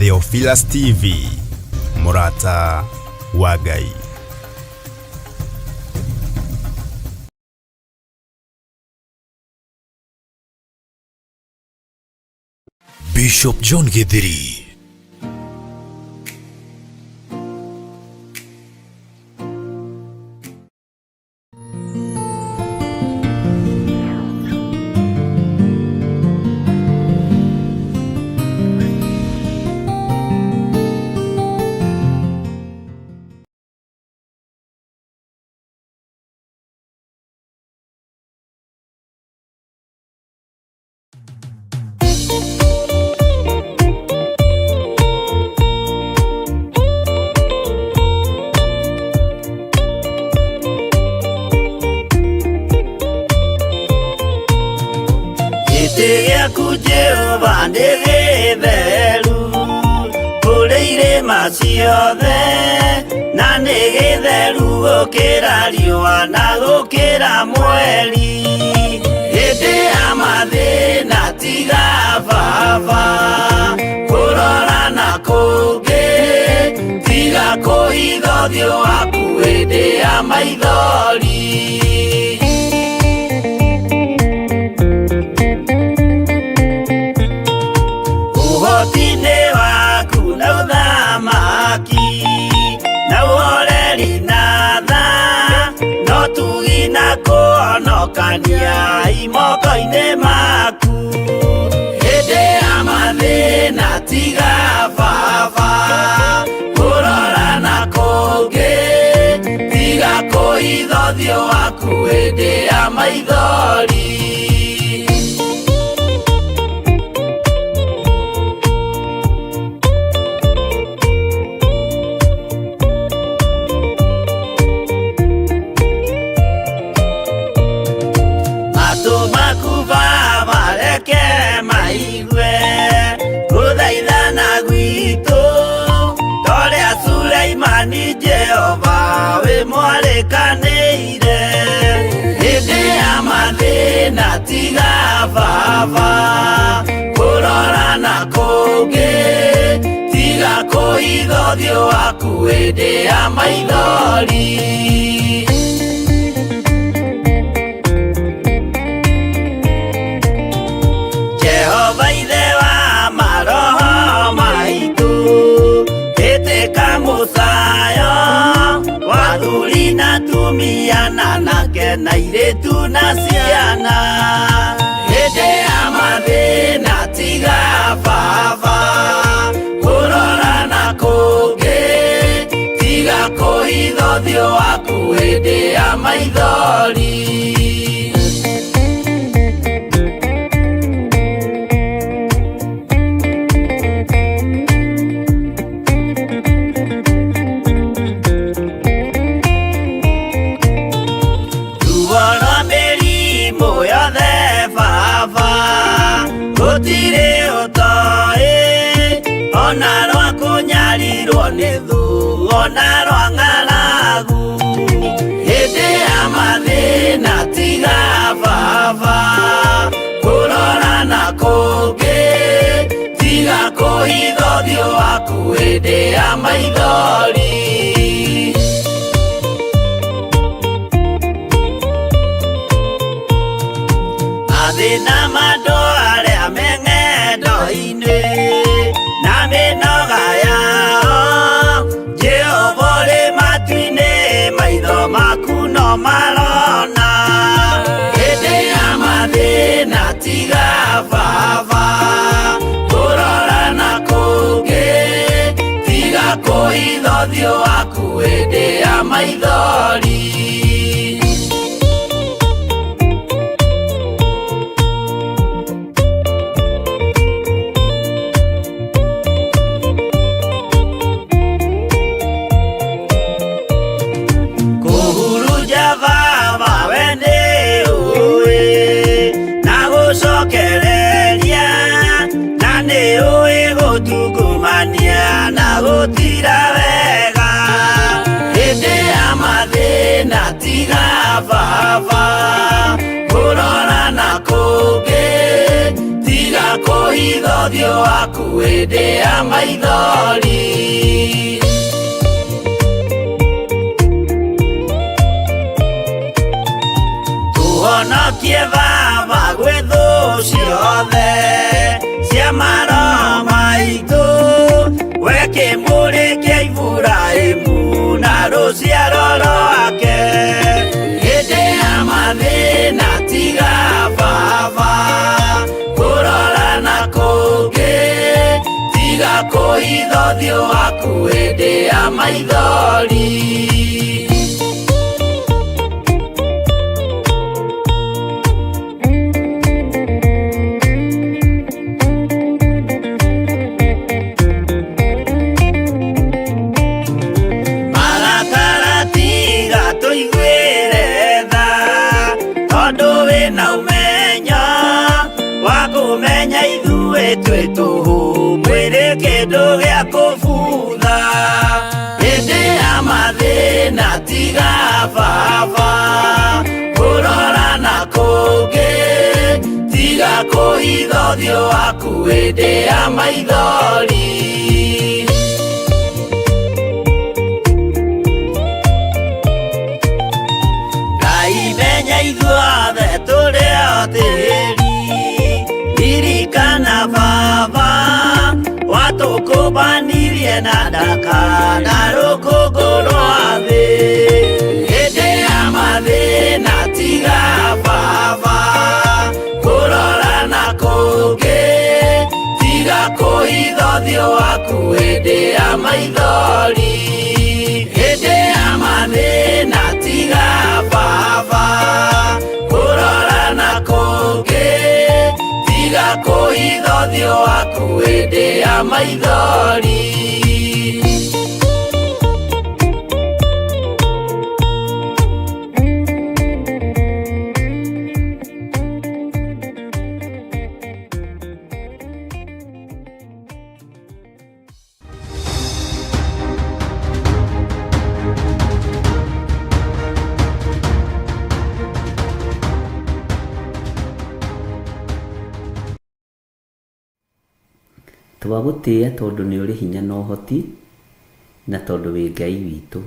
Theophilus TV, mũrata wa Ngai. Bishop John Githiri. Gĩtĩ gĩaku Jehova nĩ gĩtheru kũrĩ irĩma ciothe, na nĩ gĩtheru gũkĩra riũa na gũkĩra mweri. Hĩndĩ ya mathĩna tiga baba kũrora na kũngĩ, tiga kũhitha ũthiũ waku hĩndĩ ya maithori. Ũhoti-inĩ waku na ũthamaki na ũhoreri na tha, no tugi na kũhonokania imoko-inĩ maku. Hĩndĩ ya mathĩna tiga baba kũrora na kũngĩ, tiga kũhitha ũthiũ waku hĩndĩ ya maithori. Matũ maku baba reke maigue gũthaithana gwitũ, torĩa Suleimani Jehova wĩ mwarĩkanĩire. Hĩndĩ ya mathĩna tiga baba kũrora na kũngĩ, tiga kũhitha ũthiũ waku hĩndĩ ya maithori. Jehova ithe wa maroho maitũ, ĩtĩka mũcayo wa athuri na atumia na anake na airĩtu na ciana. Hĩndĩ ya mathĩna tiga baba kũrora na kũngĩ, tiga kũhitha ũthiũ waku hĩndĩ ya maithori. Ruo rwa mĩrimũ yothe baba gũtirĩ ũtoĩ, ona rwa kũnyarirwo nĩ thũ, ona rwa ng'aragu. Hĩndĩ ya mathĩna tiga baba kũrora na kũngĩ, tiga kũhitha ũthiũ waku hĩndĩ ya maithori. Mathĩna ma andũ arĩa me ng'endo-inĩ na mĩnoga yao, Jehova ũrĩ matu-inĩ, maitho maku no marona. Hĩndĩ ya mathĩna tiga baba kũrora na kũngĩ, tiga kũhitha ũthiũ waku hĩndĩ ya maithori. Kũhurunja baba we nĩ ũĩ, na gũcokereria, na nĩ ũĩ gũtungumania na gũtira wega. Hĩndĩ ya mathĩna tiga baba kũrora na kũngĩ, tiga kũhitha Kũhitha ũthiũ waku hĩndĩ ya maithori. Tũhonokie Baba gwĩ thũ ciothe cia maroho maitũ, we kĩmũrĩ kĩa Iburahĩmu na rũciaro rwake. Hĩndĩ ya mathĩna tiga Baba kũrora na kũngĩ, tiga kũhitha ũthiũ waku hĩndĩ ya maithori. Marakara tiga tũiguĩre tha, tondũ wĩna ũmenyo wa kũmenya ithuĩ twĩ tũhũ, mwĩrĩ kĩndũ gĩa kũbutha. Hĩndĩ ya mathĩna tiga Baba kũrora na kũngĩ, tiga kũhitha ũthiũ waku hĩndĩ ya maithori. Ngai menya ithuothe tũrĩ o tĩri, ririkana Baba watũkũmbanirie na ndaka na rũkũngũ rwa thĩ. Hĩndĩ ya mathĩna tiga Baba kũrora na kũngĩ, tiga kũhitha ũthiũ waku hĩndĩ ya maithori. Hĩndĩ ya mathĩna tiga Baba kũrora na kũngĩ, tiga kũhitha ũthiũ waku hĩndĩ ya maithori. Twagũtĩĩa tondũ nĩ ũrĩ hinya na ũhoti, na tondũ wĩ Ngai witũ.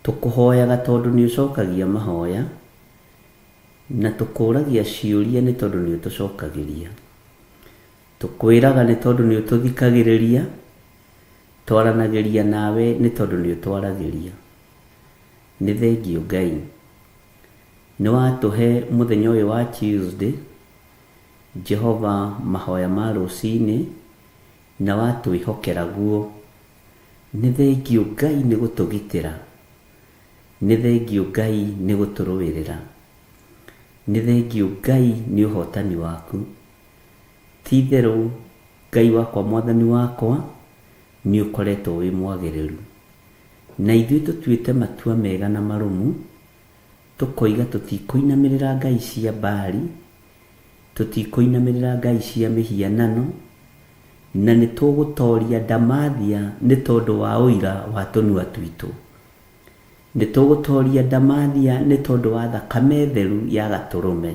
Tũkũhoyaga tondũ nĩ ũcokagia mahoya, na tũkũragia ciũria nĩ tondũ nĩ ũtũcokagĩria. Tũkwĩraga nĩ tondũ nĩ ũtũthikagĩrĩria, twaranagĩria nawe nĩ tondũ nĩ ũtwaragĩria. Nĩ thengiũ Ngai. Nĩ watũhe mũthenya ũyũ wa Tuesday, Jehova mahoya ma rũcinĩ, na watwĩhokera guo. Nĩ thengiũ Ngai nĩ gũtũgitĩra. Nĩ thengiũ Ngai nĩ gũtũrũĩrĩra. Nĩ thengiũ Ngai nĩ ũhotani waku. Ti itherũ Ngai wakwa mwathani wakwa nĩ ũkoretwo wĩ mwagĩrĩru. Na ithuĩ tũtuĩte matua mega na marũmu, tũkoiga tũtikũinamĩrĩra ngai cia Baali, tũtikũinamĩrĩra ngai cia mĩhianano, na nĩ tũgũtoria ndamathia nĩ tondũ wa ũira wa tũnua twitũ. Nĩ tũgũtoria ndamathia nĩ tondũ wa thakame theru ya gatũrũme.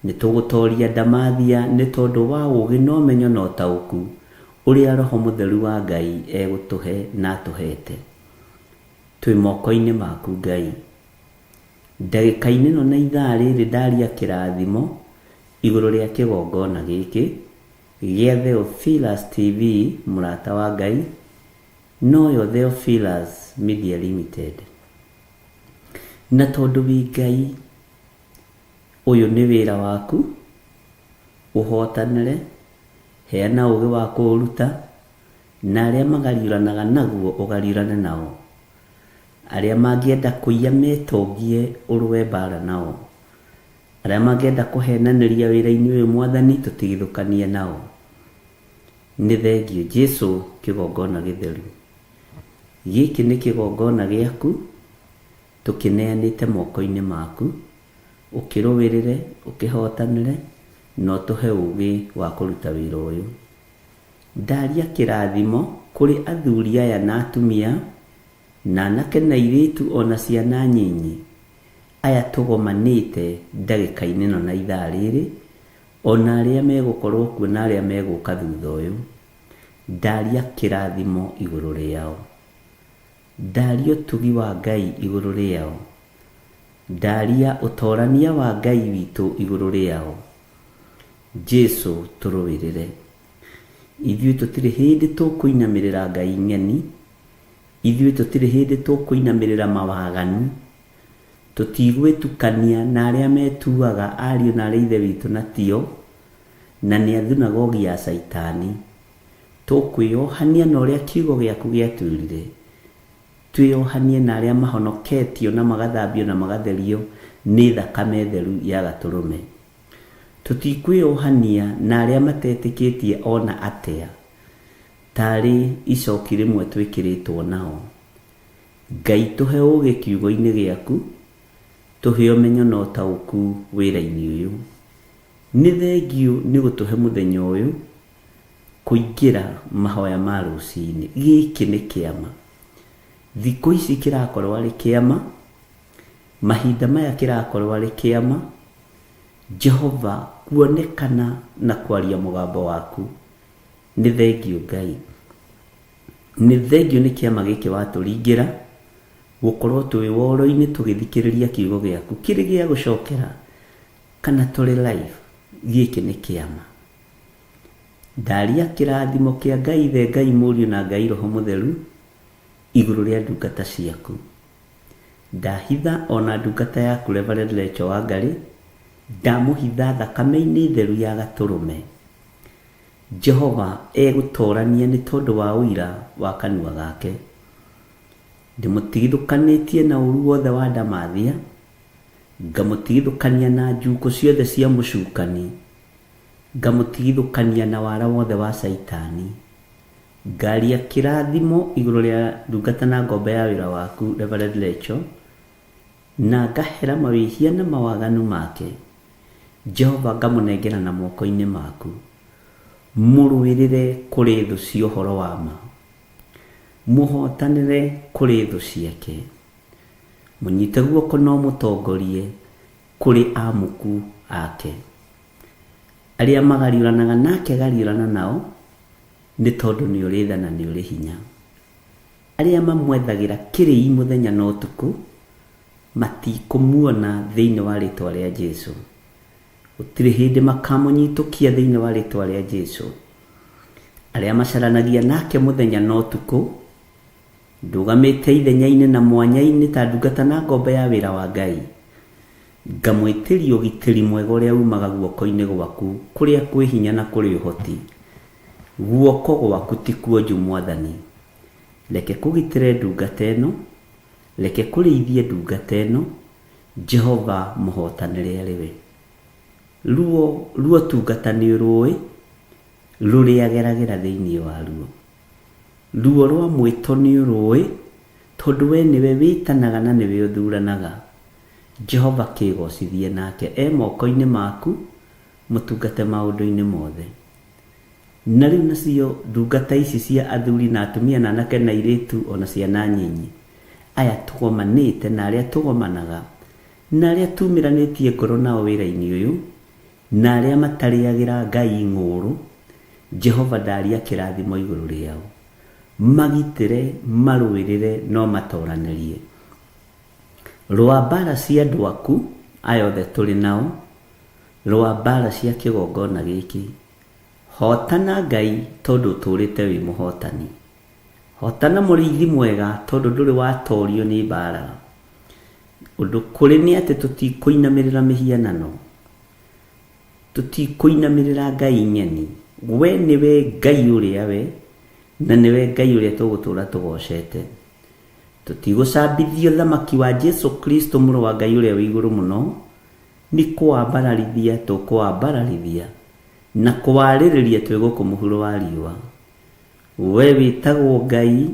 Nĩ tũgũtoria ndamathia nĩ tondũ wa ũũgĩ na ũmenyo na ũtaũku ũrĩa Roho Mũtheru wa Ngai egũtũhe na atũhete. Twĩ moko-inĩ maku Ngai. Ndagĩka-inĩ ĩno na ithaa rĩrĩ ndaria kĩrathimo igũrũ rĩa kĩgongona gĩkĩ gĩa Theophilus TV mũrata wa Ngai, noyo Theophilus Media Limited. Na tondũ wĩ Ngai, ũyũ nĩ wĩra waku, ũhotanĩre, heana ũũgĩ wa kũũruta, na arĩa magariũranaga naguo ũgariũrane nao. Arĩa mangĩenda kũiya metongie ũrũe mbara nao. Arĩa mangĩenda kũhenanĩria wĩra-inĩ ũyũ Mwathani tũtigithũkanie nao. Nĩ thengiũ Jesu kĩgongona gĩtheru. Gĩkĩ nĩ kĩgongona gĩaku, tũkĩneanĩte moko-inĩ maku, ũkĩrũĩrĩre, ũkĩhotanĩre, na ũtũhe ũũgĩ wa kũruta wĩra ũyũ. Ndaria kĩrathimo kũrĩ athuri aya na atumia, na anake na airĩtu ona ciana nyinyi, aya tũgomanĩte ndagĩka-inĩ ĩno na ithaa rĩrĩ, Ona arĩa megũkorwo kuo na arĩa megũka thutha ũyũ, ndaria kĩrathimo igũrũ rĩao. Ndaria ũtugi wa Ngai igũrũ rĩao. Ndaria ũtorania wa Ngai witũ igũrũ rĩao. Jesu tũrũĩrĩre. Ithuĩ tũtirĩ hĩndĩ tũkũinamĩrĩra Ngai ng'eni. Ithuĩ tũtirĩ hĩndĩ tũkũinamĩrĩra mawaganu. Tũtigwĩtukania na arĩa metuaga ariũ na arĩ ithe witũ na tio, na nĩ a thunagogi ya Caitani. Tũkwĩyohania na ũrĩa kiugo gĩaku gĩatwĩrire. Twĩyohanie na arĩa mahonoketio na magathambio na magatherio nĩ thakame theru ya Gatũrũme. Tũtikwĩyohania na arĩa matetĩkĩtie ona atĩa, tarĩ icoki rĩmwe twĩkĩrĩtwo nao. Ngai tũhe ũũgĩ kiugo-inĩ gĩaku, tũhe ũmenyo na ũtaũku wĩra-inĩ ũyũ. Nĩ thengiũ nĩ gũtũhe mũthenya ũyũ kũingĩra mahoya ma rũcinĩ. Gĩkĩ nĩ kĩama. Thikũ ici kĩrakorwo arĩ kĩama, mahinda maya kĩrakorwo arĩ kĩama, Jehova kuonekana na kwaria mũgambo waku. Nĩ thengiũ Ngai. Nĩ thengiũ nĩ kĩama gĩkĩ watũringĩra, gũkorwo twĩ woro-inĩ tũgĩthikĩrĩria kiugo gĩaku kĩrĩ gĩa gũcokera kana tũrĩ live. Gĩkĩ nĩ kĩama. Ndaria kĩrathimo kĩa Ngai Ithe, Ngai Mũriũ na Ngai Roho Mũtheru igũrũ rĩa ndungata ciaku. Ndahitha ona ndungata yaku Reverend Rachel Wangari, ndamũhitha thakame-inĩ theru ya Gatũrũme. Jehova egũtorania nĩ tondũ wa ũira wa kanua gake. Ndĩmũtigithũkanĩtie na ũru wothe wa ndamathia, ngamũtigithũkania na njukũ ciothe cia mũcukani, ngamũtigithũkania na wara wothe wa Caitani. Ngaria kĩrathimo igũrũ rĩa ndungata na ngombo ya wĩra waku Reverend Rachel, na ngahera mawĩhia na mawaganu make. Jehova ngamũnengera na moko-inĩ maku. Mũrũĩrĩre kũrĩ thũ cia ũhoro wa ma. Mũhotanĩre kũrĩ thũ ciake. Mũnyite guoko no mũtongorie kũrĩ amuku ake. Arĩa magariũranaga nake gariũrana nao, nĩ tondũ nĩ ũrĩ tha na nĩ ũrĩ hinya. Arĩa mamwethagĩra kĩrĩi mũthenya na ũtukũ, matikũmuona thĩinĩ wa rĩtwa rĩa Jesu. Gũtirĩ hĩndĩ makamũnyitũkia thĩinĩ wa rĩtwa rĩa Jesu. Arĩa macaranagia nake mũthenya na ũtukũ, ndũgamĩte ithenya-inĩ na mwanya-inĩ ta ndungata na ngombo ya wĩra wa Ngai. Ngamwĩtĩria ũgitĩri mwega ũrĩa umaga guoko-inĩ gwaku, kũrĩa kwĩ hinya na kũrĩ ũhoti. Guoko gwaku ti kuonju Mwathani. Reke kũgitĩre ndungata ĩno, reke kũrĩithie ndungata ĩno, Jehova mũhotanĩre arĩ we. Ruo ruo tungata nĩ ũrũĩ, rũrĩa geragĩra thĩinĩ wa ruo. Ruo rwa mwĩto nĩ ũrũĩ, tondũ we nĩwe wĩtanaga na nĩwe ũthuranaga. Jehova kĩgocithie nake e moko-inĩ maku, mũtungate maũndũ-inĩ mothe. Na rĩu nacio ndungata ici cia athuri na atumia na anake na airĩtu ona ciana nyinyi, aya tũgomanĩte na arĩa tũgomanaga, na arĩa tumĩranĩtie ngoro nao wĩra-inĩ ũyũ, na arĩa matarĩagĩra Ngai ng'ũũrũ, Jehova ndaria kĩrathimo igũrũ rĩao. Magitĩre, marũĩrĩre, no matoranĩrie. Rũa mbara cia andũ aku, aya othe tũrĩ nao, rũa mbara cia kĩgongona gĩkĩ. Hotana Ngai tondũ ũtũũrĩte wĩ mũhotani. Hotana mũrĩithi mwega tondũ ndũrĩ watorio nĩ mbara. Ũndũ kũrĩ nĩ atĩ tũtikũinamĩrĩra mĩhianano. Tũtikũinamĩrĩra Ngai ng'eni. We nĩwe Ngai ũrĩa we, na nĩwe Ngai ũrĩa tũgũtũũra tũgocete. Tũtigũcambithio thamaki wa Jesu Kristo mũrũ wa Ngai ũrĩa wĩ igũrũ mũno, nĩ kũwambararithia tũkũwambararithia na kũwarĩrĩria twĩ gũkũ mũhuro wa riũa. We wĩtagwo Ngai,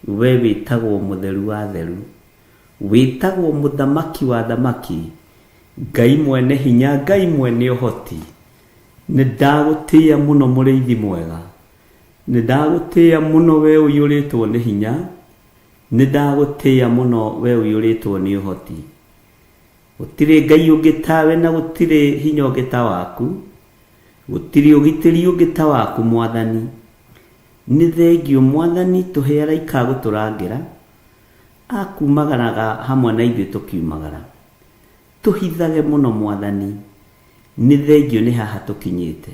we wĩtagwo mũtheru wa theru, wĩtagwo mũthamaki wa thamaki, Ngai mwene hinya, Ngai mwene ũhoti. Nĩ ndagũtĩĩa mũno mũrĩithi mwega. Nĩ ndagũtĩĩa mũno we ũiyũrĩtwo nĩ hinya. Nĩ ndagũtĩĩa mũno we ũiyũrĩtwo nĩ ũhoti. Gũtirĩ Ngai ũngĩ tawe na gũtirĩ hinya ũngĩ ta waku. Gũtirĩ ũgitĩri ũngĩ ta waku Mwathani. Nĩ thengiũ Mwathani tũhe araika a gũtũrangĩra, a kumagaraga hamwe na ithuĩ tũkiumagara. Tũhithage mũno Mwathani, nĩ thengiũ nĩ haha tũkinyĩte.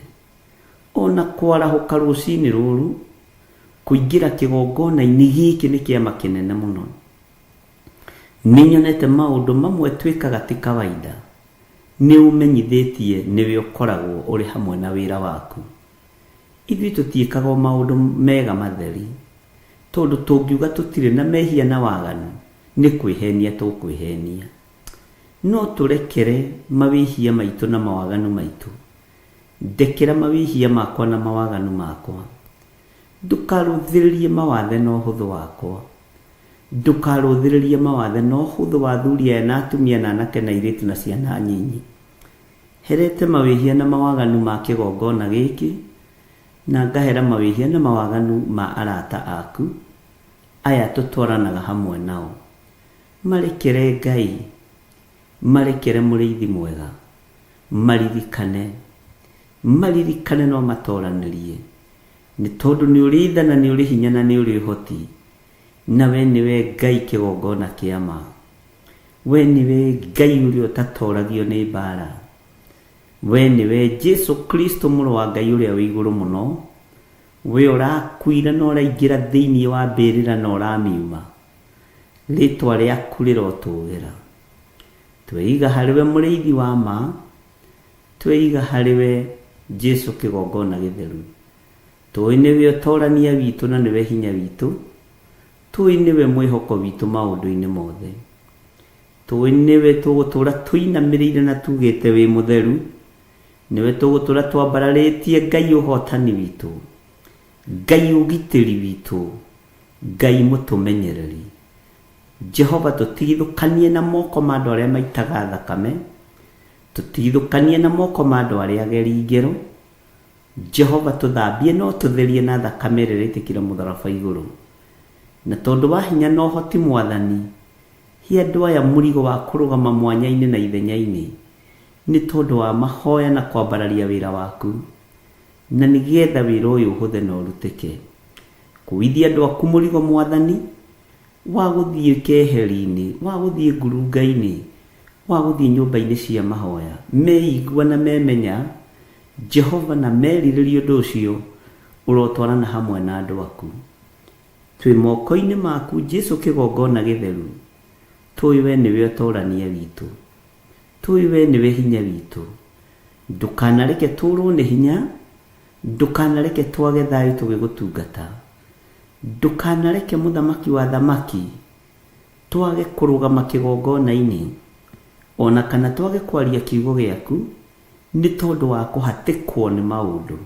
Ona kwarahũka rũcinĩ rũrũ, kũingĩra kĩgongona-inĩ gĩkĩ nĩ kĩama kĩnene mũno. Nĩ nyonete maũndũ mamwe twĩkaga ti kawaida. Nĩ ũmenyithĩtie nĩwe ũkoragwo ũrĩ hamwe na wĩra waku. Ithuĩ tũtiĩkaga o maũndũ mega matheri, tondũ tũngiuga tũtirĩ na mehia na waganu, nĩ kwĩhenia tũkwĩhenia. No tũrekere mawĩhia maitũ na mawaganu maitũ. Ndekera mawĩhia makwa na mawaganu makwa. Ndũkarũthĩrĩrie mawathe na ũhũthũ wakwa. Ndũkarũthĩrĩrie mawathe na ũhũthũ wa athuri aya na atumia na anake na airĩtu na ciana nyinyi. Herete mawĩhia na mawaganu ma kĩgongona gĩkĩ, na ngahera mawĩhia na mawaganu ma arata aku, aya tũtwaranaga hamwe nao. Marekere Ngai, marekere mũrĩithi mwega, maririkane, maririkane no matoranĩrie, nĩ tondũ nĩ ũrĩ tha na nĩ ũrĩ hinya na nĩ ũrĩ ũhoti, na we nĩwe Ngai kĩgongona kĩa ma. We nĩwe Ngai ũrĩa ũtatoragio nĩ mbara. We nĩwe Jesu Kristo mũrũ wa Ngai ũrĩa wĩ igũrũ mũno, we ũrakuire na ũraingĩra thĩinĩ wa mbĩrĩra na ũramiuma. Rĩtwa rĩaku rĩrotũgĩra. Tweiga harĩ we mũrĩithi wa ma, tweiga harĩ we Jesu kĩgongona gĩtheru. Tũĩ nĩwe ũtorania witũ na nĩwe hinya witũ, tũĩ nĩwe mwĩhoko witũ maũndũ-inĩ mothe. Tũĩ nĩwe tũgũtũra tũinamĩrĩire na tugĩte wĩ mũtheru, nĩwe tũgũtũra twambararĩtie Ngai ũhotani witũ, Ngai ũgitĩri witũ, Ngai mũtũmenyereri. Jehova tũtigithũkanie na moko ma andũ arĩa maitaga thakame, tũtigithũkanie na moko ma andũ arĩa ageri ngero. Jehova tũthambie no tũtherie na thakame ĩrĩa ĩraitĩkĩra mũtharaba igũrũ. Na tondũ wa hinya na ũhoti Mwathani, he andũ aya mũrigo wa kũrũgama mwanya-inĩ na ithenya-inĩ, nĩ tondũ wa mahoya na kwambararia wĩra waku, na nĩgetha wĩra ũyũ ũhũthe na ũrutĩke. Kũithia andũ aku mũrigo Mwathani, wa gũthiĩ keheri-inĩ, wa gũthiĩ ngurunga-inĩ, wa gũthiĩ nyũmba-inĩ cia mahoya, meigua na memenya Jehova na merirĩria ũndũ ũcio, ũrotwarana hamwe na andũ aku. Twĩ moko-inĩ maku Jesu kĩgongona gĩtheru, tũĩ we nĩwe ũtorania witũ, tũĩ we nĩwe hinya witũ. Ndũkanareke tũrwo nĩ hinya, ndũkanareke twage thayũ tũgĩgũtungata, ndũkanareke mũthamaki wa thamaki twage kũrũgama kĩgongona-inĩ, ona kana twage kwaria kiugo gĩaku, nĩ tondũ wa kũhatĩkwo nĩ maũndũ.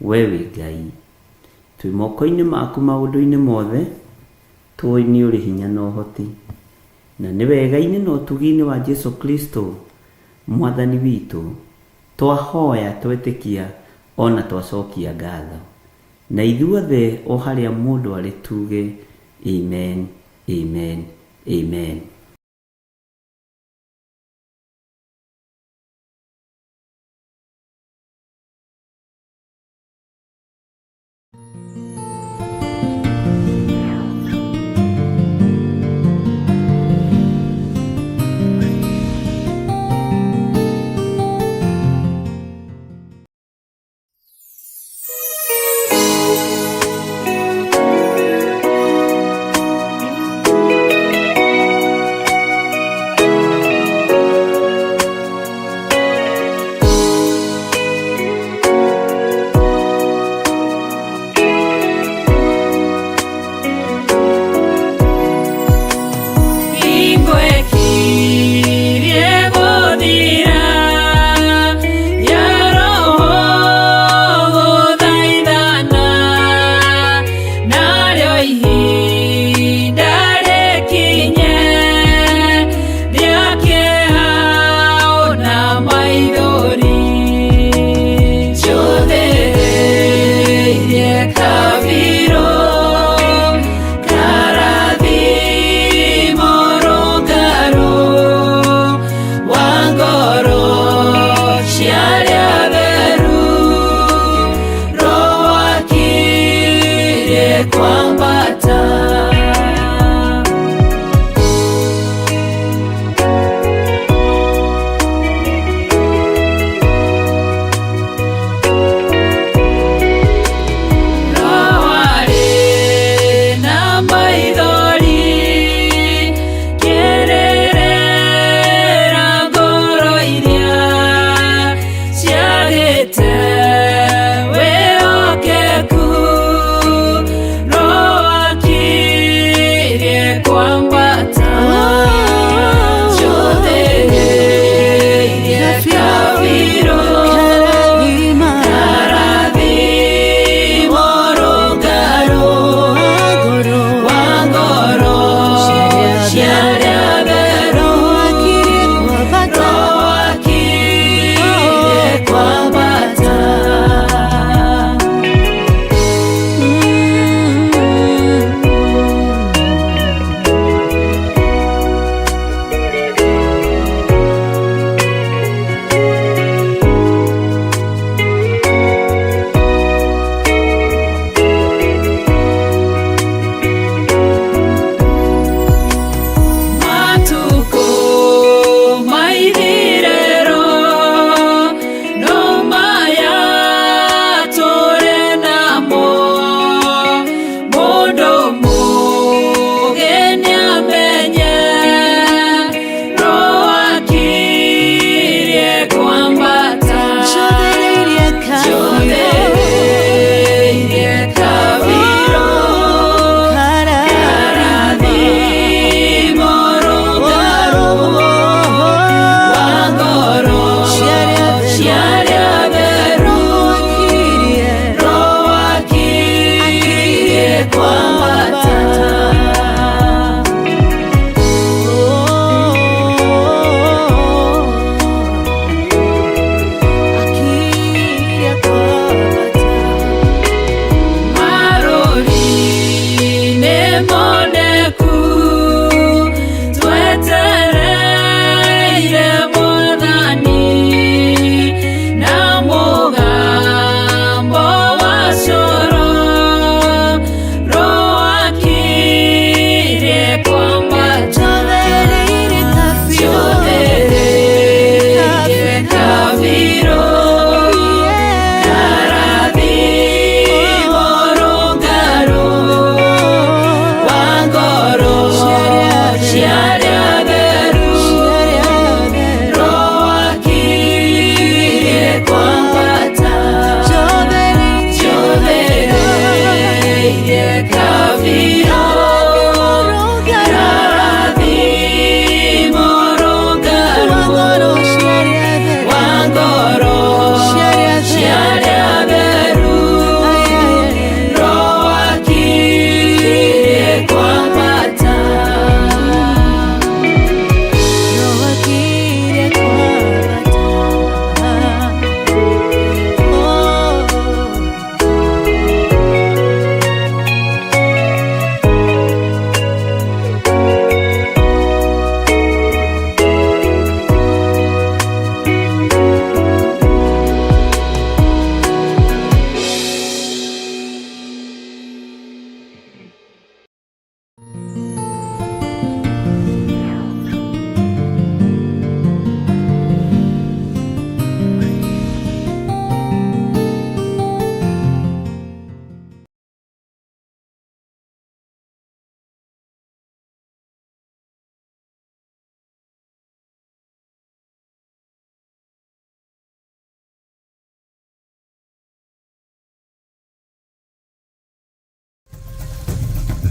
We wĩ Ngai, twĩ moko-inĩ maku maũndũ-inĩ mothe, tũĩ nĩ ũrĩ hinya na ũhoti, na nĩ wega-inĩ na ũtugi-inĩ wa Jesu Kristo Mwathani witũ, twahoya twetĩkia ona twacokia ngatho. Na ithuothe o harĩa mũndũ arĩ tuge amen, amen, amen.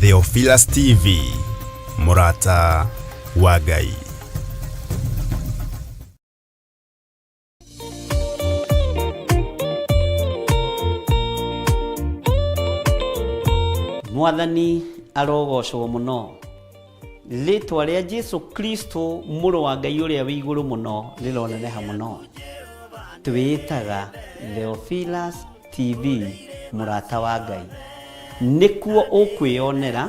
Theophilus TV, mũrata wa Ngai. Mwathani arogocwo mũno. Rĩtwa rĩa Jesu Kristo mũrũ wa Ngai ũrĩa wĩ igũrũ mũno rĩroneneha mũno. Twĩĩtaga Theophilus TV, mũrata wa Ngai. Nĩkuo ũkwĩyonera,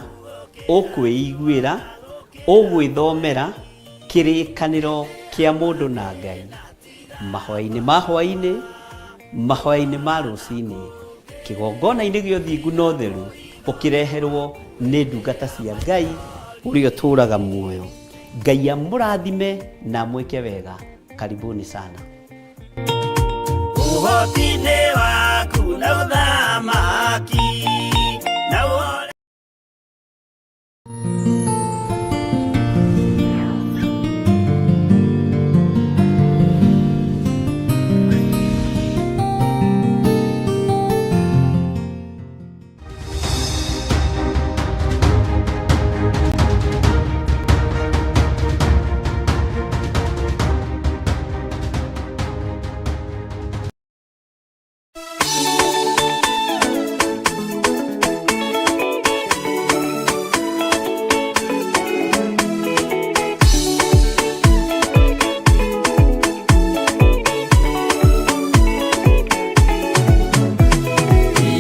ũkwĩiguĩra, ũgwĩthomera kĩrĩkanĩro kĩa mũndũ na Ngai. Mahoya-inĩ ma hwaĩ-inĩ, mahoya-inĩ ma rũcinĩ, kĩgongona-inĩ gĩa ũthingu na ũtheru, ũkĩreherwo nĩ ndungata cia Ngai ũrĩa ũtũraga muoyo. Ngai amũrathime na amwĩke wega. Karibuni sana. Ũhoti-inĩ waku na ũthamaki na ũhoro.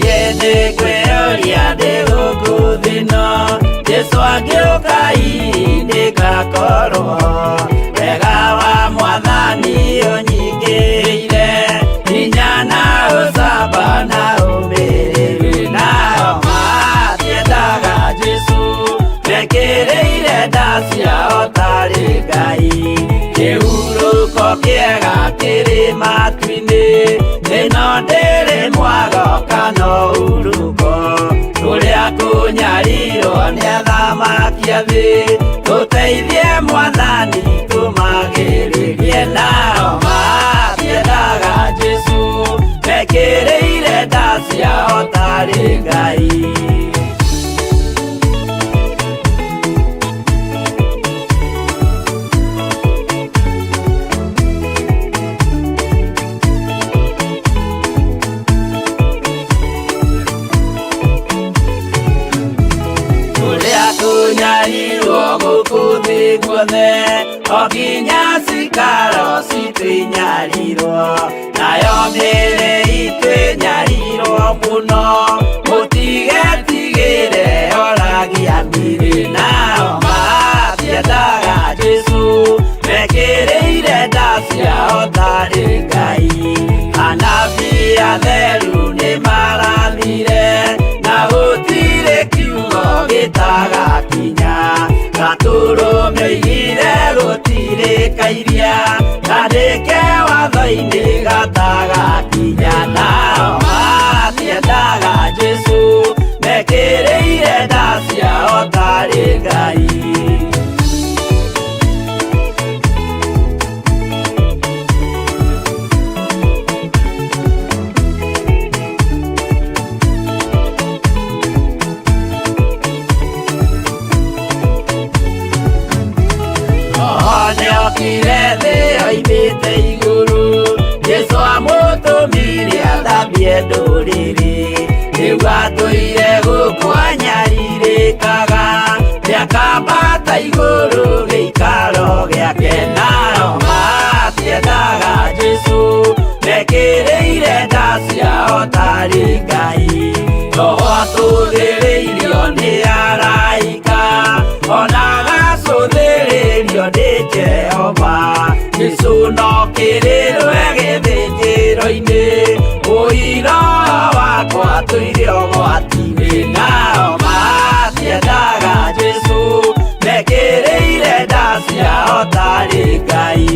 Niĩ nĩngwĩyũria ndĩ gũkũ thĩ ĩno, Jesũ angĩũka hihi nĩngakorwo. Wega wa Mwathani ũnyingĩrĩire, hinya na ũcamba na ũmĩrĩru. Nao matiendaga Jesũ, mekĩrĩire nda ciao tarĩ Ngai. Kĩhurũko kĩega kĩrĩ matu-inĩ, ĩno ndĩrĩ mwago kana ũhurũko. Kũrĩa kũnyarirwo nĩ athamaki a thĩ, tũteithie Mwathani tũmagĩrĩrie. Nao matiendaga Jesũ, mekĩrĩire nda ciao tarĩ Ngai. Kũrĩa kũnyarirwo gũkũ thĩ guothe, o nginya cikaro citũ inyarirwo, nayo mĩĩrĩ itũ ĩnyarirwo mũno, mũtigetigĩre oragia mĩĩrĩ. Nao matiendaga Jesũ, mekĩrĩire nda ciao tarĩ Ngai. Anabii atheru nĩmarathire, na gũtirĩ kiugo gĩtagakinya. Gatũrũme oigire gũtirĩ kairia, kandĩke watho-inĩ gatagakinya. Nao matiendaga Jesũ, mekĩrĩire nda ciao tarĩ Ngai. Roho nĩokire thĩ oimĩte igũrũ, Jesũ amũtũmire athambie ndũrĩrĩ. Rĩu atũire gũkũ anyarirĩkaga, nĩakambata igũrũ gĩikaro gĩake. Nao matiendaga Jesũ, mekĩrĩire nda ciao tarĩ Ngai. Roho atũthĩrĩirio nĩ araika, ona agacũthĩrĩrio nĩ Jehova. Jesũ no kĩrĩrwe gĩthĩnjĩro-inĩ, ũira wakwa tũire ũgwati-inĩ. Nao matiendaga Jesũ, mekĩrĩire nda ciao tarĩ Ngai.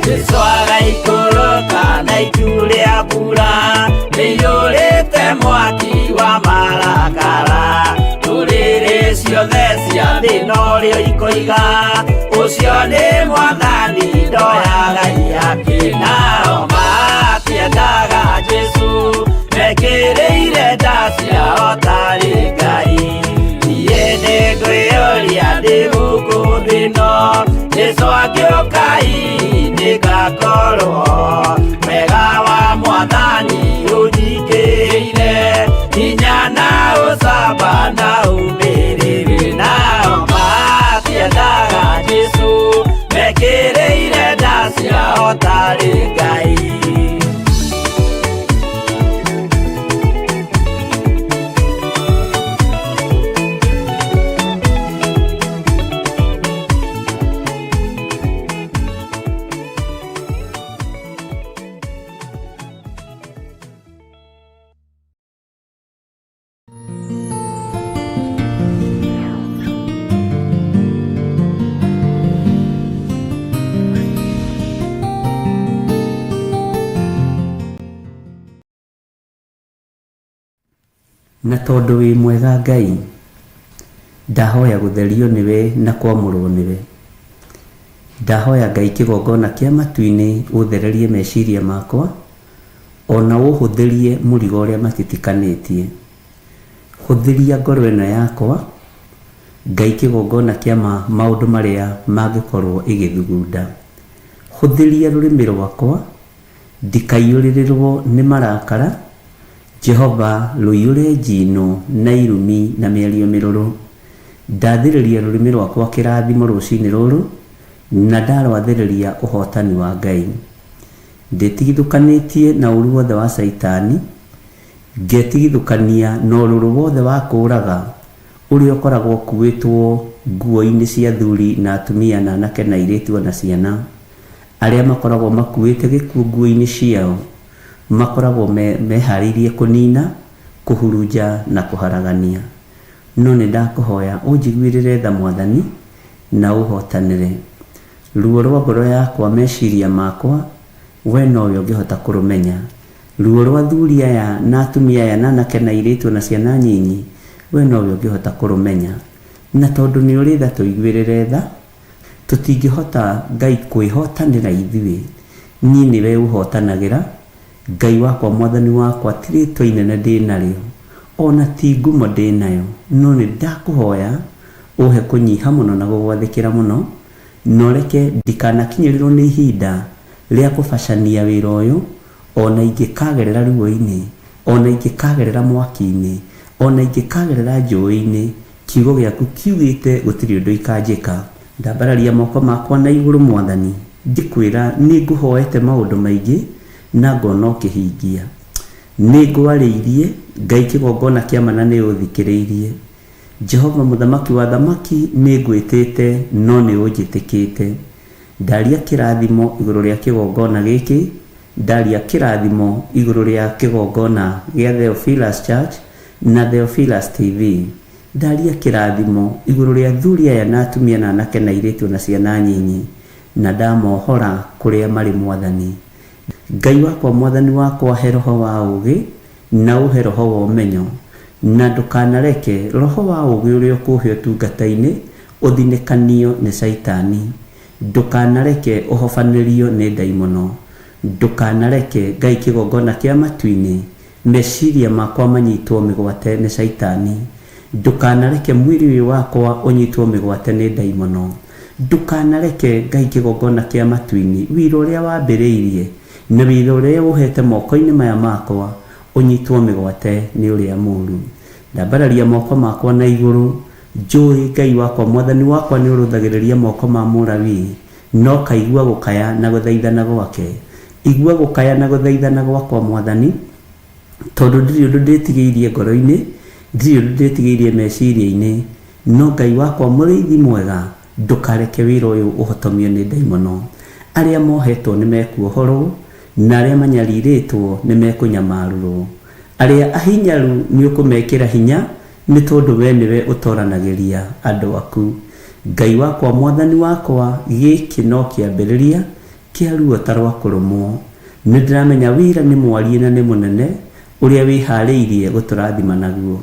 Jesũ agaikũrũka na itu rĩa mbura, rĩiyũrĩte mwaki wa marakara. Ciothe cia thĩ norĩo ikoiga ũcio nĩ mwathani ndoyaga iaki. Nao matiendaga Jesũ mekĩrĩire nda ciao tarĩ Ngai. Niĩ nĩngwĩyũria ndĩ gũkũ thĩ ĩno, Jesũ angĩũka hihi nĩngakorwo wega wa mwathani ũnjingĩrĩire hinya na ũcamba na ũmĩrĩru. Nao matiendaga Jesũ mekĩrĩire nda ciao tarĩ Ngai. Na tondũ wĩ mwega Ngai, ndahoya gũtherio nĩwe na kwamũrwo nĩwe. Ndahoya Ngai kĩgongona kĩa matu-inĩ ũthererie meciria makwa, ona ũhũthĩrie mũrigo ũrĩa matitikanĩtie. Hũthĩria ngoro ĩno yakwa, Ngai kĩgongona kĩa maũndũ marĩa mangĩkorwo ĩgĩthugunda. Hũthĩria rũrĩmĩ rwakwa, ndikaiyũrĩrĩrwo nĩ marakara, Jehova rũiyũre njino na irumi na mĩario mĩrũrũ. Ndathĩrĩria rũrĩmĩ rwakwa kĩrathimo rũcinĩ rũrũ, na ndarwathĩrĩria ũhotani wa Ngai. Ndĩtigithũkanĩtie na ũru wothe wa Caitani, ngetigithũkania na ũrũrũ wothe wa kũũraga ũrĩa ũkoragwo ũkuĩtwo nguo-inĩ cia athuri na atumia na anake na airĩtu ona ciana, arĩa makoragwo makuĩte gĩkuũ nguo-inĩ ciao, makoragwo meharĩirie kũnina, kũhurunja na kũharagania. No nĩ ndakũhoya ũnjiguĩrĩre tha Mwathani na ũhotanĩre. Ruo rwa ngoro yakwa, meciria makwa, we nowe ũngĩhota kũrũmenya. Ruo rwa athuri aya na atumia aya na anake na airĩtu na ciana nyinyi, we nowe ũngĩhota kũrũmenya. Na tondũ nĩ ũrĩ tha tũiguĩrĩre tha, tũtingĩhota Ngai kwĩhotanĩra ithuĩ. Niĩ nĩwe ũhotanagĩra. Ngai wakwa mwathani wakwa ti rĩtwa inene ndĩ narĩo, ona ti ngumo ndĩ nayo, no nĩ ndakũhoya ũhe kũnyiha mũno na gũgwathĩkĩra mũno, na ũreke ndikanakinyĩrĩrwo nĩ ihinda rĩa kũbacania wĩra ũyũ, ona ingĩkagerera ruo-inĩ, ona ingĩkagerera mwaki-inĩ, ona ingĩkagerera njũĩ-inĩ, kiugo gĩaku kiugĩte gũtirĩ ũndũ ikanjĩka. Ndambararia moko makwa na igũrũ Mwathani, ngĩkwĩra nĩ ngũhoete maũndũ maingĩ na ngona ũkĩhingia. Nĩ ngwarĩirie Ngai kĩgongona kĩa ma na nĩ ũthikĩrĩirie. Jehova mũthamaki wa thamaki nĩ ngwĩtĩte no nĩ ũnjĩtĩkĩte. Ndaria kĩrathimo igũrũ rĩa kĩgongona gĩkĩ, ndaria kĩrathimo igũrũ rĩa kĩgongona gĩa Theophilus Church na Theophilus TV. Ndaria kĩrathimo igũrũ rĩa athuri aya na atumia na anake na airĩtu na ciana nyinyi, na ndamohora kũrĩa marĩ Mwathani. Ngai wakwa mwathani wakwa he roho wa ũũgĩ na ũhe roho wa ũmenyo, na ndũkanareke roho wa ũũgĩ ũrĩa ũkũhe ũtungata-inĩ ũthinĩkanio nĩ Caitani. Ndũkanareke ũhobanĩrio nĩ ndaimono. Ndũkanareke Ngai kĩgongona kĩa matu-inĩ meciria makwa manyitwo mĩgwate nĩ Caitani. Ndũkanareke mwĩrĩ ũyũ wakwa ũnyitwo mĩgwate nĩ ndaimono. Ndũkanareke Ngai kĩgongona kĩa matu-inĩ wĩra ũrĩa wambĩrĩirie na wĩra ũrĩa ũhete moko-inĩ maya makwa ũnyitwo mĩgwate nĩ ũrĩa mũũru. Ndambararia moko makwa na igũrũ, njũĩ Ngai wakwa mwathani wakwa nĩ ũrũthagĩrĩria moko ma Mũlawii, no kaigua gũkaya na gũthaithana gwake. Igua gũkaya na gũthaithana gwakwa Mwathani, tondũ ndirĩ ũndũ ndĩtigĩirie ngoro-inĩ, ndirĩ ũndũ ndĩtigĩirie meciria-inĩ, no Ngai wakwa mũrĩithi mwega, ndũkareke wĩra ũyũ ũhotomio nĩ ndaimono. Arĩa mohetwo nĩ mekuohorwo, na arĩa manyarirĩtwo nĩ mekũnyamarũrwo. Arĩa ahinyaru nĩ ũkũmekĩra hinya, nĩ tondũ we nĩwe ũtoranagĩria andũ aku. Ngai wakwa mwathani wakwa, gĩkĩ no kĩambĩrĩria kĩa ruo ta rwa kũrũmwo. Nĩ ndĩramenya wĩra nĩ mwarie na nĩ mũnene ũrĩa wĩharĩirie gũtũrathima naguo.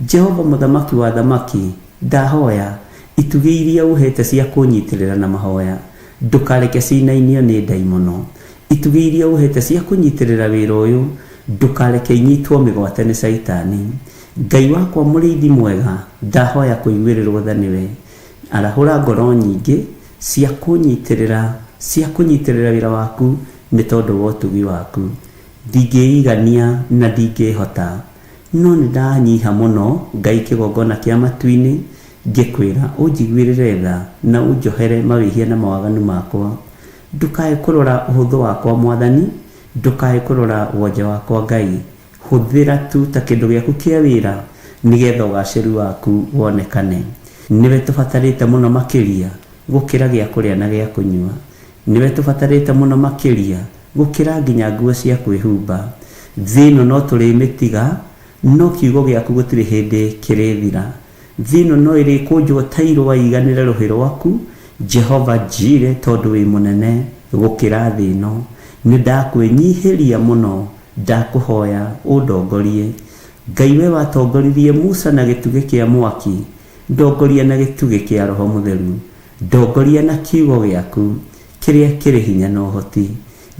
Jehova mũthamaki wa thamaki, Ndahoya itugĩ iria ũhete cia kũnyitĩrĩra na mahoya ndũkareke cinainio nĩ ndaimono. Itugĩ iria ũhete cia kũnyitĩrĩra wĩra ũyũ ndũkareke inyitwo mĩgwate nĩ caitani. Ngai wakwa mũrĩithi mwega, ndahoya kũiguĩrĩrwo tha nĩwe. Arahũra ngoro nyingĩ cia kũnyitĩrĩra, cia kũnyitĩrĩra wĩra waku nĩ tondũ wa ũtugi waku. Ndingĩigania na ndingĩhota, no nĩ ndanyiha mũno Ngai kĩgongona kĩa matu-inĩ, ngĩkwĩra ũnjiguĩrĩre tha na ũnjohere mawĩhia na mawaganu makwa. Ndũkae kũrora ũhũthũ wakwa Mwathani, ndũkae kũrora wonje wakwa Ngai. Hũthĩra tu ta kĩndũ gĩaku kĩa wĩra nĩgetha ũgacĩru waku wonekane. Nĩwe tũbatarĩte mũno makĩria gũkĩra gĩa kũrĩa na gĩa kũnyua. Nĩwe tũbatarĩte mũno makĩria gũkĩra nginya nguo cia kwĩhumba. Thĩ ĩno no tũrĩmĩtiga, no kiugo gĩaku gũtirĩ hĩndĩ kĩrĩthira. Thĩ ĩno no ĩrĩkũnjwo ta irũa iganĩre rũhĩ rwaku, Jehova Jire, tondũ wĩ mũnene gũkĩra thĩ ĩno. Nĩ ndakwĩnyihĩria mũno, ndakũhoya ũndongorie. Ngai we watongoririe Musa na gĩtugĩ kĩa mwaki, ndongoria na gĩtugĩ kĩa Roho Mũtheru, ndongoria na kiugo gĩaku kĩrĩa kĩrĩ hinya na ũhoti.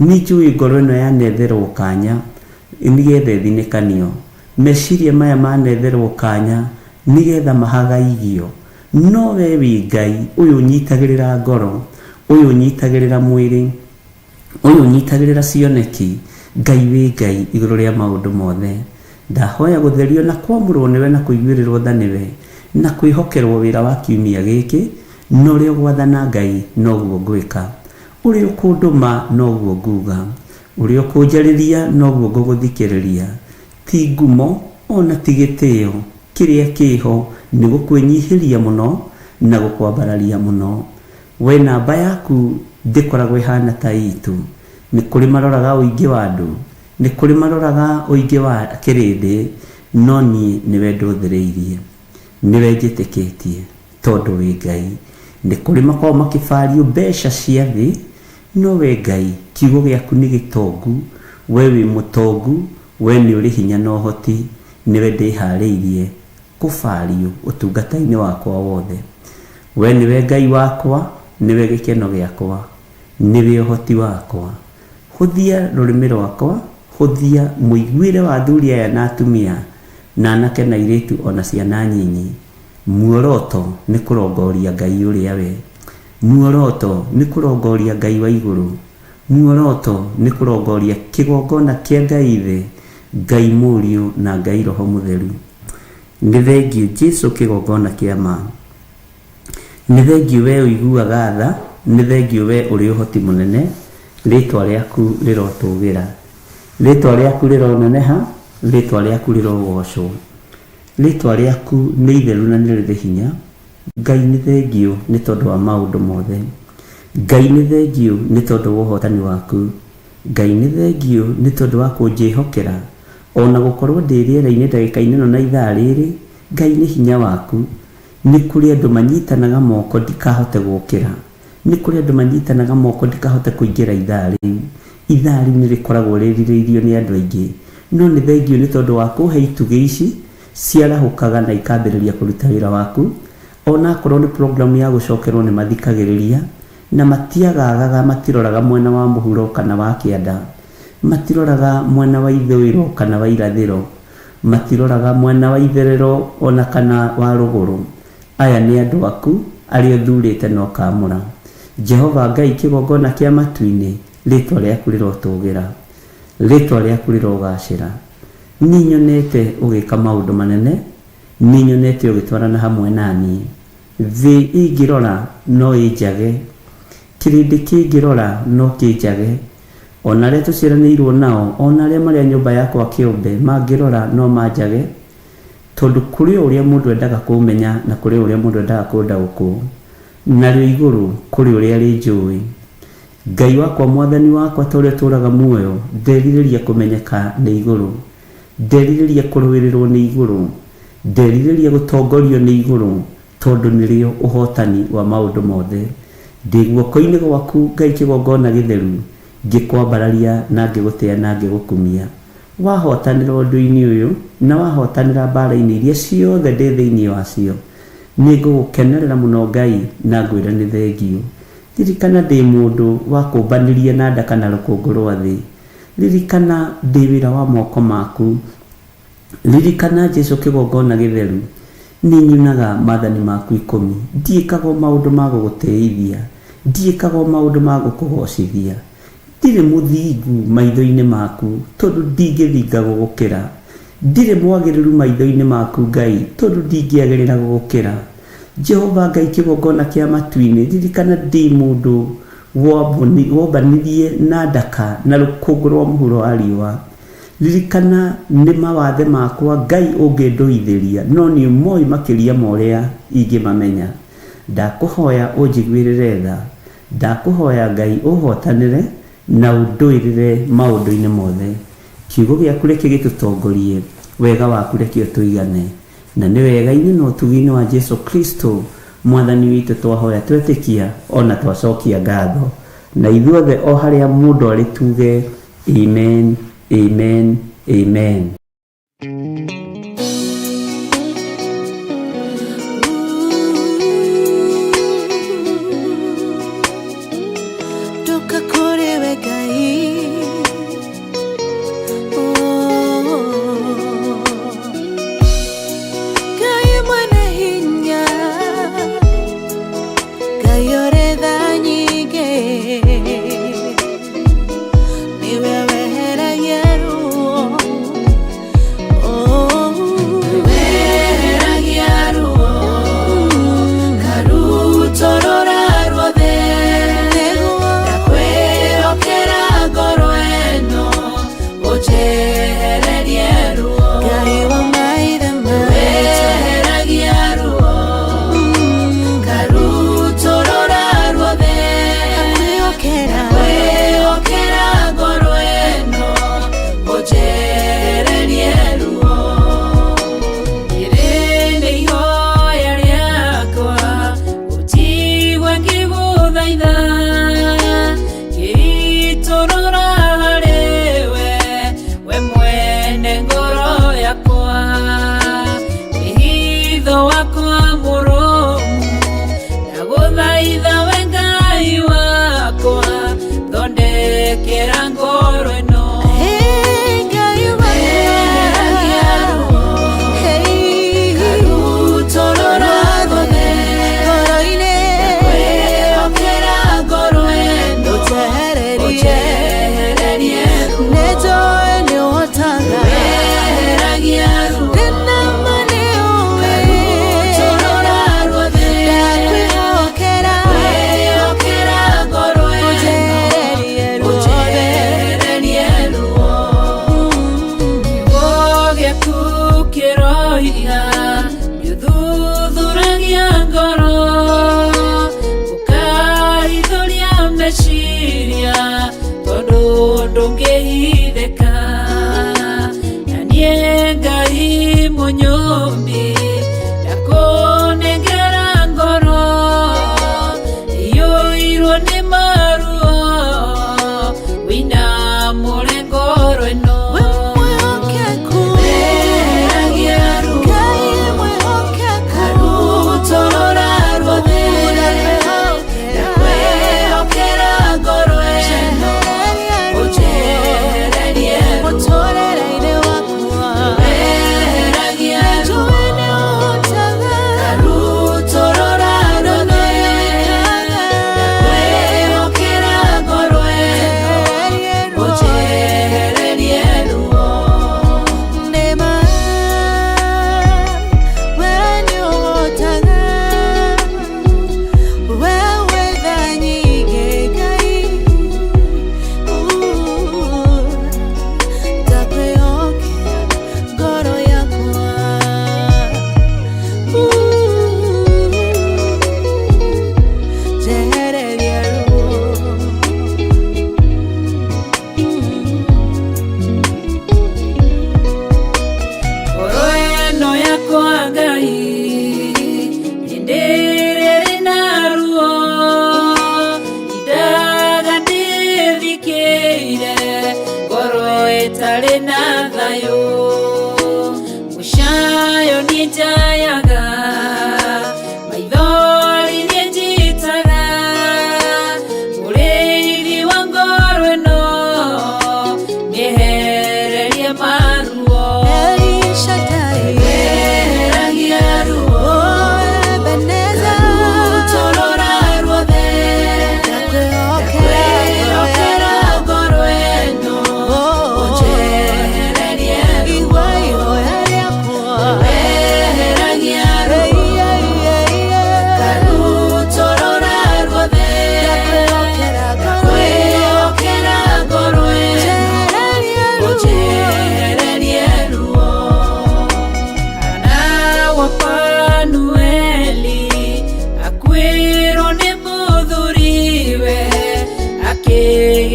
Nĩ njũĩ ngoro ĩno yanetherwo kanya nĩgetha ĩthinĩkanio, meciria maya manetherwo kanya nĩgetha mahagaigio. No we wĩ Ngai ũyũ ũnyitagĩrĩra ngoro, ũyũ ũnyitagĩrĩra mwĩrĩ, ũyũ ũnyitagĩrĩra cioneki. Ngai wĩ Ngai igũrũ rĩa maũndũ mothe. Ndahoya gũtherio na kwamũrwo nĩwe na kũiguĩrĩrwo tha nĩwe na kwĩhokerwo wĩra wa kiumia gĩkĩ, na ũrĩa ũgwathana Ngai noguo ngwĩka, ũrĩa ũkũndũma noguo nguga, ũrĩa ũkũnjarĩria noguo ngũgũthikĩrĩria. Ti ngumo ona ti gĩtĩo, kĩrĩa kĩho nĩ gũkwĩnyihĩria mũno na gũkwambararia mũno. We namba yaku ndĩkoragwo ĩhana ta itũ. Nĩ kũrĩ maroraga ũingĩ wa andũ, nĩ kũrĩ maroraga ũingĩ wa kĩrĩndĩ, no niĩ nĩwe ndũthĩrĩirie, nĩwe njĩtĩkĩtie, tondũ wĩ Ngai. Nĩ kũrĩ makoragwo makĩbario mbeca cia thĩ, no we Ngai kiugo gĩaku nĩ gĩtongu, we wĩ mũtongu, we nĩ ũrĩ hinya na ũhoti, nĩwe ndĩharĩirie kũbario ũtungata-inĩ wakwa wothe. We nĩwe Ngai wakwa, nĩwe gĩkeno gĩakwa, nĩwe ũhoti wakwa. Hũthia rũrĩmĩ rwakwa, hũthia mũiguĩre wa athuri aya na atumia, na anake na airĩtu ona ciana nyinyi. Muoroto nĩ kũrongoria Ngai ũrĩa we. Muoroto nĩ kũrongoria Ngai wa igũrũ. Muoroto nĩ kũrongoria kĩgongona kĩa Ngai Ithe, Ngai Mũriũ na Ngai Roho Mũtheru. Nĩ thengiũ Jesu kĩgongona kĩa ma. Nĩ thengiũ we ũiguaga tha, nĩ thengiũ we ũrĩ ũhoti mũnene, rĩtwa rĩaku rĩrotũgĩra, rĩtwa rĩaku rĩroneneha, rĩtwa rĩaku rĩrogocwo. Rĩtwa rĩaku nĩ itheru na nĩ rĩrĩ hinya. Ngai nĩ thengiũ nĩ tondũ wa maũndũ mothe. Ngai nĩ thengiũ nĩ tondũ wa ũhotani waku. Ngai nĩ thengiũ nĩ tondũ wa kũnjĩhokera ona gũkorwo ndĩ rĩera-inĩ ndagĩka-inĩ ĩno na ithaa rĩrĩ. Ngai nĩ hinya waku. Nĩ kũrĩ andũ manyitanaga moko ndikahote gũkĩra, nĩ kũrĩ andũ manyitanaga moko ndikahote kũingĩra ithaa rĩu. Ithaa rĩu nĩ rĩkoragwo rĩrirĩirio nĩ andũ aingĩ, no nĩ thengiũ nĩ tondũ wa kũhe itugĩ ici ciarahũkaga na ikambĩrĩria kũruta wĩra waku. Ona akorwo nĩ programu ya gũcokerwo nĩ mathikagĩrĩria na matiagagaga, matiroraga mwena wa mũhuro kana wa kĩanda, matiroraga mwena wa ithũĩro kana wa irathĩro, matiroraga mwena wa itherero ona kana wa rũgũrũ. Aya nĩ andũ aku arĩa ũthurĩte na ũkaamũra. Jehova Ngai kĩgongona kĩa matu-inĩ, rĩtwa rĩaku rĩrotũgĩra, rĩtwa rĩaku rĩrogacĩra. Nĩ nyonete ũgĩka maũndũ manene, nĩ nyonete ũgĩtwarana hamwe na niĩ. Thĩ ĩngĩrora no ĩnjage, kĩrĩndĩ kĩngĩrora no kĩnjage, ona arĩa tũciaranĩirwo nao, ona arĩa marĩ a nyũmba yakwa kĩũmbe mangĩrora no manjage, tondũ kũrĩ o ũrĩa mũndũ endaga kũmenya na kũrĩ o ũrĩa mũndũ endaga kũndaũkwo. Narĩo igũrũ kũrĩ ũrĩa rĩnjũĩ. Ngai wakwa mwathani wakwa ta ũrĩa ũtũũraga muoyo, nderirĩria kũmenyeka nĩ igũrũ, nderirĩria kũrũĩrĩrwo nĩ igũrũ, nderirĩria gũtongorio nĩ igũrũ, tondũ nĩrĩo ũhotani wa maũndũ mothe. Ndĩ guoko-inĩ gwaku Ngai kĩgongona gĩtheru, ngĩkwambararia na ngĩgũtĩa na ngĩgũkumia. Wahotanĩra ũndũ-inĩ ũyũ na wahotanĩra mbara-inĩ iria ciothe ndĩ thĩinĩ wacio. Nĩ ngũgũkenerera mũno Ngai na ngwĩre nĩ thengiũ. Ririkana ndĩ mũndũ wakũmbanirie na ndaka na rũkũngũ rwa thĩ. Ririkana ndĩ wĩra wa moko maku. Ririkana Jesu kĩgongona gĩtheru. Nĩ nyunaga maathani maku ikũmi. Ndiĩkaga o maũndũ ma gũgũtĩithia. Ndiĩkaga o maũndũ ma gũkũgocithia. Ndirĩ mũthingu maitho-inĩ maku, tondũ ndingĩthinga gũgũkĩra. Ndirĩ mwagĩrĩru maitho-inĩ maku Ngai, tondũ ndingĩagĩrĩra gũgũkĩra. Jehova Ngai kĩgongona kĩa matu-inĩ, ririkana ndĩ mũndũ wombanirie na ndaka na rũkũngũ rwa mũhuro wa riũa. Ririkana nĩ mawathe makwa Ngai ũngĩndũithĩria, no nĩ ũmoĩ makĩria ma ũrĩa ingĩmamenya. Ndakũhoya ũnjiguĩrĩre tha. Ndakũhoya Ngai ũhotanĩre na ũndũĩrĩre maũndũ-inĩ mothe. Kiugo gĩaku reke gĩtũtongorie, wega waku reke ũtũigane. Na nĩ wega-inĩ na ũtugi-inĩ wa Jesu Kristo Mwathani witũ twahoya twetĩkia ona twacokia ngatho. Na ithuothe o harĩa mũndũ arĩ tuge amen, amen, amen. Ndoka kũrĩ we Ngai. Oh. Ngai mwene hinya, Ngai ũrĩ tha nyingĩ, nĩwe weheragia ruo. Oh. Weheragia ruo Karutorora ruothe. Nĩguo. Ndakwĩhokera ngoro ĩno ũnjehererie ruo. Ngai wa maithe maitũ. Weheragia ruo Karutorora ruothe. Ndakwĩhokera. Ndakwĩhokera ngoro ĩno ũnjehererie ruo. Rĩrĩ nĩ ihoya rĩakwa ũnjigue ngĩgũthaitha, ngĩitũrũra harĩwe we mwene ngoro yakwa. Wĩhitho wakwa mũrũmu ndagũthaitha we Ngai wakwa, thondekera ngoro ĩno. Hey, Ngai Weheragia ruo Hey, Karutorora ruothe. ngoro-inĩ. Ndakwĩhokera ngoro ĩno Ũnjehererie. ũnjehererie ruo. Nĩnjũĩ nĩũhotaga. Weheragia ruo Ndĩna ma nĩũĩ. Karutorora ruothe. Ndakwĩhokera. Ndakwĩhokera ngoro ĩno Ũnjehererie ruothe. ũnjehererie ruo. Kiugo gĩaku kĩroiga nĩũthuthuragia ngoro, ũkahithũria meciria tondũ ndũngĩhithĩka. Na niĩ Ngai mũnyũmbi ndakũnengera ngoro iyũirwo nĩ maruo, wĩinamũre ngoro ĩno. We mwĩhokeku. Weheragia ruo. Ngai mwĩhokeku. Karutorora ruothe. Ndakwĩhokera ngoro ĩno ũnjehererie ruo. Mũtũũrĩre-inĩ wakwa. Weheragia ruo. Nĩnjũĩ nĩũhotaga. Karutorora ruothe. Ndakwĩhokera ngoro ĩno ũnjehererie ruo. Nĩma, we nĩũhotaga. We wĩ tha nyingĩ, Ngai. Ndakwĩhokera ngoro yakwa. Njehereria ruo. Ngoro ĩno yakwa Ngai nĩndĩrĩrĩ na ruo, indaga ndĩthikĩire ngoro ĩtarĩ na thayũ. Mũcayo nĩnjayaga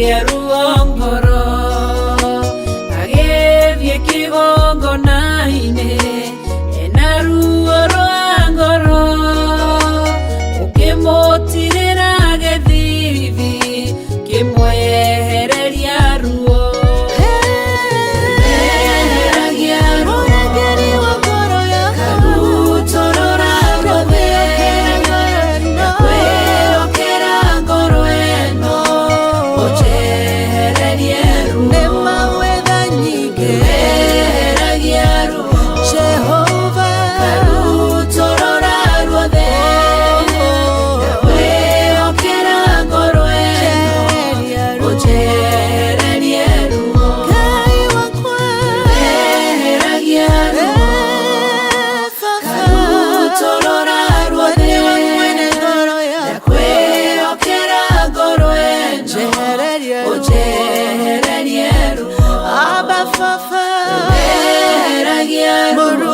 Akĩgĩa ruo ngoro agĩthiĩ kĩgongona-inĩ ena ruo rwa ngoro ũkĩmũtirĩra gĩthithi kĩmwehereria ruo Eheragia ruo karutũrũra ruothe ndakwĩhokera ngoro ĩno ũnjehererie ruo Eheragia ruo karutũrũra ruothe ndakwĩhokera ngoro ĩno ũnjehererie ruo Eheragia ruo karutũrũra ruothe ndakwĩhokera ngoro ĩno ũnjehererie ruo Eheragia ruo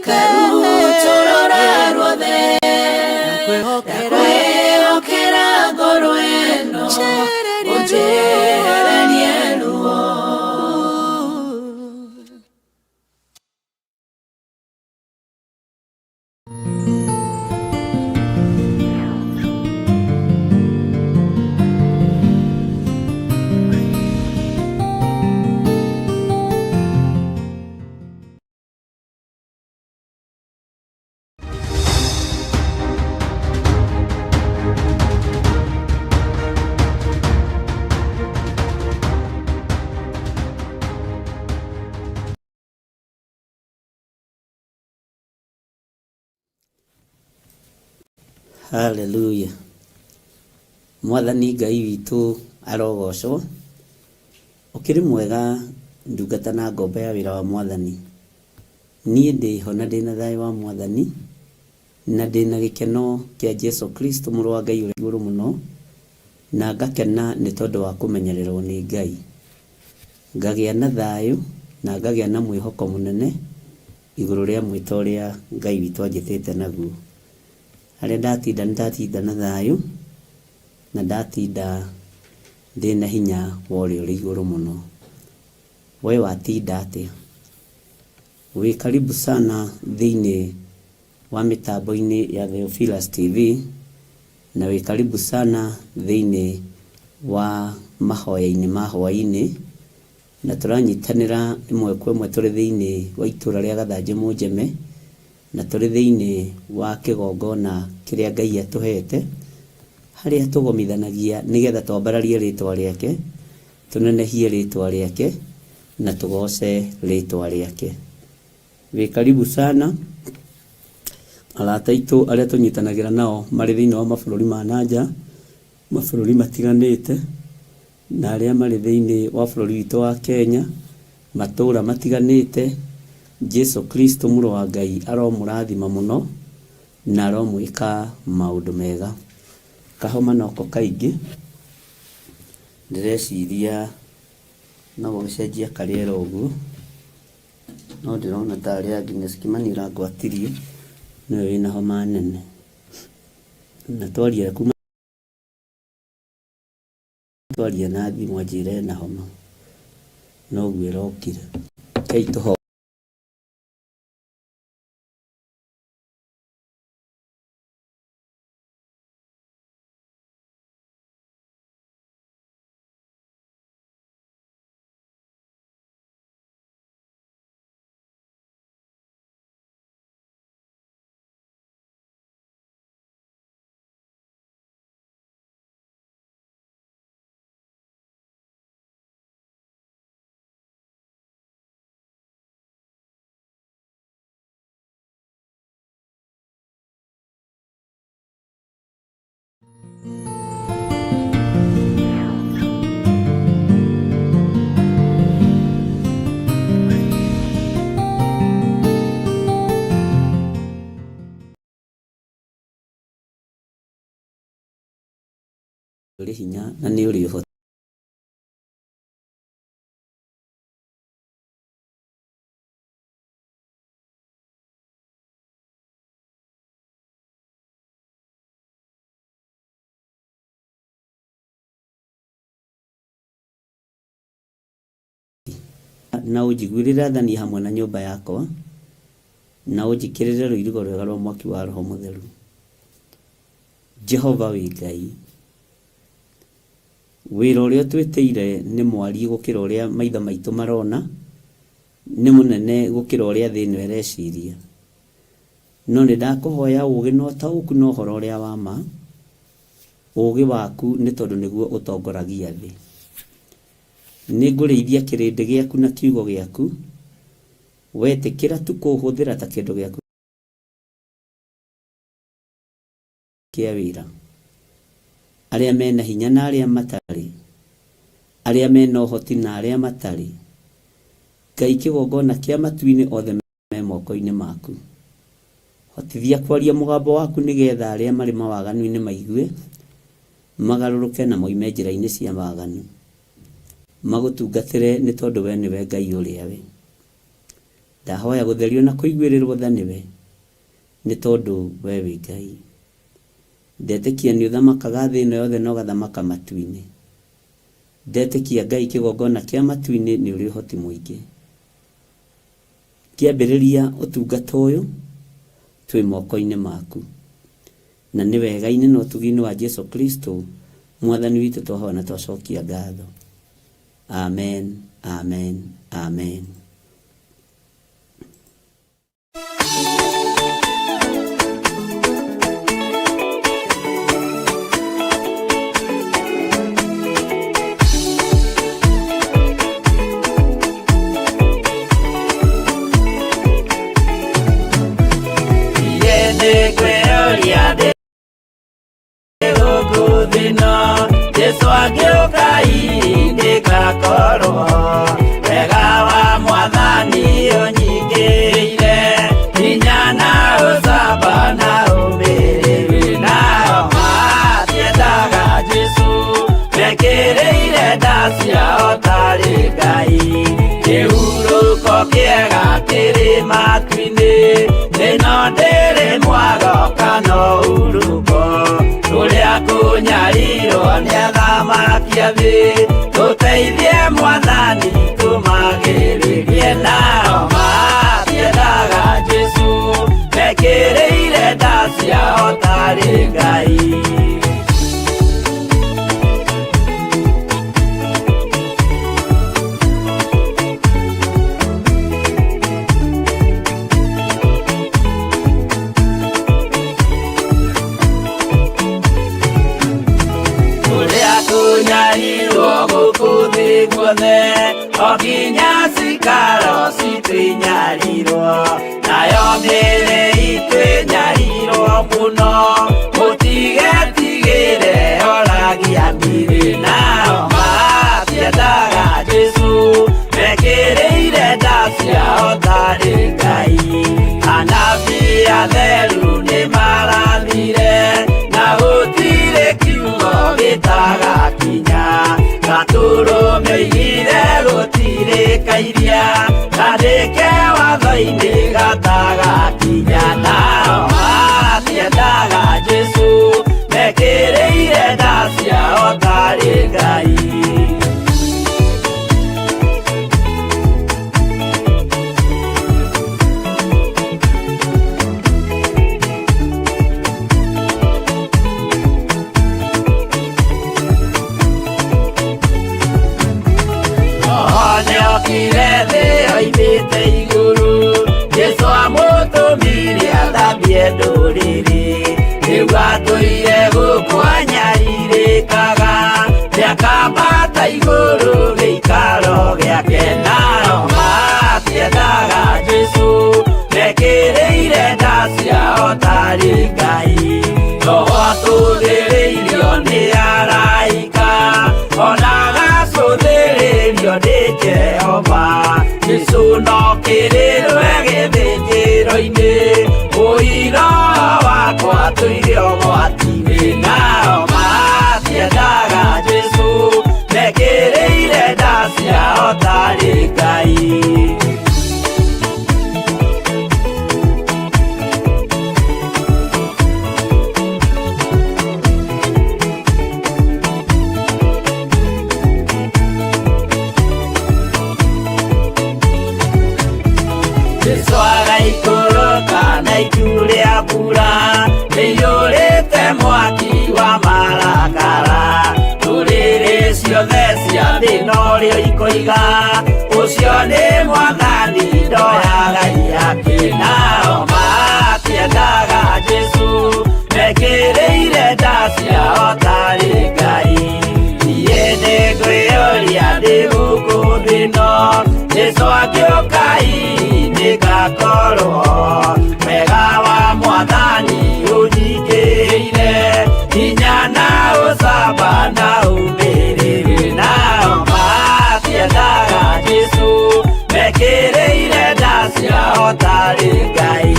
karutũrũra ruothe ndakwĩhokera ngoro ĩno ũnjehererie ruo. Haleluya. Mwathani Ngai witũ arogocwo. Ũkĩrĩ mwega ndungata na ngombo ya wĩra wa Mwathani. Niĩ ndĩho na ndĩna thayũ wa Mwathani na ndĩna gĩkeno kĩa Jesu Kristo mũrũ wa Ngai ũrĩa igũrũ mũno, na ngakena nĩ tondũ wa kũmenyererwo nĩ Ngai. Ngagĩa na thayũ na ngagĩa na mwĩhoko mũnene igũrũ rĩa mwĩto ũrĩa Ngai witũ anjĩtĩte naguo. Harĩa ndatinda nĩ ndatinda na thayũ na ndatinda ndĩna hinya wa ũrĩa ũrĩ igũrũ mũno. We watinda atĩa? Wĩ karibu sana thĩinĩ wa mĩtambo-inĩ ya Theophilus TV na wĩ karibu sana thĩinĩ wa mahoya-inĩ ma hwaĩ-inĩ, na tũranyitanĩra ĩmwe kwa ĩmwe tũrĩ thĩinĩ wa itũra rĩa Gathanjĩ Mũnjeme, na tũrĩ thĩinĩ wa kĩgongona kĩrĩa Ngai atũhete, harĩa tũgomithanagia nĩgetha twambararie rĩtwa rĩake, tũnenehie rĩtwa rĩake na tũgoce rĩtwa rĩake. Wĩ karibu sana arata aitũ arĩa tũnyitanagĩra nao marĩ thĩinĩ wa mabũrũri ma nanja, mabũrũri matiganĩte, na arĩa marĩ thĩinĩ wa bũrũri witũ wa Kenya, matũra matiganĩte. Jesu Kristo mũrũ wa Ngai aromũrathima mũno na aromwĩka maũndũ mega. Kahoma noko kaingĩ ndĩreciria no gũgĩcenjia karĩera ũguo, no ndĩrona tarĩ Agnes Kimani ũrangwatirie nĩwe wĩna homa nene, na twaria kuma twaria na thimũ anjĩra ena homa, noguo ĩrokire. Rekei tũhoe. Ũrĩ hinya na nĩ ũrĩ ũhoti. Na ũnjiguĩrĩre tha niĩ hamwe na nyũmba yakwa, na ũnjĩkĩrĩre rũirigo rwega rwa mwaki wa Roho Mũtheru. Jehova wĩ Ngai. Wĩra ũrĩa ũtwĩtĩire nĩ mwariĩ gũkĩra ũrĩa maitho maitũ marona, nĩ mũnene gũkĩra ũrĩa thĩ ĩno ĩreciria. No nĩ ndakũhoya ũũgĩ na ũtaũku na ũhoro ũrĩa wa ma, ũũgĩ waku nĩ tondũ nĩguo ũtongoragia thĩ. Nĩngũrĩithia kĩrĩndĩ gĩaku na kiugo gĩaku, wetĩkĩra tu kũũhũthĩra ta kĩndũ gĩaku kĩa wĩra. Arĩa mena hinya na arĩa matarĩ, arĩa mena ũhoti na arĩa matarĩ, Ngai kĩgongona kĩa matu-inĩ othe me moko-inĩ maku. Hotithia kwaria mũgambo waku nĩgetha arĩa marĩ mawaganu-inĩ maigue, magarũrũke na moime njĩra-inĩ cia waganu, magũtungatĩre nĩ tondũ we nĩwe Ngai ũrĩa we. Ndahoya gũtherio na kũiguĩrĩrwo tha nĩwe, nĩ tondũ we wĩ Ngai. Ndetĩkia nĩ ũthamakaga thĩ ĩno yothe na ũgathamaka matu-inĩ. Ndetĩkia Ngai kĩgongona kĩa matu-inĩ nĩ ũrĩ ũhoti mũingĩ. Ngĩambĩrĩria ũtungata ũyũ, twĩ moko-inĩ maku. Na nĩ wega-inĩ na ũtugi-inĩ wa Jesu Kristo, Mwathani witũ twahoya na twacokia ngatho. Amen, amen, amen. Jesu angĩũka ndĩgakorwo wega wa mwathani ũnyingĩrĩire hinya na ũcamba na ũmĩrĩru nao matiendaga Jesu mekĩrĩire nda ciao tarĩ Ngai kĩhurũko kĩega kĩrĩ matu-inĩ ĩno ndĩrĩ mwago kana ũhurũko kũrĩa kũnyarirwo nĩ athamaki a thĩ tũteithie mwathani tũmagĩrĩrie nao matiendaga Jesu mekĩrĩire nda ciao tarĩ Ngai. Kũrĩa kũnyarirwo gũkũ thĩ guothe o nginya cikaro citũ inyarirwo nayo mĩĩrĩ itũ ĩnyarirwo mũno mũtigetigĩre oragia mĩĩrĩ nao matiendaga Jesu mekĩrĩire nda ciao tarĩ Ngai anabii atheru nĩmarathire na gũtirĩ kiugo gĩtagakinya gatũrũme oigire gũtirĩ kairia kandĩke watho-inĩ gatagakinya nao matiendaga Jesu mekĩrĩire nda ciao tarĩ Ngai. Nĩokire thĩ oimĩte igũrũ Jesu amũtũmire athambie ndũrĩrĩ rĩu atũire gũkũ anyarirĩkaga nĩakambata igũrũ gĩikaro gĩake nao matiendaga Jesu mekĩrĩire nda ciao tarĩ Ngai roho atũthĩrĩirio nĩ araika ona agacũthĩrĩrio nĩ Jehova Jesu no kĩrĩrwe gĩthĩnjĩro-inĩ ũira wakwa tũire ũgwati-inĩ nao matiendaga Jesu mekĩrĩire nda ciao tarĩ Ngai. Norĩo ikoiga ũcio nĩ mwathani ndoyaga iaki. Nao matiendaga Jesũ, mekĩrĩire nda ciao tarĩ Ngai. Niĩ nĩngwĩyũria ndĩ gũkũ thĩ ĩno, Jesũ angĩũka hihi nĩngakorwo. Wega wa mwathani ũnyingĩrĩire, hinya na ũcamba na ũmĩrĩru. Nao matiendaga Jesũ, mekĩrĩire nda ciao tarĩ Ngai.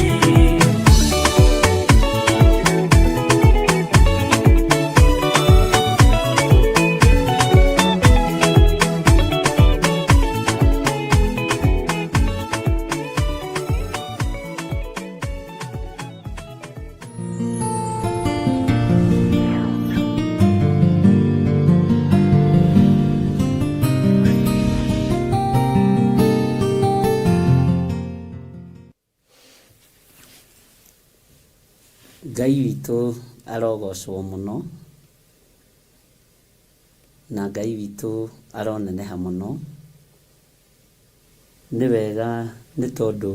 Ngai witũ arogocwo mũno, na Ngai witũ aroneneha mũno. Nĩ wega nĩ tondũ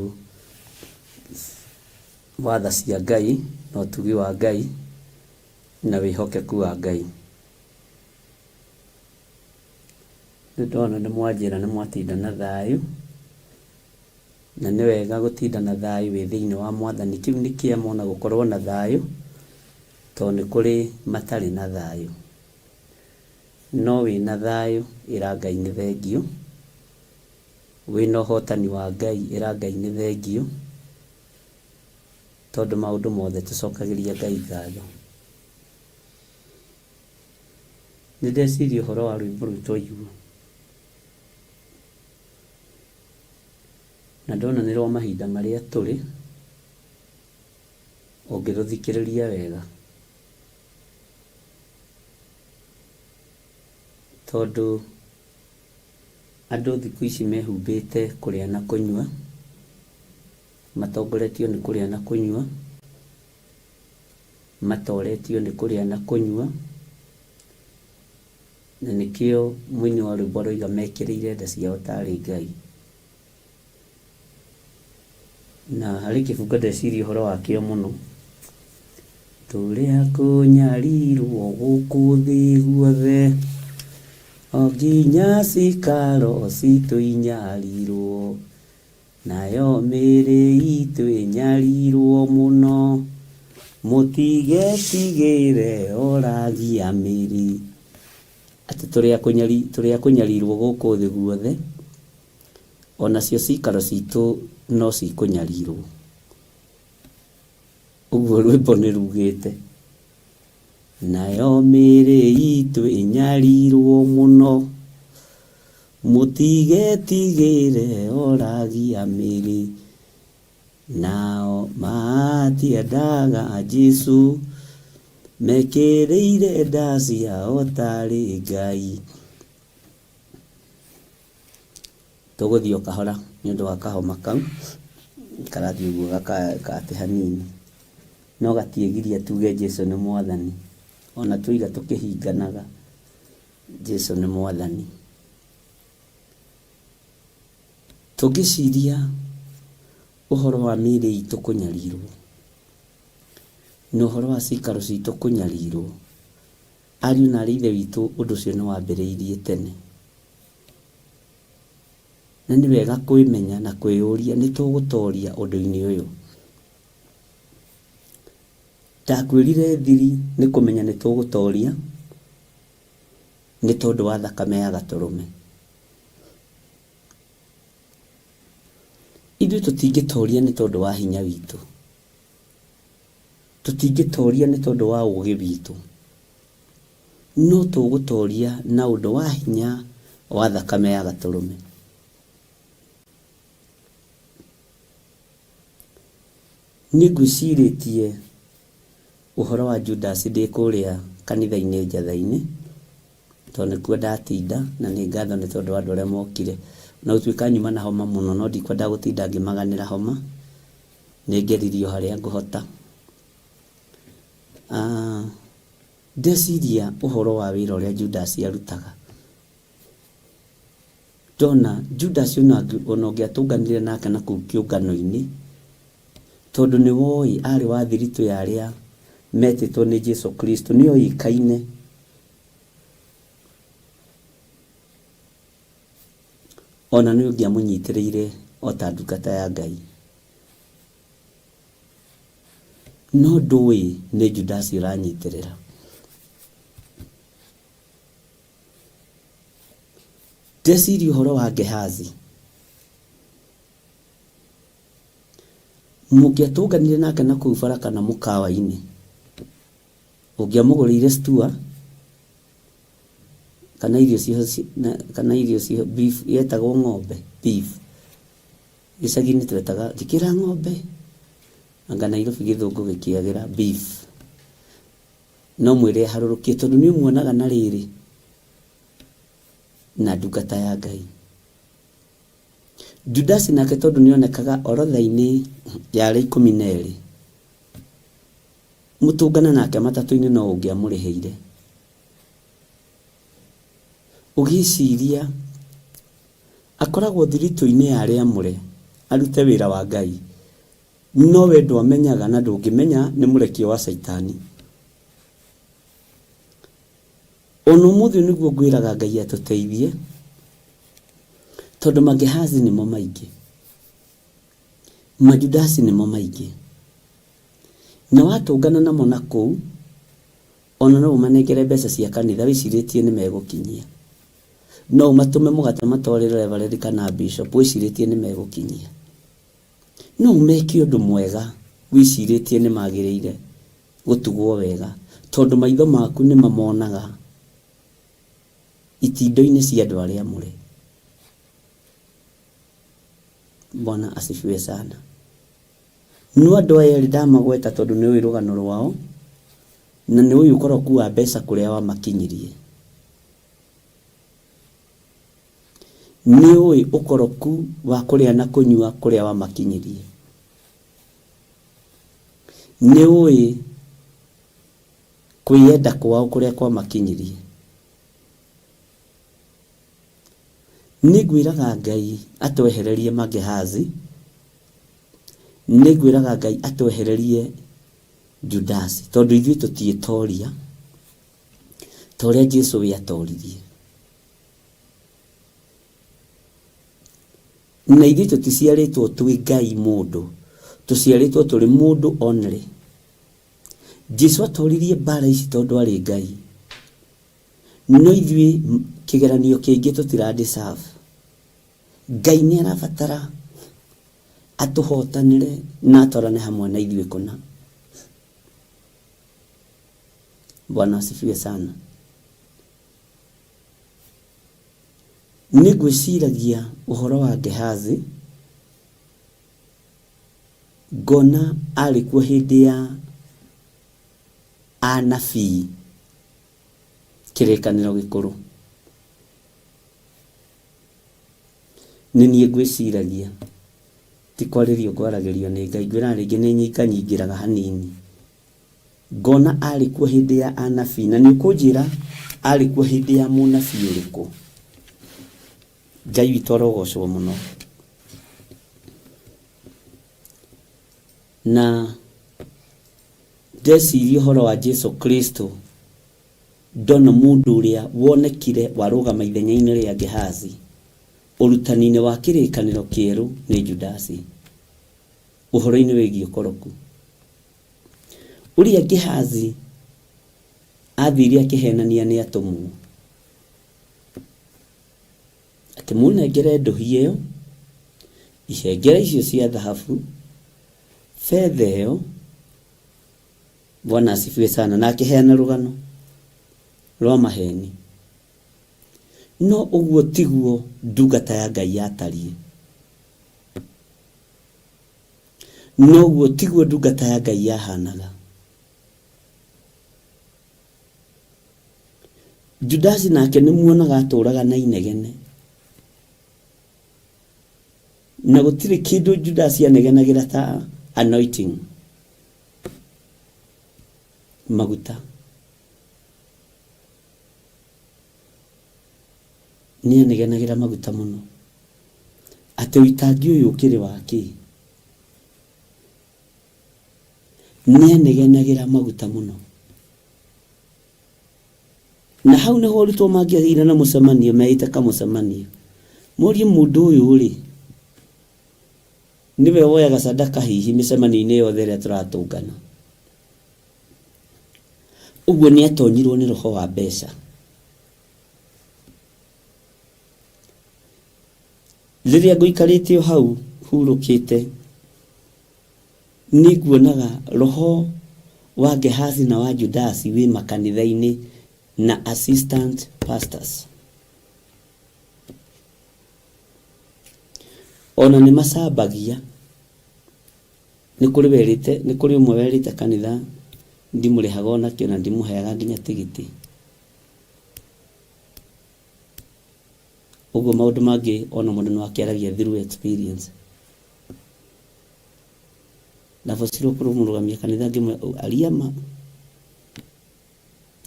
wa tha cia Ngai na ũtugi wa Ngai na wĩhokeku wa Ngai. Nĩ ndona nĩ mwanjĩra nĩ mwatinda na thayũ, na nĩ wega gũtinda na thayũ wĩ thĩinĩ wa Mwathani. Kĩu nĩ kĩama ona gũkorwo na thayũ, tondũ nĩ kũrĩ matarĩ na thayũ. No wĩna thayũ ĩra Ngai nĩ thengiũ, wĩna ũhotani wa Ngai ĩra Ngai nĩ thengiũ, tondũ maũndũ mothe tũcokagĩria Ngai ngatho. Nĩ ndeciria ũhoro wa rwĩmbo rũu twaigua, na ndona nĩ rwa mahinda marĩa tũrĩ, ũngĩrũthikĩrĩria wega. Tondũ andũ thikũ ici mehumbĩte kũrĩa na kũnyua, matongoretio nĩ kũrĩa na kũnyua, matoretio nĩ kũrĩa na kũnyua, na nĩkĩo mũini wa rwĩmbo aroiga mekĩrĩire nda ciao tarĩ Ngai. Na harĩ kĩbungo ndeciria ũhoro wakĩo mũno. Tũrĩ a kũnyarirwo gũkũ thĩ guothe, o nginya cikaro citũ inyarirwo, nayo mĩĩrĩ itũ ĩnyarirwo mũno, mũtigetigĩre oragia mĩĩrĩ. Atĩ tũrĩ a kũnyarirwo gũkũ thĩ guothe, onacio cikaro citũ no cikũnyarirwo. Ũguo rwĩmbo nĩ rugĩte. Nayo mĩĩrĩ itũ ĩnyarirwo mũno, mũtigetigĩre oragia mĩĩrĩ. Nao matiendaga Jesũ, mekĩrĩire nda ciao tarĩ Ngai. Tũgũthiĩ o kahora nĩ ũndũ wa kahoma kau, karathiĩ ũguo gakate hanini. No gatiĩgiria tuge Jesũ nĩ Mwathani. Ona twoiga tũkĩhinganaga, Jesũ nĩ Mwathani. Tũngĩciria ũhoro wa mĩĩrĩ itũ kũnyarirwo, na ũhoro wa cikaro citũ kũnyarirwo, ariũ na aarĩ a Ithe witũ ũndũ ũcio nĩ wambĩrĩirie tene. Na nĩ wega kwĩmenya na kwĩyũria nĩ tũgũtoria ũndũ-inĩ ũyũ. Ndakwĩrire thiri nĩ kũmenya nĩ tũgũtoria nĩ tondũ wa thakame ya gatũrũme. Ithuĩ tũtingĩtoria nĩ tondũ wa hinya witũ. Tũtingĩtoria nĩ tondũ wa ũgĩ witũ. No tũgũtoria na ũndũ wa hinya wa thakame ya gatũrũme. Niĩ ngwĩcirĩtie ũhoro wa Judas ndĩ kũrĩa kanitha-inĩ njatha-inĩ, tondũ nĩkuo ndatinda, na nĩ ngatho nĩ tondũ wa andũ arĩa mokire. Ona gũtuĩka nyuma na homa mũno, no ndikwenda gũtinda ngĩmaganĩra homa, nĩ ngeririe o harĩa ngũhota. Ndeciria ũhoro wa wĩra ũrĩa Judas arutaga. Ndona Judas ona ũngĩatũnganire nake na kũu kĩũngano-inĩ, tondũ nĩ woĩ arĩ wa thiritũ ya arĩa metĩtwo nĩ Jesu Kristo, nĩ oĩkaine. Ona nĩ ũngĩamũnyitĩrĩire o ta ndungata ya Ngai. No ndũĩ nĩ Judas ũranyitĩrĩra. Ndeciria ũhoro wa Gehazi. Mũngĩatũnganire nake na kũu bara kana mũkawa-inĩ, ũngĩamũgũrĩire stua kana irio ciho kana irio ciho beef yetagwo ng'ombe beef. Gĩcagi-inĩ twetaga njĩkĩra ng'ombe, anga Nairobi gĩthũngũ gĩkĩagĩra beef. No mwĩre harũrũkie tondũ nĩ ũmuonaga na rĩrĩ na ndungata ya Ngai. Judasi nake tondũ nĩonekaga orotha-inĩ ya arĩa 12, mũtũngane nake matatũ-inĩ no ũngĩamũrĩhĩire. Ũgĩciria akoragwo thiritũ-inĩ ya arĩa amũre arute wĩra wa Ngai, no we ndwamenyaga na ndũngĩmenya nĩ mũrekio wa Caitani. Ona ũmũthĩ ũyũ nĩguo ngwĩraga Ngai atũteithie, tondũ Magehazi nĩmo maingĩ, Majudasi nĩmo maingĩ, na watũngana namo na kũu, ona no ũmanengere mbeca cia kanitha wĩcirĩtie nĩ megũkinyia. No ũmatũme mũgate matwarĩre reverend kana bishop wĩcirĩtie nĩ megũkinyia. No ũmeke ũndũ mwega wĩcirĩtie nĩ magĩrĩire gũtugwo wega, tondũ maitho maku nĩ mamonaga itindo-inĩ cia andũ arĩa amũre. Bwana asifiwe sana. No andũ aya erĩ ndamagweta tondũ nĩ ũĩ rũgano rwao, na nĩ ũĩ ũkoroku wa mbeca kũrĩa wamakinyirie. Nĩ ũĩ ũkoroku wa kũrĩa na kũnyua kũrĩa wamakinyirie. Nĩ ũĩ kwĩyenda kwao kũrĩa kwamakinyirie. Nĩ ngwĩraga Ngai atwehererie Magehazi, nĩ ngwĩraga Ngai atwehererie Judasi, tondũ ithuĩ tũtiĩtoria ta ũrĩa Jesu we atoririe. Na ithuĩ tũticiarĩtwo twĩ Ngai mũndũ, tũciarĩtwo tũrĩ mũndũ only. Jesu atoririe mbara ici tondũ arĩ Ngai. No ithuĩ kĩgeranio kĩingĩ tũtira deserve. Ngai nĩ arabatara atũhotanĩre na atwarane hamwe na ithuĩ kũna. Bwana asifiwe sana. Nĩ ngwĩciragia ũhoro wa Gehazi, ngona arĩ kuo hĩndĩ ya anabii kĩrĩkanĩro gĩkũrũ. Nĩ niĩ ngwĩciragia, ti kwarĩrio ngwaragĩrio nĩ Ngai, ngwĩraga rĩngĩ nĩ nyinganyingĩraga hanini. Ngona arĩ kuo hĩndĩ ya anabii, na nĩ ũkũnjĩra arĩ kuo hĩndĩ ya mũnabii ũrĩkũ. Ngai witũ arogocwo mũno. Na ndeciria ũhoro wa Jesu Kristo, ndona mũndũ ũrĩa wonekire warũgama ithenya-inĩ rĩa Gehazi ũrutani-inĩ wa kĩrĩkanĩro kĩerũ nĩ Judasi, ũhoro-inĩ wĩgiĩ ũkoroku. Ũrĩa Gehazi athire akĩhenania nĩ atũmwo, akĩmũnengere ndũhi ĩyo, ihengere icio cia thahabu, betha ĩyo. Bwana asifiwe sana. Na akĩheana rũgano rwa maheni. No ũguo tiguo ndungata ya Ngai yatariĩ. No ũguo tiguo ndungata ya Ngai yahanaga. Judasi nake nĩ muonaga atũraga na inegene. Na gũtirĩ kĩndũ Judasi anegenagĩra ta anointing, maguta. Nĩ anegenagĩra maguta mũno. Atĩ ũitangi ũyũ ũkĩrĩ wa kĩ? Nĩ anegenagĩra maguta mũno. Na hau nĩho arutwo mangĩagĩire na mũcemanio, meĩte kamũcemanio. Morie mũndũ ũyũ rĩ, nĩwe woyaga sadaka hihi mĩcemanio-inĩ yothe ĩrĩa tũratũngana. Ũguo nĩ atonyirwo nĩ roho wa mbeca. Rĩrĩa ngũikarĩte o hau hurũkĩte, nĩ nguonaga roho wa Gehazi na wa Judasi wĩ makanitha-inĩ na assistant pastors. Ona nĩ macambagia, nĩ kũrĩ werĩte, nĩ kũrĩ ũmwe werĩte kanitha ndimũrĩhaga onakĩ na ndimũheaga nginya tigiti. Ũguo maũndũ mangĩ ona mũndũ no akĩaragia through experience. Ndabocirwo kũrũgamia kanitha ngĩmwĩra aria ma,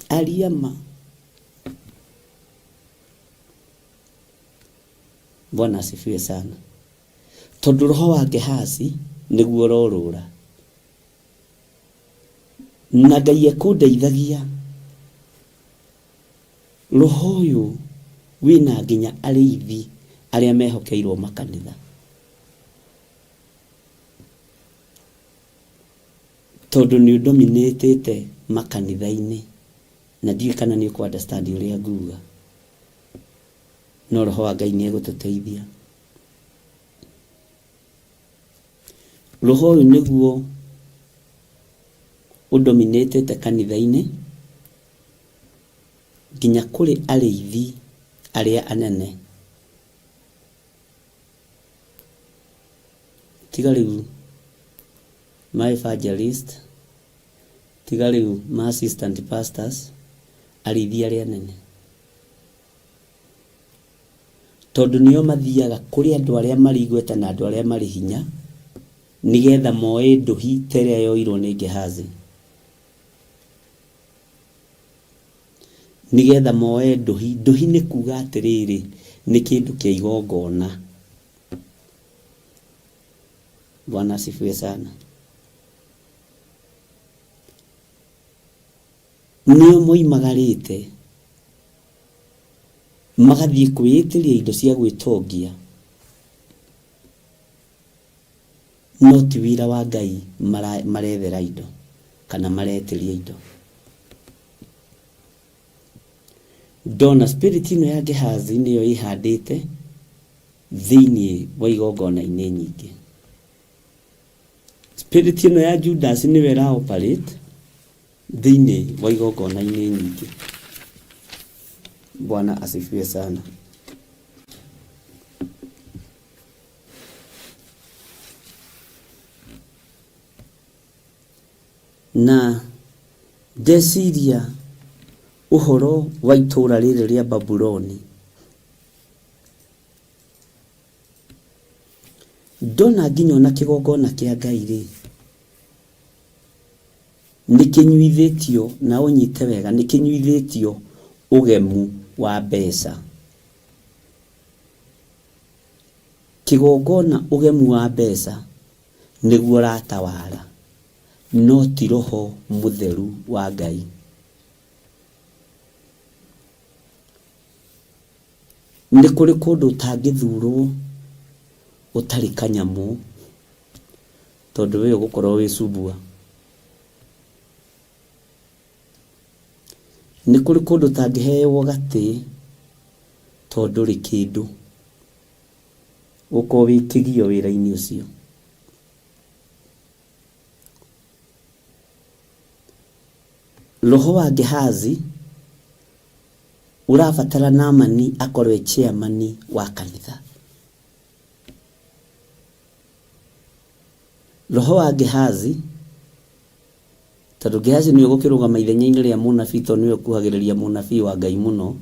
aria ma. Bwana asifiwe sana. Tondũ roho wa Gehazi nĩguo ũrorũra. Na Ngai ekũndeithagia roho ũyũ wĩna nginya arĩithi arĩa mehokeirwo makanitha. Tondũ nĩ ũndominĩtĩte makanitha-inĩ na ndiũĩ kana nĩ ũkũ understand ũrĩa nguga. No roho wa Ngai nĩ egũtũteithia. Roho ũyũ nĩguo ũndominĩtĩte kanitha-inĩ nginya kũrĩ arĩithi arĩa anene. Tiga rĩu ma evangelist, tiga rĩu ma assistant pastors, arĩithi arĩa anene. Tondũ nĩo mathiaga kũrĩ andũ arĩa marĩ igweta na andũ arĩa marĩ hinya, nĩgetha moe ndũhi ta ĩrĩa yoirwo nĩ Gehazi. Nĩgetha moe ndũhi. Ndũhi nĩ kuga atĩrĩrĩ, nĩ kĩndũ kĩa igongona. Bwana asifiwe sana. Nĩo moimagarĩte magathiĩ kwĩĩtĩria indo cia gwĩtongia, no ti wĩra wa Ngai marethera indo kana maretĩria indo. Ndona spirit ĩno ya Gehazi nĩyo ĩhandĩte thĩinĩ wa igongona-inĩ nyingĩ. Spirit ĩno ya Judas nĩyo ĩra operate thĩinĩ wa igongona-inĩ nyingĩ. Bwana asifiwe sana. Na ndeciria ũhoro wa itũũra rĩrĩ rĩa Babuloni, ndona nginya ona kĩgongona kĩa Ngai rĩ, nĩ kĩnyuithĩtio, na ũnyite wega, nĩ kĩnyuithĩtio ũgemu wa mbeca. Kĩgongona ũgemu wa mbeca nĩguo ũratawara, no ti roho mũtheru wa Ngai. Nĩ kũrĩ kũndũ ũtangĩthurwo ũtarĩ kanyamũ, tondũ we ũgũkorwo wĩ cubua. Nĩ kũrĩ kũndũ ũtangĩheo gatĩ tondũ ndũrĩ kĩndũ. Ũgũkorwo wĩ kĩgio wĩra-inĩ ũcio. Roho wa Gehazi ũrabatara Naamani akorwo e chairman wa kanitha. Roho wa Gehazi, tondũ Gehazi nĩwe ũgũkĩrũgama ithenya-inĩ rĩa mũnabii tondũ nĩwe ũkuhagĩrĩria mũnabii wa Ngai mũno.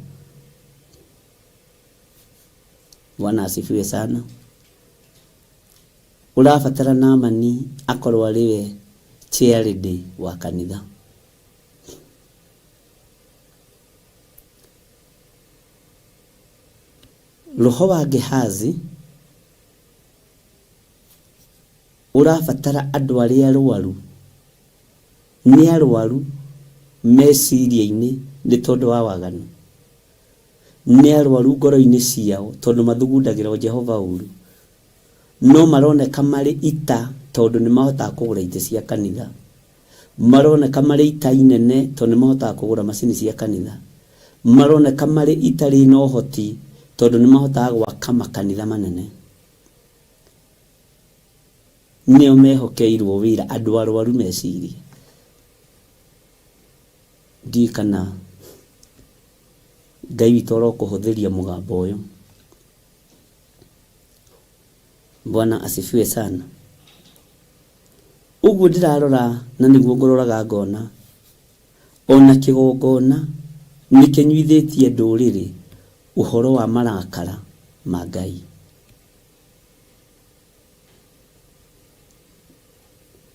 Bwana asifiwe sana. Ũrabatara Naamani akorwo arĩ we chairlady wa kanitha. Roho wa Gehazi ũrabatara andũ arĩa arwaru, nĩ arwaru meciria-inĩ nĩ tondũ wa waganu, nĩ arwaru ngoro-inĩ ciao tondũ mathugundagĩra o Jehova ũru, no maroneka marĩ ita tondũ nĩ mahotaga kũgũra itĩ cia kanitha, maroneka marĩ ita inene tondũ nĩ mahotaga kũgũra macini cia kanitha, maroneka marĩ ita rĩna ũhoti tondũ nĩ mahotaga gwaka makanitha manene. Nĩo mehokeirwo wĩra andũ arwaru meciria. Ndiũĩ kana Ngai witũ arokũhũthĩria mũgambo ũyũ. Bwana asifiwe sana. Ũguo ndĩrarora na nĩguo ngũroraga ngona ona kĩgongona nĩ kĩnyuithĩtie ndũrĩrĩ ũhoro wa marakara ma Ngai.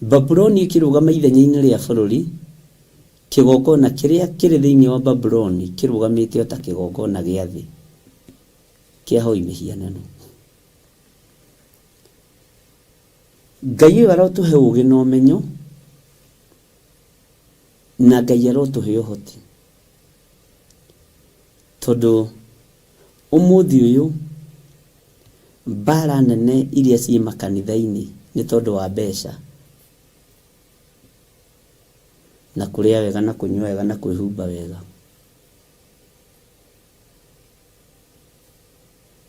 Babuloni ĩkĩrũgama ithenya-inĩ rĩa bũrũri, kĩgongona kĩrĩa kĩrĩ thĩinĩ wa Babuloni kĩrũgamĩte o ta kĩgongona gĩa thĩ kĩa ahoi mĩhianano. Ngai ũyũ arotũhe ũũgĩ na ũmenyo, na Ngai arotũhe ũhoti, tondũ ũmũthĩ ũyũ mbara nene iria ciĩ makanitha-inĩ nĩ tondũ wa mbeca na kũrĩa wega na kũnyua wega na kwĩhumba wega.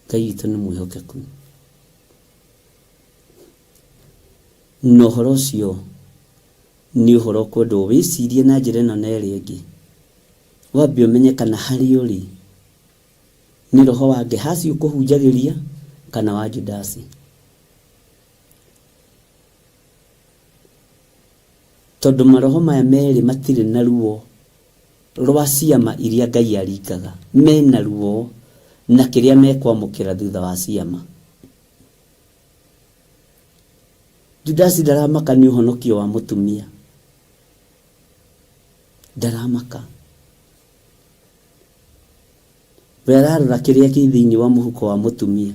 Ngai witũ nĩ mwĩhokeku. Na ũhoro ũcio nĩ ũhoro ũkwendwo wĩcirie na njĩra ĩno na ĩrĩa ĩngĩ. Wambe ũmenye kana harĩa ũrĩ nĩ roho wa Gehazi ũkũhunjagĩria kana wa Judasi. Tondũ maroho maya merĩ matirĩ na ruo rwa ciama iria Ngai aringaga, mena ruo na kĩrĩa mekwamũkĩra thutha wa ciama. Judasi ndaramaka nĩ ũhonokio wa mũtumia, ndaramaka. We ararora kĩrĩa kĩ thĩinĩ wa mũhuko wa mũtumia.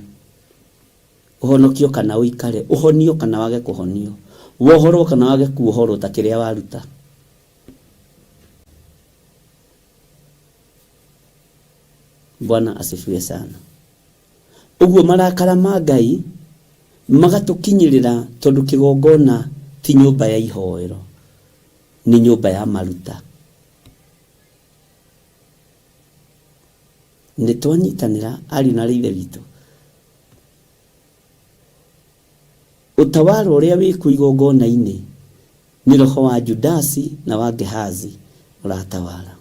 Ũhonokio kana ũikare, ũhonio kana wage kũhonio, wohorwo kana wage kuohorwo ta kĩrĩa waruta. Bwana asifiwe sana. Ũguo marakara ma Ngai magatũkinyĩrĩra tondũ kĩgongona ti nyũmba ya ihoero, nĩ nyũmba ya maruta. Nĩ twanyitanĩra ariũ na aarĩ a Ithe witũ. Ũtawara ũrĩa wĩkuo igongona-inĩ nĩ roho wa Judasi na wa Gehazi ũratawara.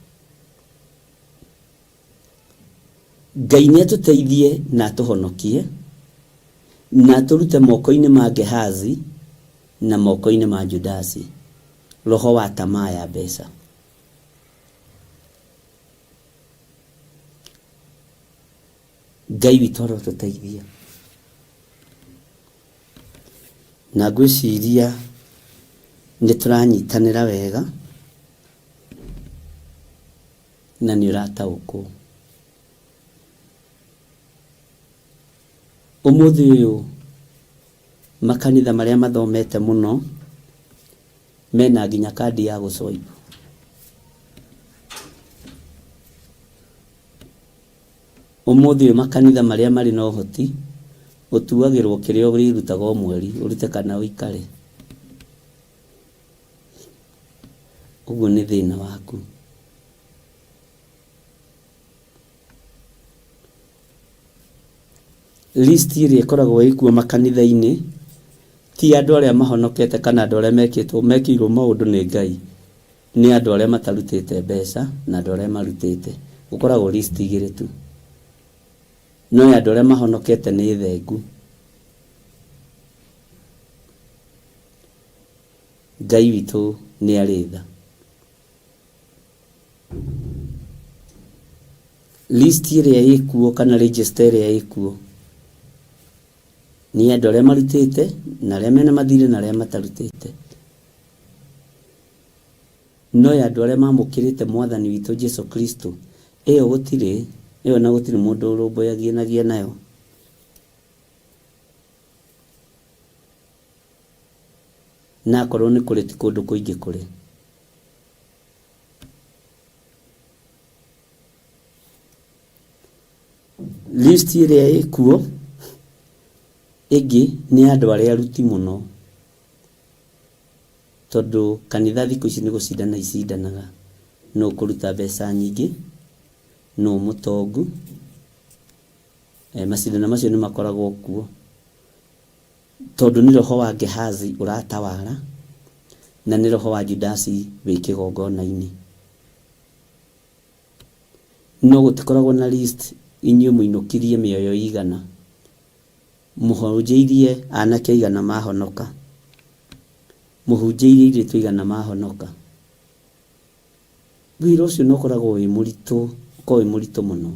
Ngai nĩ atũteithie na atũhonokie na atũrute moko-inĩ ma Gehazi na moko-inĩ ma Judasi, roho wa tamaa ya mbeca. Ngai witũ arotũteithia. Na ngwĩciria nĩ tũranyitanĩra wega na nĩ ũrataũkwo. Ũmũthĩ ũyũ makanitha marĩa mathomete mũno mena nginya kandi ya gũ swipe. Ũmũthĩ ũyũ makanitha marĩa marĩ na ũhoti ũtuagĩrwo kĩrĩa ũrĩrutaga o mweri, ũrute kana ũikare. Ũguo nĩ thĩna waku. List ĩrĩa ĩkoragwo ĩkuo makanitha-inĩ ti ya andũ arĩa mahonokete kana andũ arĩa mekĩtwo mekĩirwo maũndũ nĩ Ngai, nĩ andũ arĩa matarutĩte mbeca na andũ arĩa marutĩte. Gũkoragwo list igĩrĩ tu. No ya andũ arĩa mahonokete nĩ thengu. Ngai witũ nĩ arĩ tha. List ĩrĩa ĩkuo kana register ĩrĩa ĩkuo nĩ andũ arĩa marutĩte na arĩa mena mathirĩ na arĩa matarutĩte. No ya andũ arĩa mamũkĩrĩte mwathani witũ Jesu Kristo, ĩyo gũtirĩ, Ĩyo na gũtirĩ mũndũ ũrũmbũyanagia nayo. Na akorwo nĩ kũrĩ ti kũndũ kũingĩ kũrĩ. List ĩrĩa ĩkuo ĩngĩ nĩ ya andũ arĩa aruti mũno, tondũ kanitha thikũ ici nĩ gũcindana icindanaga, nũ ũkũruta mbeca nyingĩ, nũ mũtongu. Macindano macio nĩ makoragwo kuo, tondũ nĩ roho wa Gehazi ũratawara, na nĩ roho wa Judasi wĩ kĩgongona-inĩ. No gũtikoragwo na list inyuĩ mũinũkirie mĩoyo igana, mũhunjĩirie anake aigana mahonoka, mũhunjĩirie airĩtu aigana mahonoka. Wĩra ũcio nĩ ũkoragwo wĩ mũritũ, ũkoragwo wĩ mũritũ mũno.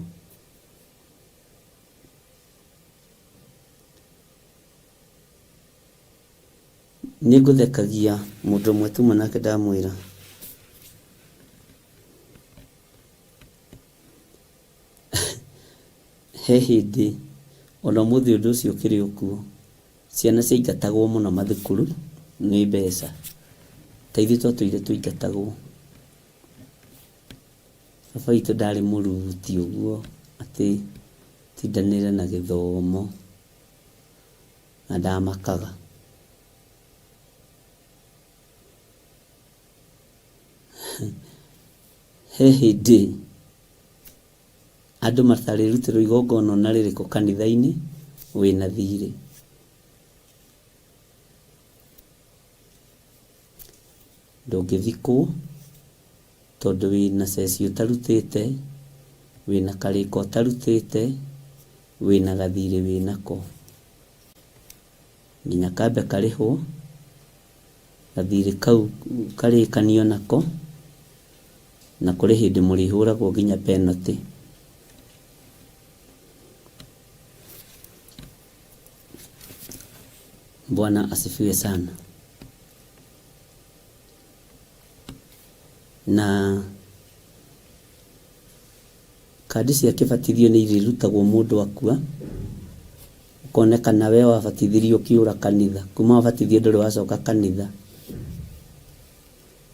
Nĩ ngũthekagia mũndũ ũmwe tuma nake ndamwĩra, he hĩndĩ ona ũmũthĩ ũndũ ũcio ũkĩrĩ o kuo, ciana ciaingatagwo mũno mathukuru nĩ mbeca. Ta ithuĩ twatũire tũingatagwo. Baba witũ ndarĩ mũruti ũguo atĩ tindanĩre na gĩthomo na ndamakaga. He hĩndĩ andũ matarĩrutĩrwo igongona ona rĩrĩkũ kanitha-inĩ wĩna thirĩ. Ndũngĩthikwo tondũ wĩna ceci ũtarutĩte, wĩna karĩko ũtarutĩte, wĩna gathirĩ wĩnako. Nginya kambe karĩhwo, gathirĩ kau karĩkanio nako, na kũrĩ hĩndĩ mũrĩhũragwo nginya penalty. Bwana asifiwe sana. Na kandi cia kĩbatithio nĩ irĩrutagwo mũndũ akua, ũkonekana we wabatithirio ũkĩũra kanitha, kuma wabatithio ndũrĩ wacoka kanitha.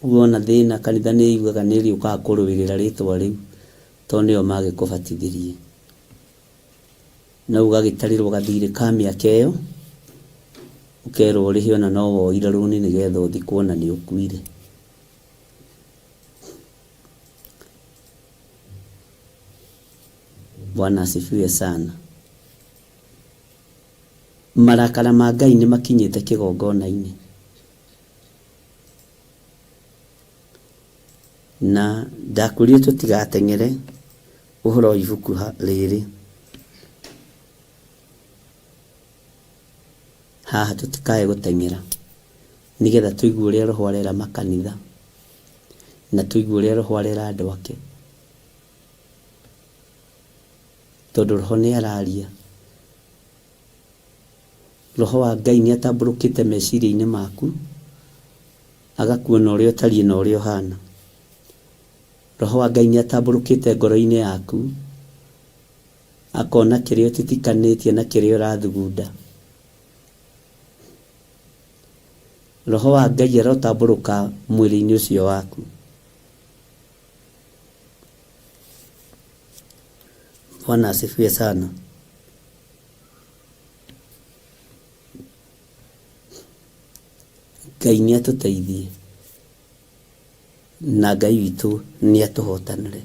Ũguo wona thĩna kanitha nĩ yugaga nĩ ĩrĩũkaga kũrũĩrĩra rĩtwa rĩu tondũ nĩo magĩkũbatithirie. Na ũgagĩtarĩrwo gathirĩ ka mĩaka ĩyo, ũkerwo ũrĩhe ona no woire rũni nĩgetha ũthikwo na nĩ ũkuire. Bwana asifiwe sana. Marakara ma Ngai nĩ makinyĩte kĩgongona-inĩ. Na ndakwĩrire tũtigateng'ere ũhoro wa ibuku rĩrĩ. Haha tũtikae gũteng'era nĩgetha tũigue ũrĩa Roho arera makanitha na tũigue ũrĩa Roho arera andũ ake. Tondũ Roho nĩ araria. Roho wa Ngai nĩ atambũrũkĩte meciria-inĩ maku, agakuona ũrĩa ũtariĩ na ũrĩa ũhana. Roho wa Ngai nĩ atambũrũkĩte ngoro-inĩ yaku, akona kĩrĩa ũtitikanĩtie na kĩrĩa ũrathugunda. Roho wa Ngai arotambũrũka mwĩrĩ-inĩ ũcio waku. Bwana asifiwe sana. Ngai nĩ atũteithie na Ngai witũ nĩ atũhotanĩre.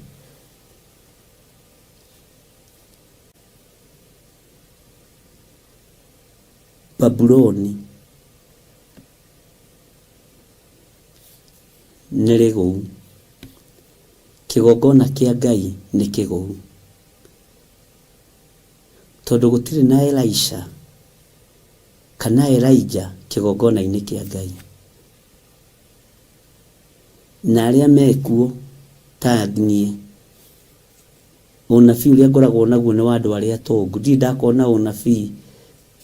Babuloni nĩ rĩgũu, kĩgongona kĩa Ngai nĩ kĩgũu, tondũ gũtirĩ na Elisha kana Elijah kĩgongona-inĩ kĩa Ngai. Na arĩa mekuo ta niĩ, ũnabii ũrĩa ngoragwo naguo nĩ wa andũ arĩa atongu. Ndirĩ ndakona ũnabii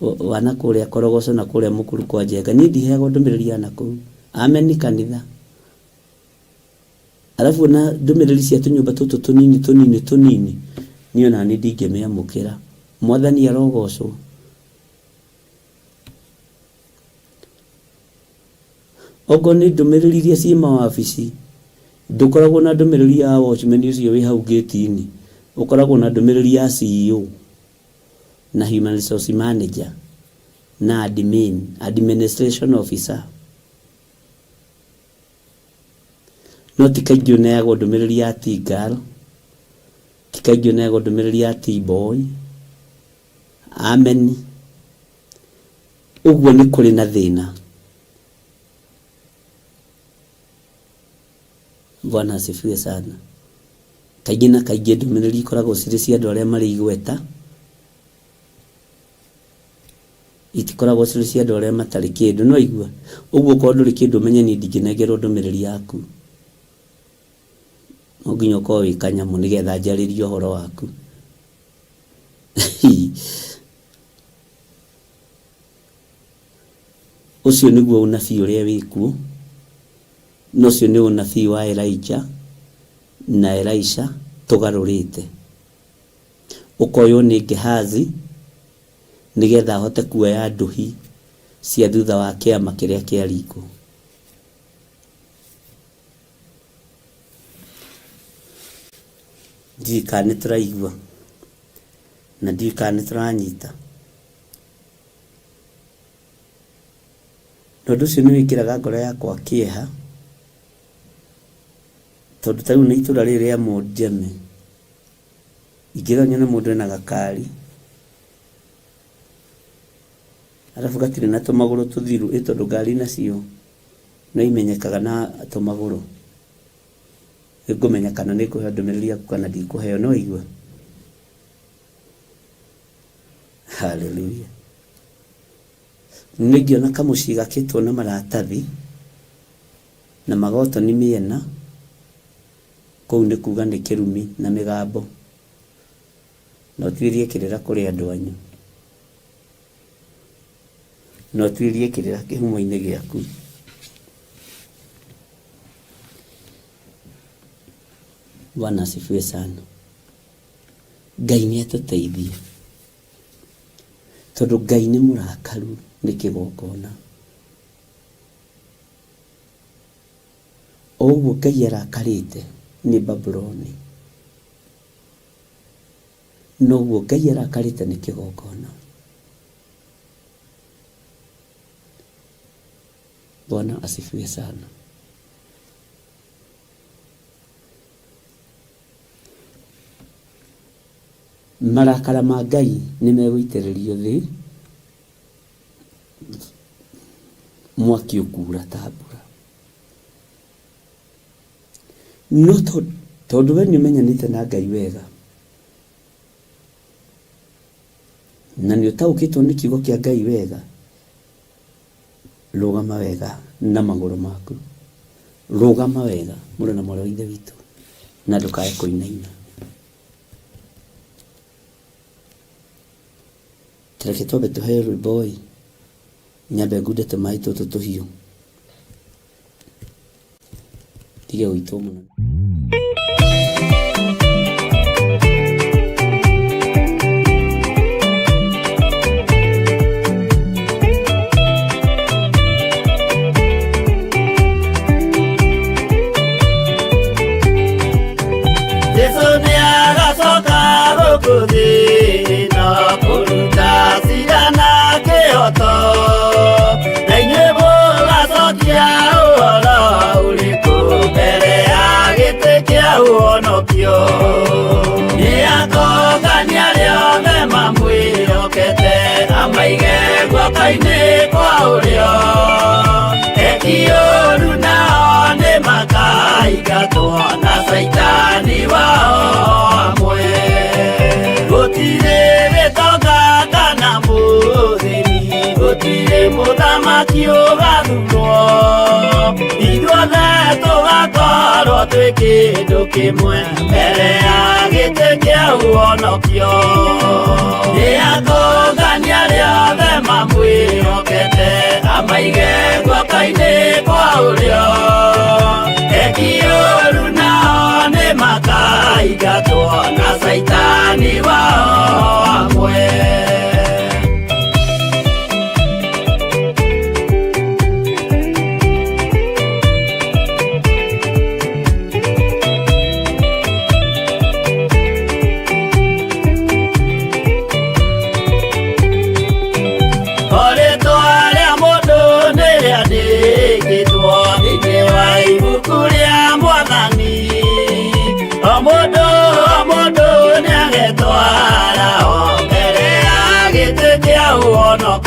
wa na kũrĩa Korogoco na kũrĩa Mũkuru kwa Njenga. Niĩ ndiheagwo ndũmĩrĩri ya nakũu. Ameni kanitha. Alafu ona ndũmĩrĩri cia tũnyũmba tũtũ tũnini tũnini tũnini. Niĩ ona niĩ ndingĩmĩamũkĩra. Mwathani arogocwo. Okorwo nĩ ndũmĩrĩri iria ciĩ mawabici, ndũkoragwo na ndũmĩrĩri ya watchman ũcio wĩ hau gate-inĩ, ũkoragwo na ndũmĩrĩri ya CEO na human resource manager na admin, administration officer. No ti kaingĩ ũneagwo ndũmĩrĩri ya T-girl, ti kaingĩ ũneagwo ndũmĩrĩri ya T-boy. Amen. Ũguo nĩ kũrĩ na thĩna. Bwana asifiwe sana. Kaingĩ na kaingĩ ndũmĩrĩri ikoragwo cirĩ cia andũ arĩa marĩ igweta, itikoragwo cirĩ cia andũ arĩa matarĩ kĩndũ. No igua ũguo, okorwo ndũrĩ kĩndũ ũmenye niĩ ndingĩnengerwo ndũmĩrĩri yaku. No nginya ũkorwo wĩ kanyamũ nĩgetha njarĩrie ũhoro waku. Ũcio nĩguo ũnabii ũrĩa wĩkuo, na ũcio nĩ ũnabii wa Elijah na Elisha tũgarũrĩte. Ũkoywo nĩ Gehazi nĩgetha ahote kuoya nduhi cia thutha wa kĩama kĩrĩa kĩaringwo. Ndiũĩ kana nĩ tũraigua na ndiũĩ kana nĩ tũranyita. Na ũndũ ũcio nĩ wĩkĩraga ngoro yakwa kĩeha, tondũ ta rĩu nĩ itũra rĩrĩ rĩa Mũnjeme, ingĩrora nyone mũndũ ena gakari, arabu gatirĩ na tũmagũrũ tũthiru, ĩ tondũ ngari nacio no imenyekaga na tũmagũrũ, nĩngũmenya kana nĩngũheo ndũmĩrĩri yaku kana ndikũheo, nĩ waigua? Hallelujah. Nĩngĩona kamũciĩ gakĩtwo na maratathi na magotoni mĩena, kũu nĩ kuga nĩ kĩrumi na mĩgambo. Na ũtuĩrie kĩrĩra kũrĩ andũ anyu. Na ũtuĩrie kĩrĩra kĩhumo-inĩ gĩaku. Bwana asifiwe sana. Ngai nĩ atũteithie. Tondũ Ngai nĩ mũrakaru nĩ kĩgongona. O ũguo Ngai arakarĩte nĩ Babuloni, noguo Ngai arakarĩte nĩ kĩgongona. Bwana asifiwe sana. Marakara ma Ngai nĩ megũitĩrĩrio thĩ, mwaki ũkuura ta mbura. No tondũ we nĩ ũmenyanĩte na Ngai wega, na nĩ ũtaũkĩtwo nĩ kiugo kĩa Ngai wega, rũgama wega na magũrũ maku. Rũgama wega mũrũ na mwarĩ wa Ithe witũ, na ndũkae kũinaina. Ta reke twambe tũheo rwĩmbo ĩ, nyambe ngunde tũmaĩ tũtũ tũhiũ, ndige gũitwo mũno. Jesu nĩ agacoka gũkũ thĩ ĩno kũruta cira na kĩhoto, na inyuĩ mũgacokia ũhoro ũrĩkũ mbere ya gĩtĩ kĩa ũhonokio. Nĩ akongania arĩa othe mamwĩhokete, amaige guoko-inĩ kwa ũrĩo. Eki ũũru nao nĩ makaingatwo na caitani wao hamwe. Gũtirĩ gĩtonga kana mũthĩni, gũtirĩ mũthamaki ũgathurwo. Ithuothe tũgakorwo twĩ kĩndũ kĩmwe mbere ya gĩtĩ kĩa ũhonokio. Nĩ akongania arĩa othe mamwĩhokete, amaige guoko-inĩ kwa ũrĩo. Eki ũũru nao nĩ makaingatwo na caitani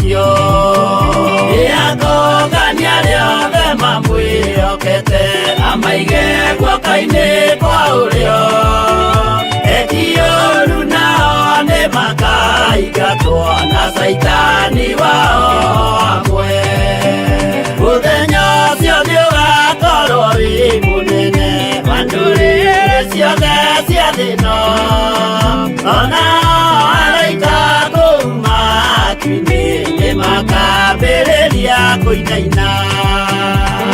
ũhonokio. Nĩakongania arĩa othe mamwĩhokete, amaige guoko-inĩ kwa ũrĩo. Eki ũũru nao nĩmakaingatwo na Caitani wao hamwe. Mũthenya ũcio nĩũgakorwo wĩ mũnene wa ndũrĩrĩ ciothe cia thĩ ĩno. Ona araika kũu matu-inĩ nĩmakambĩrĩria kũinaina.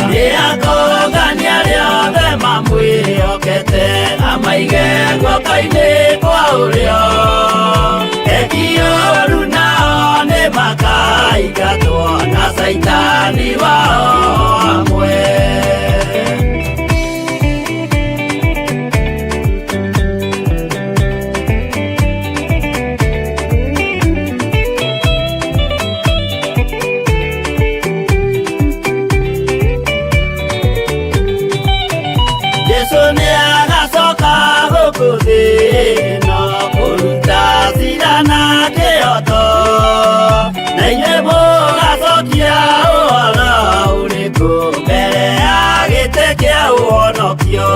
Nĩakongania arĩa othe mamwĩhokete, amaige guoko-inĩ kwa ũrĩo. Eki ũũru nao nĩmakaingatwo na Caitani wao hamwe. Jesu nĩagacoka gũkũ thĩ ĩno kũruta cira na kĩhooto, na inyuĩ mũgacokia ũhoro ũrĩkũ mbere ya gĩtĩ kĩa ũhonokio.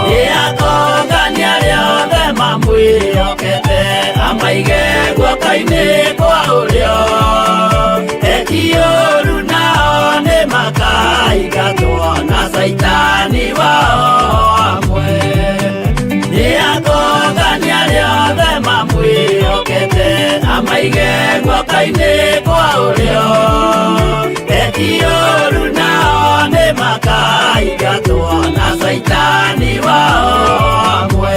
Nĩakongania arĩa othe mamwĩhokete, amaige guoko-inĩ kwa ũrĩo. Eki ũũru nao nĩmakaingatwo na Caitani wao hamwe. Nĩakongania arĩa othe mamwĩhokete, amaige guoko-inĩ kwa ũrĩo. Eki ũũru nao nĩmakaingatwo na Caitani wao hamwe.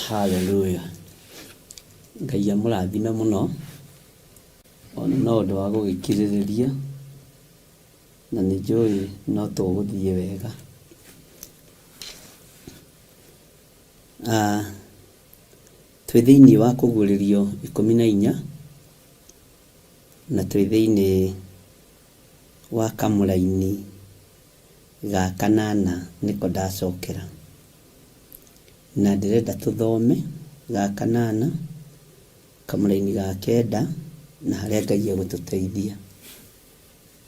Haleluya. Ngai amũrathime mũno, ona no ũndũ wa gũgĩkirĩrĩria, na nĩ njũĩ no tũgũthiĩ wega. Ah, twĩ thĩinĩ wa kũguũrĩrio 14, na twĩ thĩinĩ wa kamũraini ga kanana nĩko ndacokera. Na ndĩrenda tũthome ga kanana, kamũraini ga kenda, na harĩa Ngai egũtũteithia.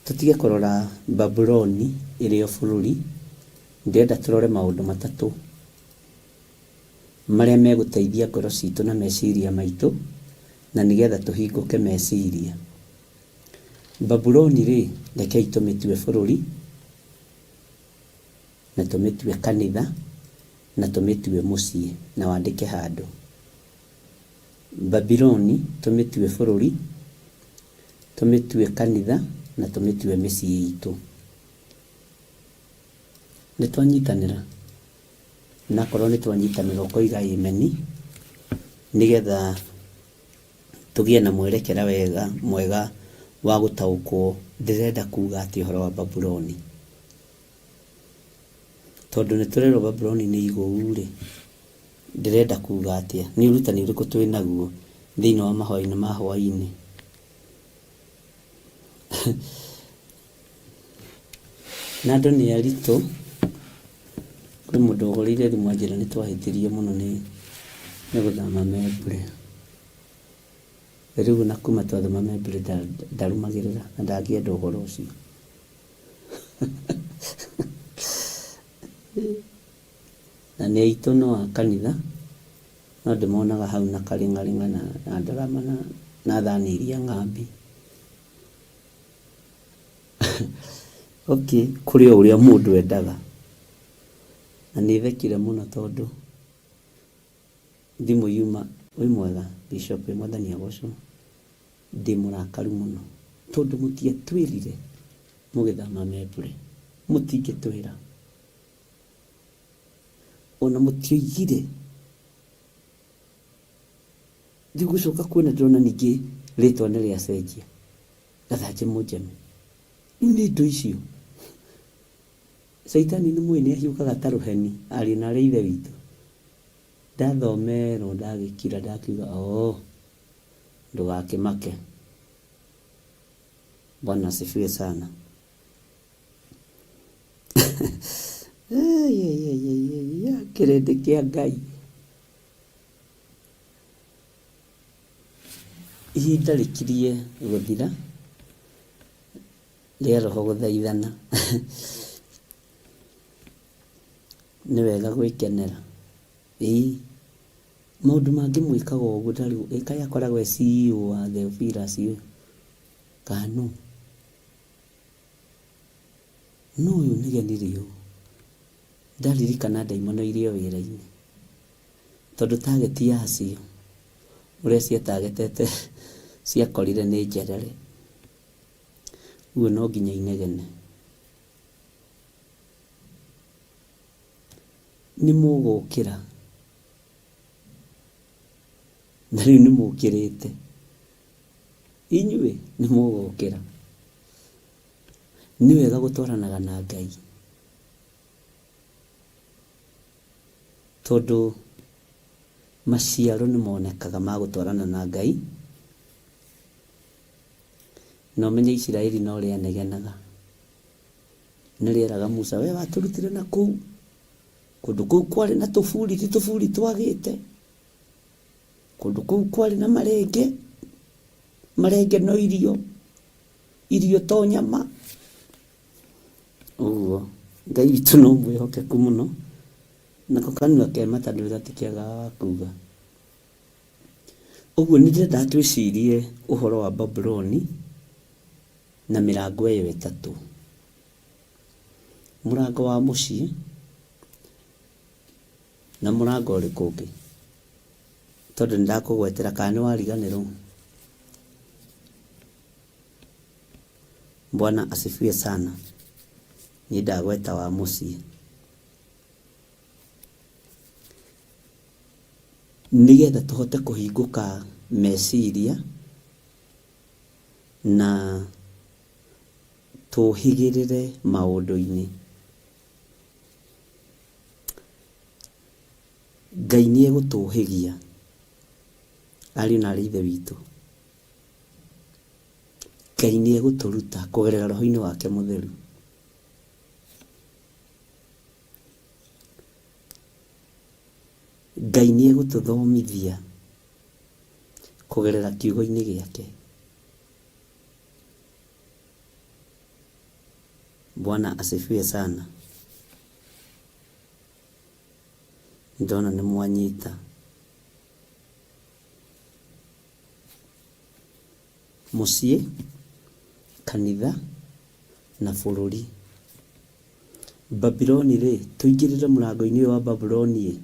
Tũtige kũrora Babuloni ĩrĩ o bũrũri, ndĩrenda tũrore maũndũ matatũ marĩa megũteithia ngoro citũ na meciria maitũ, na nĩgetha tũhingũke meciria. Babuloni rĩ, rekei tũmĩtue bũrũri, na tũmĩtue kanitha, na tũmĩtue mũciĩ, na wandĩke handũ. Babiloni tũmĩtue bũrũri, tũmĩtue kanitha, na tũmĩtue mĩciĩ itũ. Nĩ twanyitanĩra? Na akorwo nĩ twanyitanĩra ũkoiga ameni, nĩgetha tũgĩe na mwerekera wega mwega wa gũtaũkwo ndĩrenda kuga atĩa ũhoro wa Babuloni. Tondũ nĩ tũrerwo Babuloni nĩ igũu-rĩ, ndĩrenda kuga atĩa? Nĩ ũrutani ũrĩkũ twĩ naguo thĩinĩ wa mahoya-inĩ ma hwaĩ-inĩ? Na andũ nĩ aritũ, kwĩ mũndũ ũhũrĩire thimũ anjĩra nĩ twahĩtirie mũno nĩ gũthama Membure. Rĩu ona kuma twathama Membure ndarũmagĩrĩra na ndangĩenda ũhoro ũcio. Na nĩ aitũ no a kanitha, no ndĩmonaga hau na karĩng'arĩng'a na ndarama na thani iria ng'ambi. Okay, kũrĩ o ũrĩa mũndũ endaga. Na nĩ thekire mũno tondũ thimũ yuma, wĩ mwega Bishop, Mwathani agocwo. Ndĩ mũrakaru mũno tondũ mũtiatwĩrire mũgĩthama Membure, mũtingĩtwĩra. Ona mũtioigire. Rĩu gũcoka kuona ndĩrona ningĩ rĩtwa nĩ rĩacenjia. Gathanjĩ mũnjeme. Rĩu nĩ indo icio. Caitani nĩ mũĩ nĩ ahiũkaga ta rũheni ariũ na arĩ ithe witũ. Ndathomerwo ndagĩkira ndakiuga oo ndũgakĩmake. Bwana asifiwe sana. Kĩrĩndĩ kĩa Ngai. Ihinda rĩkirie gũthira rĩa roho gũthaithana. Nĩ wega gwĩkenera. Ĩĩ maũndũ mangĩ mwĩkaga ũguo ta rĩu ĩ kaĩ akoragwo e CEO wa Theophilus ũyũ kana nũ? Nũ ũyũ ũnegenire ũũ? Ndaririkana ndaimono irĩ o wĩra-inĩ. Tondũ target yacio ũrĩa ciatagetete ciakorire nĩ njerere. Ũguo no nginya inegene. Nĩ mũgũkĩra. Na rĩu nĩ mũkĩrĩte. Inyuĩ nĩ mũgũkĩra. Nĩ wega gũtwaranaga na Ngai. Tondũ maciaro nĩ monekaga ma gũtwarana na Ngai. Na ũmenye Isiraeli no rĩanegenaga. Nĩ rĩeraga Musa, we watũrutire na kũu kũndũ kũu kwarĩ na tũburi, ti tũburi twagĩte. Kũndũ kũu kwarĩ na marenge, marenge no irio, irio to nyama. Ũguo Ngai witũ no mwĩhokeku mũno, nako kanua ke mata ndũĩ gatikĩagaga wa kuga. Ũguo nĩ ndĩrenda twĩcirie ũhoro wa Babuloni na mĩrango ĩyo ĩtatũ. Mũrango wa mũciĩ na mũrango ũrĩkũ ũngĩ? Tondũ nĩ ndakũgwetera kana nĩ wariganĩrwo? Bwana asifiwe sana. Niĩ ndagweta wa mũciĩ. Nĩgetha tũhote kũhingũka meciria na tũhĩgĩrĩre maũndũ-inĩ. Ngai nĩ egũtũhĩgia ariũ na aarĩ a Ithe witũ. Ngai nĩ egũtũruta kũgerera roho-inĩ wake mũtheru. Ngai nĩ egũtũthomithia kũgerera kiugo-inĩ gĩake. Bwana asifiwe sana. Ndona nĩ mwanyita. Mũciĩ, kanitha na bũrũri. Babuloni rĩ, tũingĩrĩre mũrango-inĩ ũyũ wa Babuloni ĩ,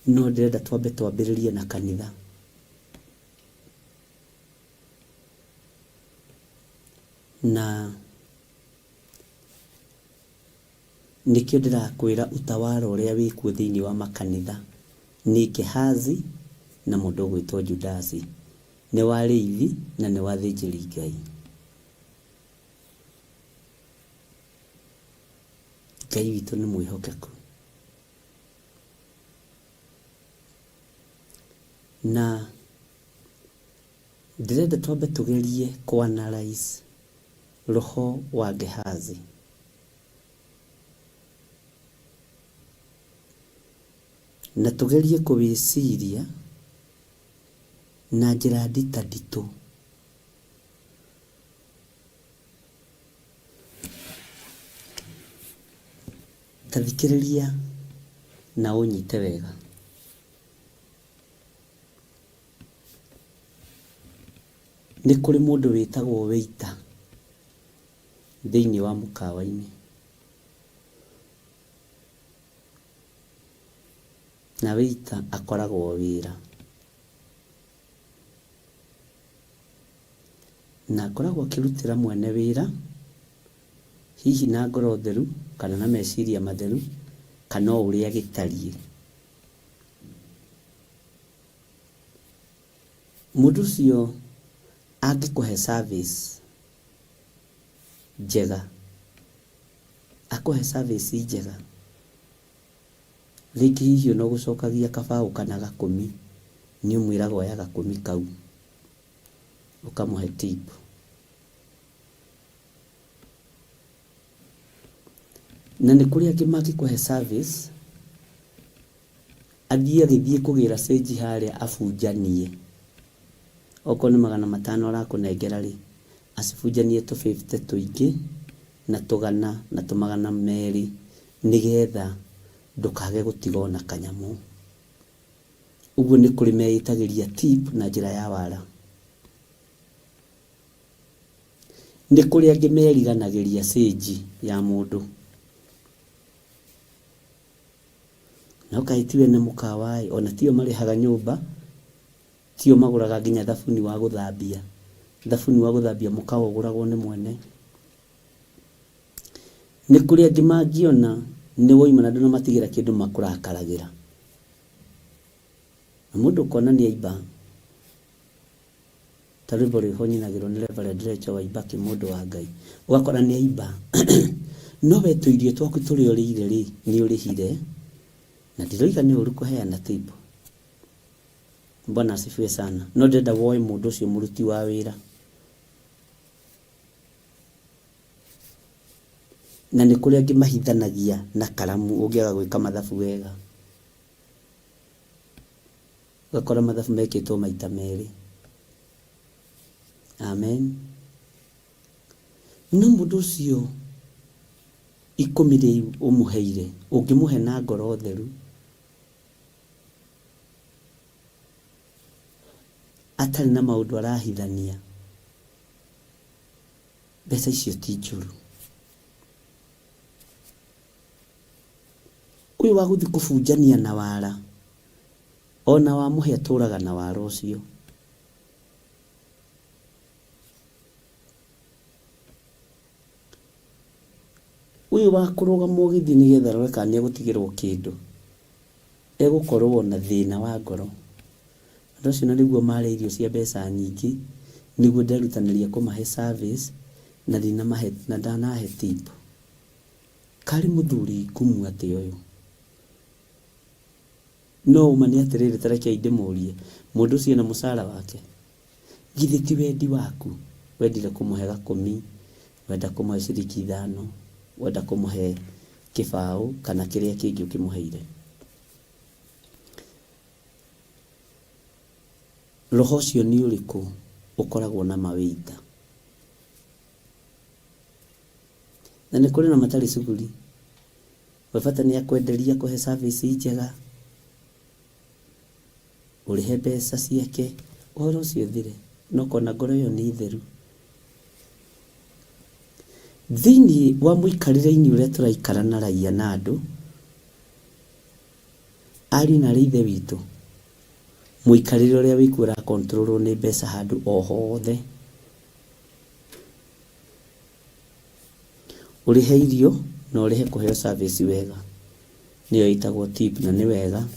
no ndĩrenda twambe twambĩrĩrie na kanitha. Na nĩkĩo ndĩrakwĩra ũtawara ũrĩa wĩkuo thĩinĩ wa makanitha nĩ Gehazi na mũndũ ũgwĩtwo Judasi. Nĩ wa arĩithi na nĩ wa athĩnjĩri Ngai. Ngai witũ nĩ mwĩhokeku. Na ndĩrenda twambe tũgerie kũ analyze roho wa Gehazi. Na tũgerie kũwĩciria na njĩra nditanditũ. Ta thikĩrĩria na ũnyite wega. Nĩ kũrĩ mũndũ wĩtagwo waiter thĩinĩ wa mũkawa-inĩ. Na waiter akoragwo wĩra. Na akoragwo akĩrutĩra mwene wĩra, hihi na ngoro theru, kana na meciria matheru, kana o ũrĩa gĩtariĩ. Mũndũ ũcio Angĩkũhe service njega, akũhe service njega, rĩngĩ hihi ona ũgũcokagia kabaũ kana gakũmi, nĩ ũmwĩraga oya gakũmi kau, ũkamũhe tip. Na nĩ kũrĩ angĩ mangĩkũhe service, athiĩ agĩthiĩ kũgĩra cĩnji harĩa abunjanie. Okorwo nĩ 500 arakũnengera rĩ, acibunjanie tũ 50 tũingĩ na tũgana na tũ 200 nĩgetha ndũkage gũtiga ona kanyamũ. Ũguo nĩ kũrĩ meĩtagĩria tip na njĩra ya wara. Nĩ kũrĩ angĩ meriganagĩria cĩnji ya mũndũ. No kaĩ tiwe na mũkawa ĩ, ona tio marĩhaga nyũmba, tio magũraga nginya thabuni wa gũthambia. Thabuni wa gũthambia mũkawa ũgũragwo nĩ mwene. Nĩ kũrĩ angĩ mangĩona nĩ woima na ndũnamatigĩra kĩndũ makũrakaragĩra. Na mũndũ ũkona nĩ aimba, ta rwĩmbo rwĩho nyinagĩrwo nĩ Reverend Rachel Waibaki mũndũ wa Ngai, ũgakora nĩ aimba. No we tũirio twaku tũrĩa ũrĩire rĩ, nĩ ũrĩhire, na ndiroiga nĩ ũru kũheana tip. Bwana asifiwe sana. No ndĩrenda woe mũndũ ũcio mũruti wa wĩra. Na nĩ kũrĩ angĩ mahithanagia na karamu ũngĩaga gwĩka mathabu wega. Ũgakora mathabu mekĩtwo maita merĩ. Amen. No mũndũ ũcio 10 rĩu ũmũheire, ũngĩmũhe na ngoro theru, atarĩ na maũndũ arahithania, mbeca icio ti njũru. Ũyũ wa gũthiĩ kũbunjania na wara, ona wamũhe atũraga na wara ũcio. Ũyũ wa kũrũgama ũgĩthiĩ nĩgetha arore kana nĩegũtigĩrwo kĩndũ, egũkorwo na thĩna wa ngoro. Andũ acio na nĩguo marĩa irio cia mbeca nyingĩ, nĩguo nderutanĩria kũmahe service, na ndinamahe, na ndanahe tip. Karĩ mũthuri ngumu atĩa ũyũ? No ũma nĩ atĩrĩrĩ, ta rekei ndĩmũrie, mũndũ ũcio ena mũcara wake? Githĩ ti wendi waku? Wendire kũmũhe gakũmi, wenda kũmũhe ciringi 5, wenda kũmũhe kĩbaũ kana kĩrĩa kĩngĩ ũkĩmũheire. Roho ũcio nĩ ũrĩkũ ũkoragwo na mawĩita? Na nĩ kũrĩ na matarĩ cuguri. We bata nĩ akwenderia kũhe service njega, ũrĩhe mbeca ciake, ũhoro ũcio ũthire, na ũkona ngoro ĩyo nĩ theru. Thĩinĩ wa mũikarĩre-inĩ ũrĩa tũraikara na raia na andũ, ariũ na arĩ ithe witũ, mũikarĩre ũrĩa wĩkuo ũrakontrolwo nĩ mbeca handũ o hothe. Ũrĩhe irio na ũrĩhe kũheo service wega, nĩyo ĩtagwo tip, na nĩ wega,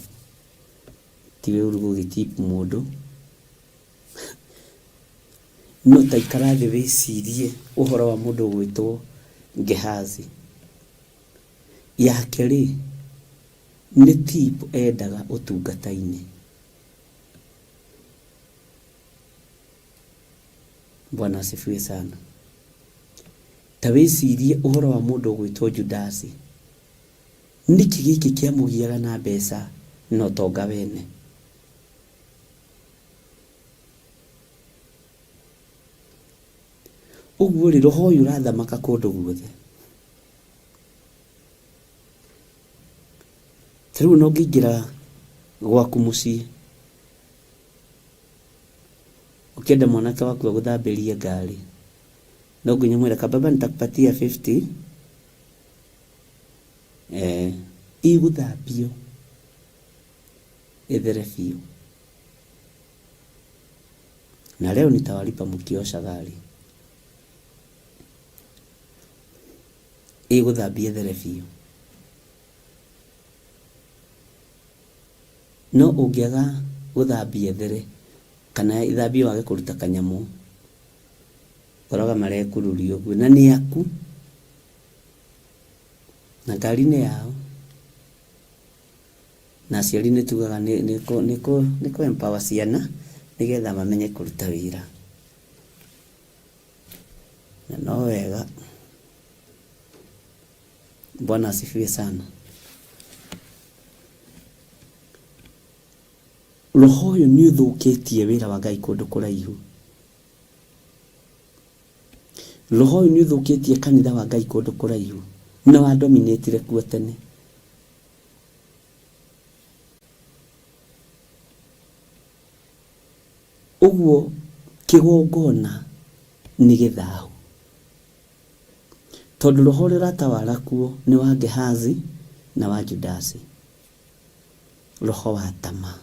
ti ũru gũgĩ tip mũndũ. No ta ikara thĩ wĩcirie ũhoro wa mũndũ ũgwĩtwo Gehazi. Yake rĩ, nĩ tip endaga ũtungata-inĩ. Bwana asifiwe sana. Ta wĩcirie ũhoro wa mũndũ ũgwĩtwo Judasi. Nĩkĩ gĩkĩ kĩamũgiaga na mbeca na ũtonga wene? Ũguo rĩ, roho ũyũ ũrathamaka kũndũ guothe. Ta rĩu ona ũngĩingĩra gwaku mũciĩ, ũkĩenda mwanake waku agũthambĩrie ngari, no nginya ũmwĩre kababa nitakupatia 50, ĩgũthambio ĩthere biũ. Na leo nitawalipa mkiosha gari. Ĩgũthambia ĩthere biũ. No ũngĩaga gũthambia ĩthere, kana ĩthambio wage kũruta kanyamũ, Ũkoraga marekururia ũguo na nĩ aku na ngari nĩ yao na aciari nĩ tugaga nĩ kũ empower ciana nĩgetha mamenye kũruta wĩra na no wega. Bwana asifiwe sana. Roho ũyũ nĩ ũthũkĩtie wĩra wa Ngai kũndũ kũraihu. Roho ũyũ nĩ ũthũkĩtie kanitha wa Ngai kũndũ kũraihu na wadominatire kuo tene. Ũguo kĩgongona nĩ gĩthahu tondũ roho ũrĩa ũratawara kuo nĩ wa Gehazi na wa Judasi, roho wa tama.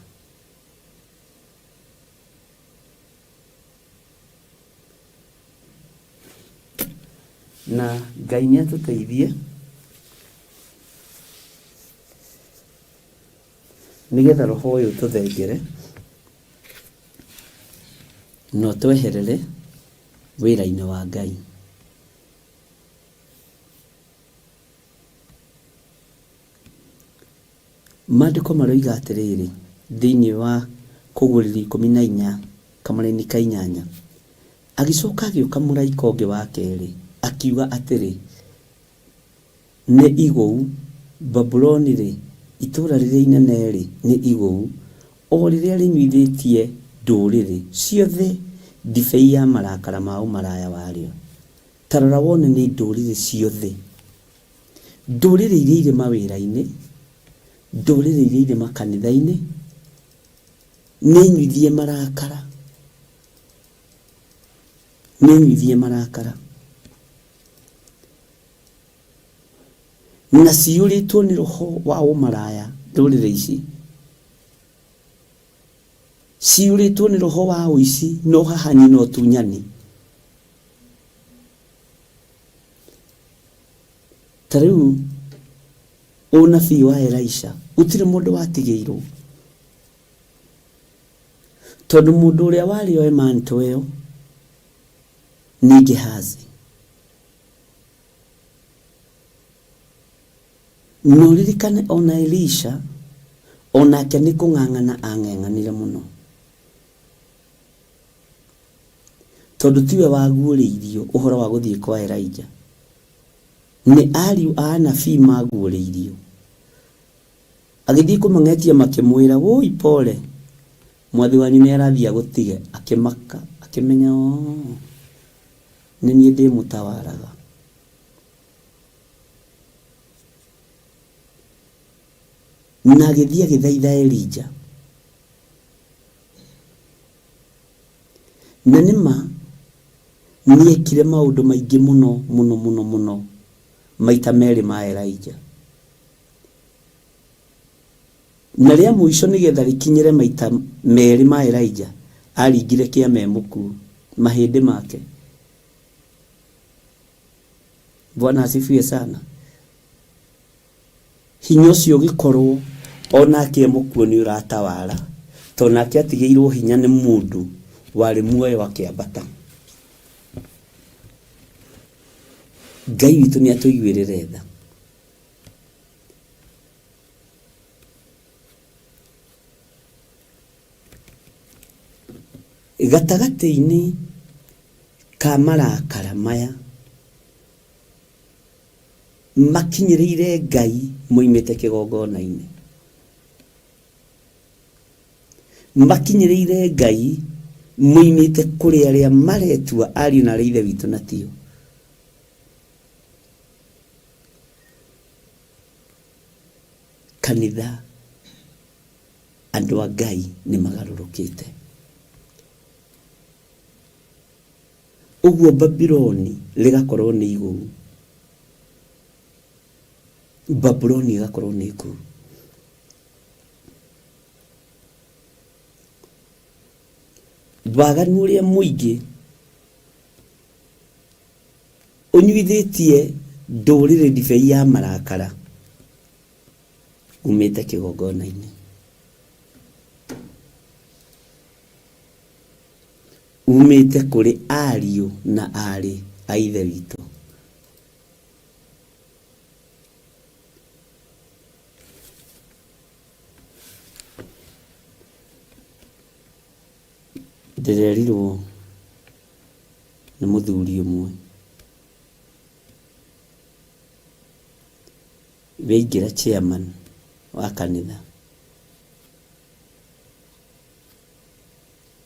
Na Ngai nĩ atũteithie nĩgetha roho ũyũ ũtũthengere na ũtweherere wĩra-inĩ wa Ngai. Maandĩko maroiga atĩrĩrĩ thĩinĩ wa Kũguũrĩrio 14 kamũraini ka inyanya, agĩcoka agĩũka mũraika ũngĩ wa kerĩ akiuga atĩrĩ, nĩ igũu, Babuloni-rĩ, itũũra rĩrĩa inene-rĩ, nĩ igũu, o rĩrĩa rĩnyuithĩtie ndũrĩrĩ ciothe ndibei ya marakara ma ũmaraya warĩo. Ta rora wone nĩ ndũrĩrĩ ciothe, ndũrĩrĩ iria irĩ mawĩra-inĩ, ndũrĩrĩ iria irĩ makanitha-inĩ, nĩ nyuithie marakara, nĩ nyuithie marakara. Na ciyũrĩtwo nĩ roho wa ũmaraya ndũrĩrĩ ici, ciyũrĩtwo nĩ roho wa ũici na ũhahanyi na ũtunyani. Ta rĩu ũnabii wa Elisha gũtirĩ mũndũ watigĩirwo, tondũ mũndũ ũrĩa warĩ oe mantle ĩyo nĩ Gehazi. Na ũririkane ona Elisha onake nĩ kũng'ang'ana ang'eng'anire mũno, tondũ tiwe waguũrĩirio ũhoro wa gũthiĩ kwa Elijah, nĩ ariũ a anabii maguũrĩirio. Agĩthiĩ kũmang'etia makĩmwĩra, wũi pole, mwathi wanyu nĩ arathiĩ agũtige. Akĩmaka, akĩmenya oo, nĩ niĩ ndĩmũtawaraga. Na agĩthiĩ agĩthaitha Elijah. Na nĩ ma nĩekire maũndũ maingĩ mũno mũno mũno mũno maita merĩ ma Elijah. Na rĩa mũico nĩgetha rĩkinyĩre maita merĩ ma Elijah, aringire kĩama e mũkuũ, mahĩndĩ make. Bwana asifiwe sana. Hinya ũcio ũgĩkorwo onake e mũkuũ nĩ ũratawara, tondũ nake atigĩirwo hinya nĩ mũndũ warĩ muoyo akĩambata. Ngai witũ nĩ atũiguĩrĩre tha. Gatagatĩ-inĩ ka marakara maya makinyĩrĩire Ngai moimĩte kĩgongona-inĩ, makinyĩrĩire Ngai moimĩte kũrĩ arĩa maretua ariũ na aarĩ a Ithe witũ na tio. Kanitha, andũ a Ngai nĩ magarũrũkĩte. Ũguo Babuloni rĩgakorwo nĩ igũu. Babuloni ĩgakorwo nĩ ngũu. Waganu ũrĩa mũingĩ ũnyuithĩtie ndũrĩrĩ ndibei ya marakara umĩte kĩgongona-inĩ. Umĩte kũrĩ ariũ na aarĩ a Ithe witũ. Ndĩrerirwo nĩ mũthuri ũmwe weingĩra chairman wa kanitha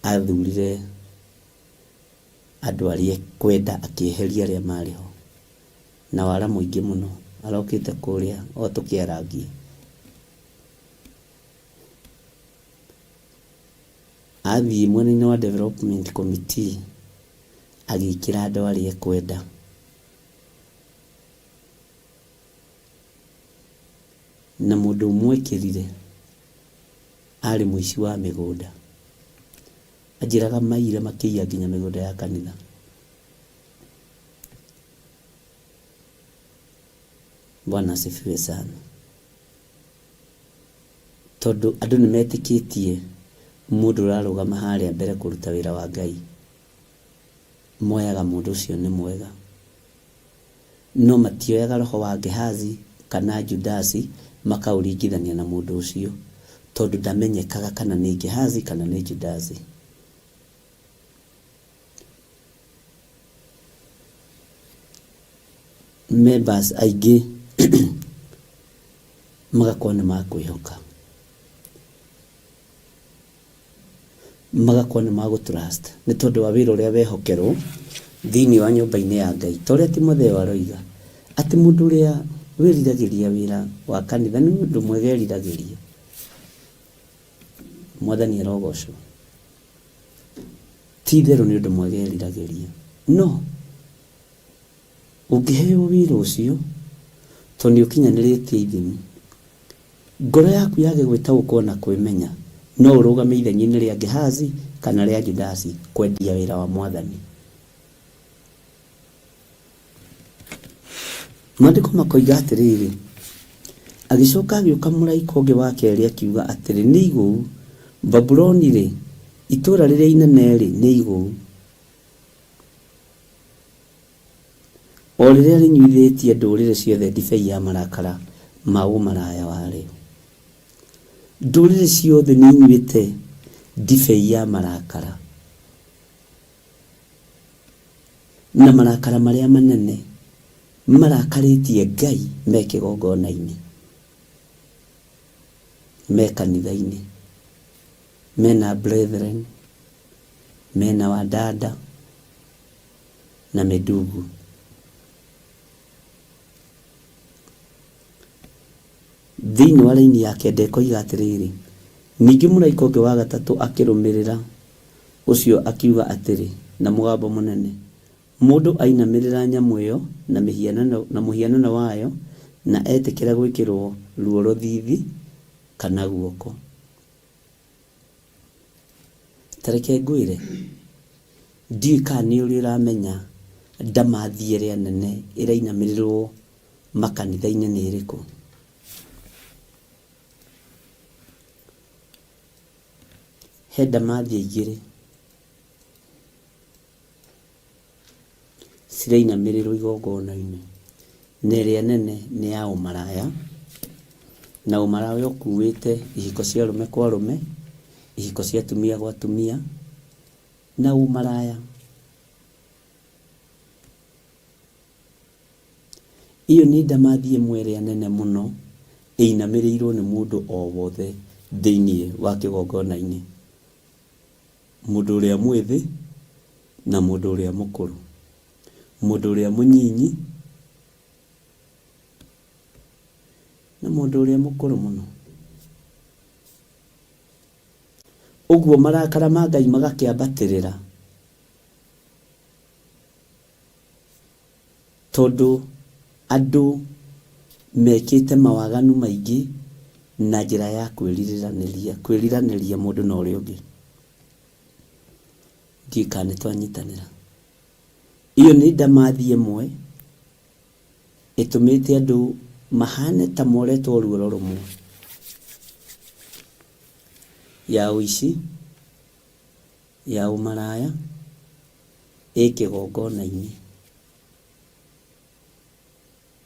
athurire andũ arĩa ekwenda akĩeheria arĩa marĩ ho na wara mũingĩ mũno arokĩte kũrĩa o tũkĩarangia. Athiĩ mwena-inĩ wa development committee agĩkĩra andũ arĩa ekwenda. Na mũndũ ũmwe ekĩrire arĩ mũici wa mĩgũnda. Anjĩraga maire makĩiya nginya mĩgũnda ya kanitha. Bwana asifiwe sana. Tondũ andũ nĩ metĩkĩtie mũndũ ũrarũgama harĩa mbere kũruta wĩra wa Ngai, moyaga mũndũ ũcio nĩ mwega. No matioyaga roho wa Gehazi kana Judasi makaũringithania na mũndũ ũcio, tondũ ndamenyekaga kana nĩ Gehazi kana nĩ Judasi. Members aingĩ magakorwo nĩ makwĩhoka, magakorwo nĩ magũ trust nĩ tondũ wa wĩra ũrĩa wehokerwo thĩinĩ wa nyũmba-inĩ ya Ngai. Ta ũrĩa Timotheo aroiga atĩ mũndũ ũrĩa wĩriragĩria wĩra wa kanitha nĩ ũndũ mwega eriragĩria. Mwathani arogocwo. Ti itherũ nĩ ũndũ mwega eriragĩria. No ũngĩheo wĩra ũcio tondũ nĩ ũkinyanĩrĩtie ithimi, ngoro yaku yage gwĩtaũkwo na kwĩmenya, no ũrũgame ithenya-inĩ rĩa Gehazi kana rĩa Judasi kwendia wĩra wa Mwathani. Maandĩko makoiga atĩrĩrĩ, agĩcoka agĩũka mũraika ũngĩ wa kerĩ akiuga atĩrĩ, nĩ igũu, Babuloni-rĩ, itũũra rĩrĩa inene-rĩ, nĩ igũu, o rĩrĩa rĩnyuithĩtie ndũrĩrĩ ciothe ndibei ya marakara ma ũmaraya warĩo. Ndũrĩrĩ ciothe nĩ inyuĩte ndibei ya marakara, na marakara marĩa manene marakarĩtie Ngai me kĩgongona-inĩ, me kanitha-inĩ, mena brethren, mena wadada na mĩndugu. Thĩinĩ wa raini ya kenda ĩkoiga atĩrĩrĩ, ningĩ mũraika ũngĩ wa gatatũ akĩrũmĩrĩra ũcio akiuga atĩrĩ na mũgambo mũnene, mũndũ ainamĩrĩra nyamũ ĩyo na mĩhianano na mũhianano wayo na etĩkĩra gwĩkĩrwo ruo rũthithi kana guoko. Ta reke ngwĩre, ndiũĩ kana nĩ ũrĩ ũramenya ndamathi ĩrĩa nene ĩrainamĩrĩrwo makanitha-inĩ nĩ ĩrĩkũ. He ndamathia igĩrĩ cirainamĩrĩrwo igongona-inĩ, na ĩrĩa nene nĩ ya ũmaraya, na ũmaraya ũkuĩte ihiko cia arũme kwa arũme, ihiko cia atumia gwa atumia, na ũmaraya. Ĩyo nĩ ndamathi ĩmwe ĩrĩa nene mũno ĩinamĩrĩirwo nĩ mũndũ o wothe thĩinĩ wa kĩgongona-inĩ. Mũndũ ũrĩa mwĩthĩ na mũndũ ũrĩa mũkũrũ, mũndũ ũrĩa mũnyinyi na mũndũ ũrĩa mũkũrũ mũno. Ũguo marakara ma Ngai magakĩambatĩrĩra tondũ andũ mekĩte mawaganu maingĩ na njĩra ya kwĩriranĩria, kwĩriranĩria mũndũ na ũrĩa ũngĩ. Ndiũĩ kana nĩ twanyitanĩra. Ĩyo nĩ ndamathi ĩmwe ĩtũmĩte andũ mahane ta moretwo ruoro rũmwe ya ũici, ya ũmaraya. ĩ kĩgongona-inĩ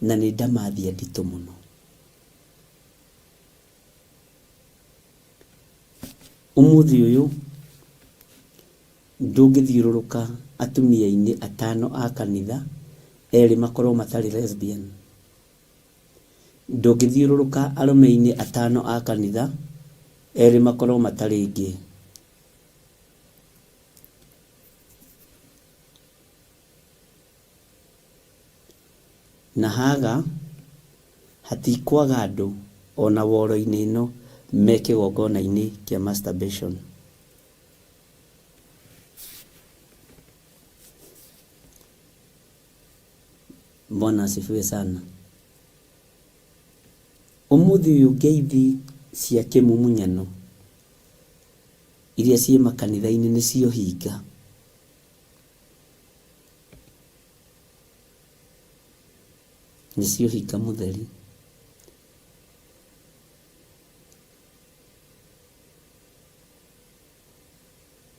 na nĩ ndamathia nditũ mũno. Ũmũthĩ ũyũ ndũngĩthiũrũrũka atumia-inĩ atano a kanitha erĩ makorwo matarĩ lesbian. Ndũngĩthiũrũrũka arũme-inĩ atano a kanitha erĩ makorwo matarĩ gay. Na haga hatikwaga andũ ona woro-inĩ ĩno me kĩgongona-inĩ kĩa masturbation. Bwana asifiwe sana. Ũmũthĩ ũyũ ngeithi cia kĩmumunyano iria ciĩ makanitha-inĩ nĩcio hinga. Nĩcio hinga mũtheri.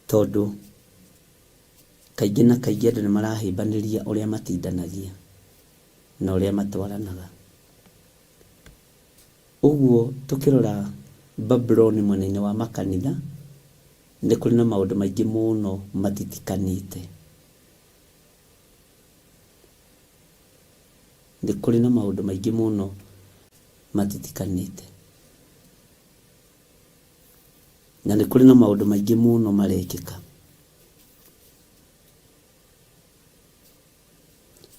Tondũ kaingĩ na kaingĩ andũ nĩ marahĩmbanĩria ũrĩa matindanagia na ũrĩa matwaranaga. Ũguo tũkĩrora Babuloni mwena-inĩ wa makanitha, nĩ kũrĩ na maũndũ maingĩ mũno matitikanĩte. Nĩ kũrĩ na maũndũ maingĩ mũno matitikanĩte. Na nĩ kũrĩ na maũndũ maingĩ mũno marekĩka.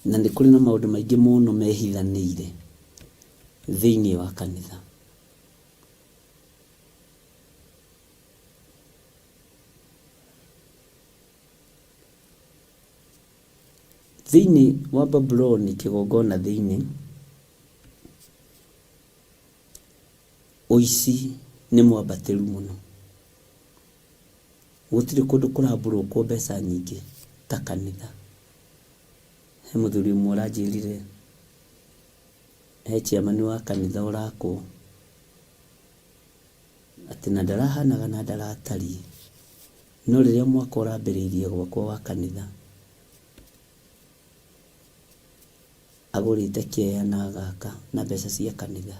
Na nĩ kũrĩ na maũndũ maingĩ mũno mehithanĩire thĩinĩ wa kanitha. Thĩinĩ wa Babuloni kĩgongona thĩinĩ, ũici nĩ mwambatĩru mũno. Gũtirĩ kũndũ kũrambũrũkwo mbeca nyingĩ ta kanitha. He mũthuri ũmwe ũranjĩrire he chairman wa kanitha ũrakwo atĩ na ndarahanaga na ndaratariĩ, no rĩrĩa mwaka ũrambĩrĩirie gwakwo wa kanitha, agũrĩte kĩea na agaka na mbeca cia kanitha,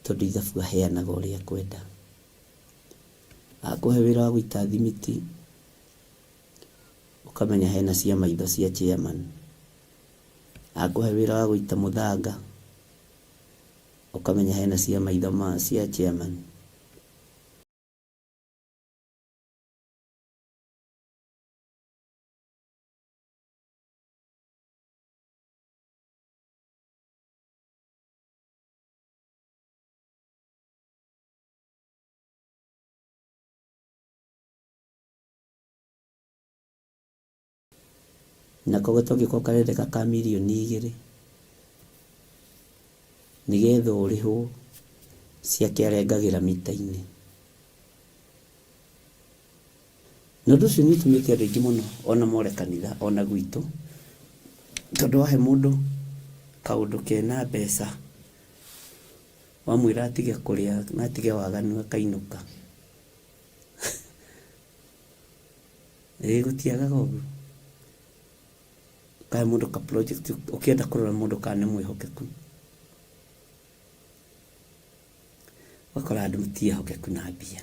tondũ ithabu aheanaga ũrĩa ekwenda. Akũhe wĩra wa gũita thimiti, ũkamenya hena cia maitho cia chairman. Akũhe wĩra wa gũita mũthanga, ũkamenya hena cia maitho ma cia chairman. Nako tũngĩkorwo karendeka ka mirioni igĩrĩ nĩgetha ũrĩhwo ciake arengagĩra mita-inĩ. Na ũndũ ũcio nĩ ũtũmĩte andũ aingĩ mũno ona more kanitha ona gwitũ, tondũ wahe mũndũ kaũndũ kena mbeca, wamwĩra atige kũrĩa na atige waganu akainũka. Ĩĩ gũtiagaga ũguo. Ũkahe mũndũ ka project ũkĩenda kũrora mũndũ kana nĩ mwĩhokeku. Ũgakora andũ ti ehokeku na mbia.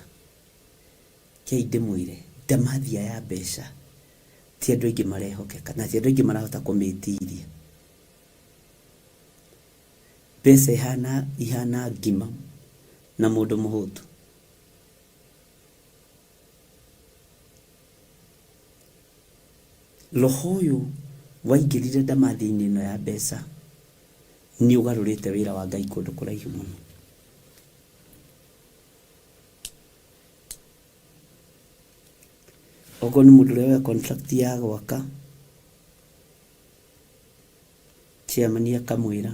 Rekei ndĩmwĩre, ndamathia ya mbeca ti andũ aingĩ marehokeka na ti andũ aingĩ marahota kũmĩtiria. Mbeca ihana ihana ngima na mũndũ mũhũtu. Roho ũyũ waingĩrire ndamathia-inĩ ĩno ya mbeca nĩ ũgarũrĩte wĩra wa Ngai kũndũ kũraihu mũno. Okorwo nĩ mũndũ ũrĩa woya contract ya gwaka, chairman akamwĩra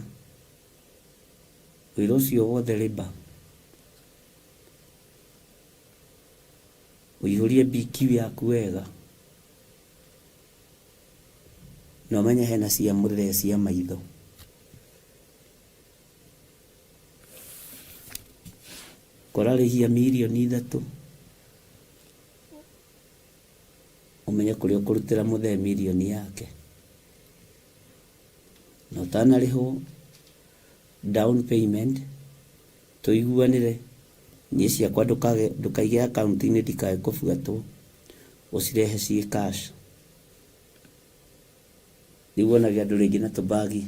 wĩra ũcio wothe rĩba, ũihũrie BQ yaku wega, na ũmenye hena cia mũthee cia maitho. Kũrarĩhia mirioni ithatũ. Ũmenye kũrĩa ũkũrutĩra mũthee mirioni yake. Na ũtanarĩhwo down payment tũiguanĩre, niĩ ciakwa ndũkaige akaunti-inĩ ndikae kũbuatwo, ũcirehe ciĩ cash. Rĩu wonage andũ rĩngĩ na tũbagi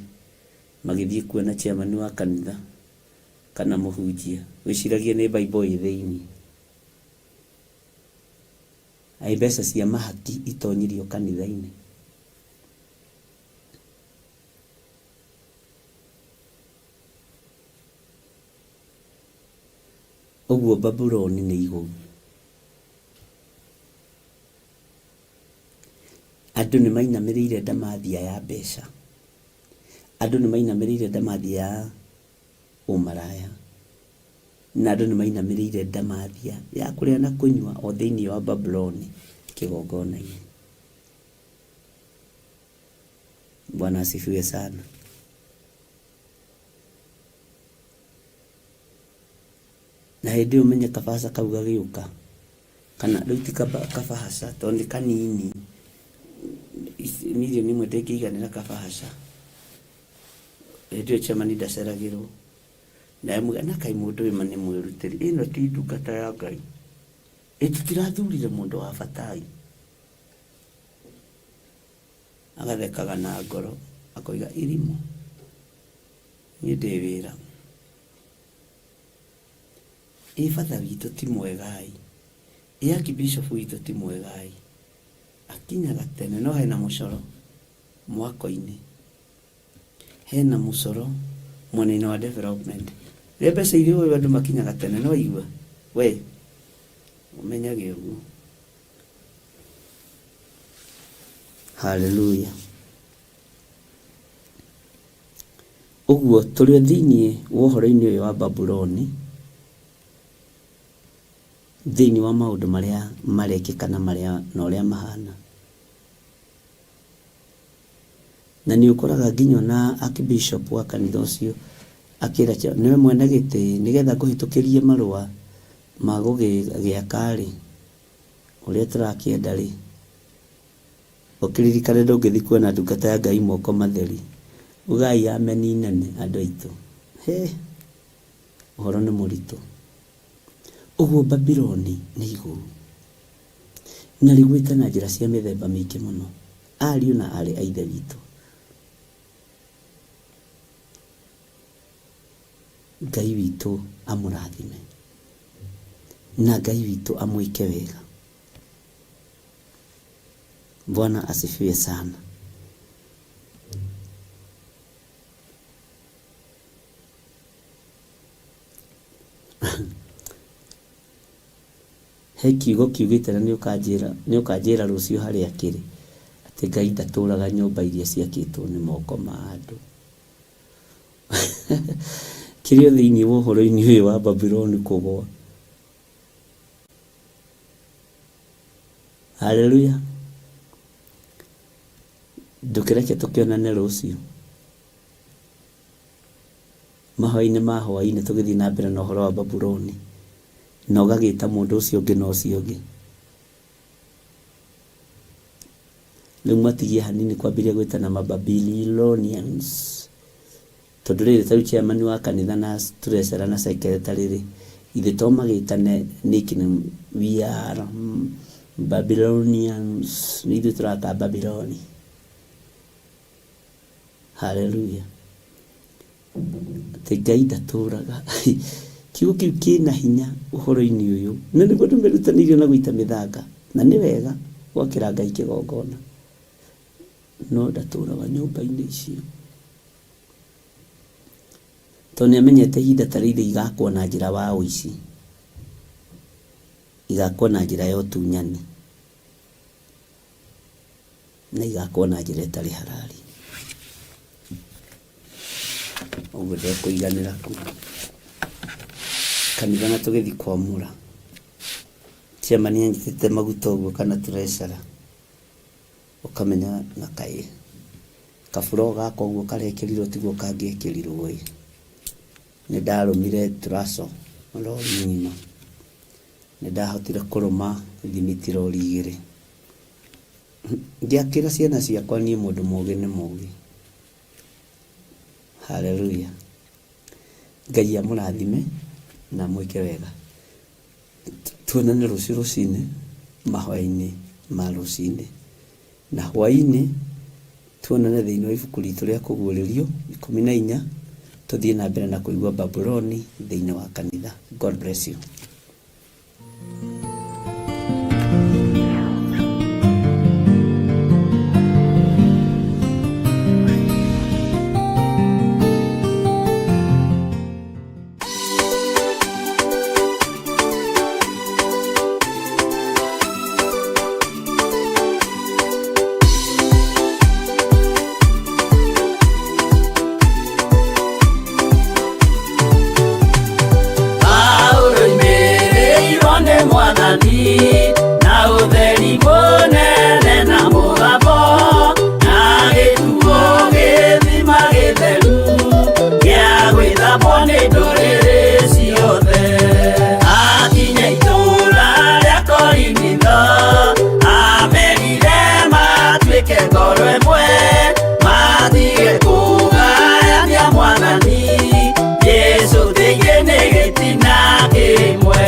magĩthiĩ kuona chairman wa kanitha kana mũhunjia, wĩciragie nĩ Bible ĩ thĩiniĩ. Aĩ mbeca cia mahaki itonyirio kanitha-inĩ. Ũguo Babuloni nĩ igũu. Andũ nĩ mainamĩrĩire ndamathia ya mbeca. Andũ nĩ mainamĩrĩire ndamathia ya ũmaraya. Na andũ nĩ mainamĩrĩire ndamathia ya kũrĩa na kũnyua o thĩinĩ wa Babuloni kĩgongona-inĩ. Bwana asifiwe sana. Na hĩndĩ ĩyo ũmenye kabaca kau gagĩũka, kana rĩu ti kabahaca tondũ nĩ kanini, mirioni ĩmwe ndĩngĩiganĩra kabahaca. Hĩndĩ ĩyo chairman ndaceragĩrwo. Nawe muge na kaĩ mũndũ ũyũ ma nĩ mwĩrutĩri, ĩno ti ndungata ya Ngai. Ĩ tũtirathurire mũndũ wa bata ĩ. Agathekaga na ngoro akoiga irimũ, niĩ ndĩ wĩra. Ĩ batha witũ ti mwega ĩ, ĩ archbishop witũ ti mwega ĩ, akinyaga tene no hena mũcoro mwako-inĩ, hena mũcoro mwena-inĩ wa development. Rĩrĩa mbeca irĩ ũyũ andũ makinyaga tene nĩ waigua we ũmenyage ũguo. Hallelujah. Ũguo tũrĩ o thĩinĩ wa ũhoro-inĩ ũyũ wa Babuloni, thĩinĩ wa maũndũ marĩa marekĩka na marĩa na ũrĩa mahana. Na nĩ ũkoraga nginya ona archbishop wa kanitha ũcio akĩra nĩwe mwene gĩtĩ nĩgetha ngũhĩtũkĩrie marũa ma gũgĩaka rĩ, ũrĩa tũrakĩenda rĩ, Ũkĩririkane ndũngĩthiĩ kuona ndungata ya Ngai moko matheri. Ugai ameni nene andũ aitũ. He! Ũhoro nĩ mũritũ. Ũguo Babuloni nĩ igũrũ. Na rĩgwĩte na njĩra cia mĩthemba mĩingĩ mũno. Ariũ na aarĩ a Ithe witũ. Ngai witũ amũrathime. Na Ngai witũ amwĩke wega. Bwana asifiwe sana. He kiugo kiugĩte na nĩ ũkanjĩra rũciũ harĩa kĩrĩ, atĩ Ngai ndatũraga nyũmba iria ciakĩtwo nĩ moko ma andũ. Kĩrĩ o thĩinĩ wa ũhoro-inĩ ũyũ wa Babuloni kũgwa. Haleluya. Ndũkĩreke tũkĩonane rũciũ. Mahoya-inĩ ma hwaĩ-inĩ tũgĩthiĩ na mbere na ũhoro wa Babuloni. Na ũgagĩta mũndũ ũcio ũngĩ na ũcio ũngĩ. Rĩu matigie hanini kwambĩrĩria gwĩtana ma Babylonians. Tondũ rĩrĩ, ta rĩu chairman wa kanitha na treasurer na secretary rĩ, ithe to magĩtane nickname, we are Babylonians, nĩ ithuĩ tũraka Babyloni. Hallelujah. Atĩ Ngai ndatũraga. Kiugo kĩu kĩna hinya ũhoro-inĩ ũyũ. Na nĩguo andũ merutanĩirie na gũita mĩthanga. Na nĩ wega gwakĩra Ngai kĩgongona. No ndatũraga nyũmba-inĩ icio. Tondũ nĩ amenyete ihinda ta rĩrĩ igakwo na njĩra wa ũici, igakwo na njĩra ya ũtunyani, na igakwo na njĩra ĩtarĩ harari. Ũguo ndekũiganĩra kuu. Kanitha na tũgĩthiĩ kwamũra, chairman anyitĩte maguta ũguo kana treasurer. Ũkamenya na kaĩ kaburo gaka ũguo karekĩrirwo tiguo kangĩekĩrirwo ĩ. Nĩ ndarũmire turaco rori ng'ima. Nĩ ndahotire kũrũma thimiti rori igĩrĩ. Ngĩakĩra ciana ciakwa niĩ mũndũ mũgĩ nĩ mũgĩ. Haleluya. Ngai amũrathime na mwĩke wega. Tuonane rũciũ rũcinĩ mahoya-inĩ ma rũcinĩ, na hwaĩ-inĩ tuonane thĩinĩ wa ibuku ritũ rĩa kũguũrĩrio 14, tũthiĩ na mbere na kũigua Babuloni thĩinĩ wa kanitha. God bless you. Paulo oimĩrĩirwo nĩ Mwathani na ũtheri mũnene na mũgambo, na gĩtuo gĩthima gĩtheru gĩa gwĩthambwo nĩ ndũrĩrĩ ciothe. Akinya itũũra rĩa Korinitho, amerire matuĩke ngoro ĩmwe, matige kũgayania Mwathani Jesũ thĩinĩ nĩ gĩtina kĩmwe.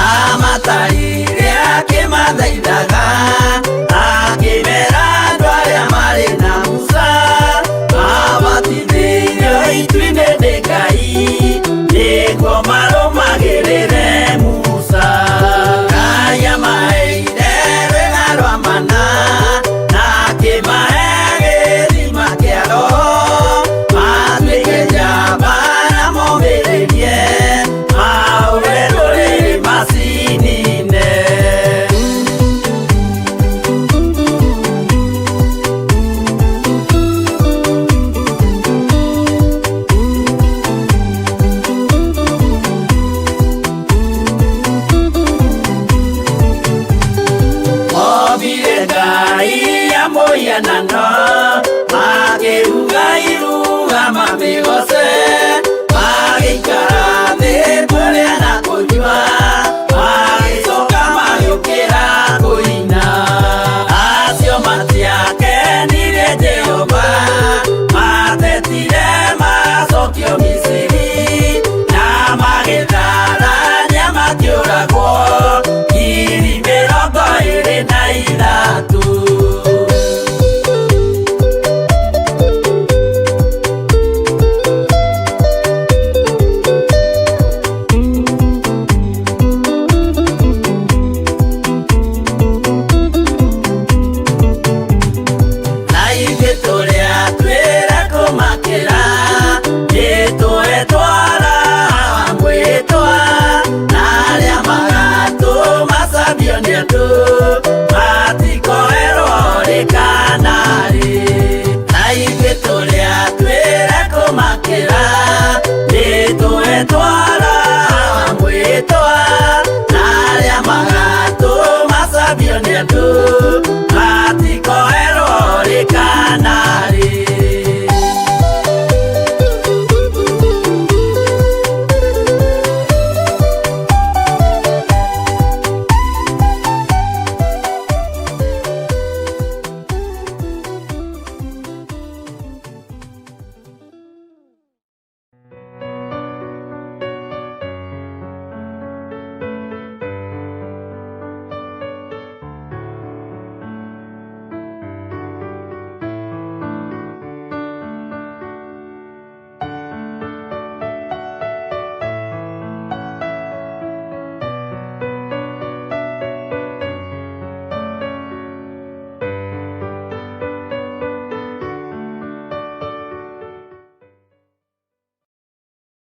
Amatarire akĩmathaithaga, akĩmera andũ arĩa marĩ na Musa, mabatithĩirio itu-inĩ nĩ Ngai, nĩguo marũmagĩrĩre Musa. Ngai amaheire rwĩga rwa mana, na akĩmahe gĩthima kĩa Roho, matuĩke njamba na momĩrĩrie, mahũre ndũrĩrĩ macinine. Mobire Ngai ya mũhianano, makĩruga iruga mamĩgoce, magĩikara thĩ kũrĩa na kũnyua, magĩcoka magĩũkĩra kũina. Acio matiakenirie Jehova, matetire macokio Misiri, na magĩtharania makĩũragwo 23,000. Na ithuĩ tũrĩa twĩra kũmakĩra, nĩtũetwara mwĩtwa, na arĩa magatũmacambio nĩ andũ, matikoerwo rĩ kana rĩ. Na ithuĩ tũrĩa twĩra kũmakĩra, nĩtũetwara mwĩtwa, na arĩa magatũmacambio nĩ andũ,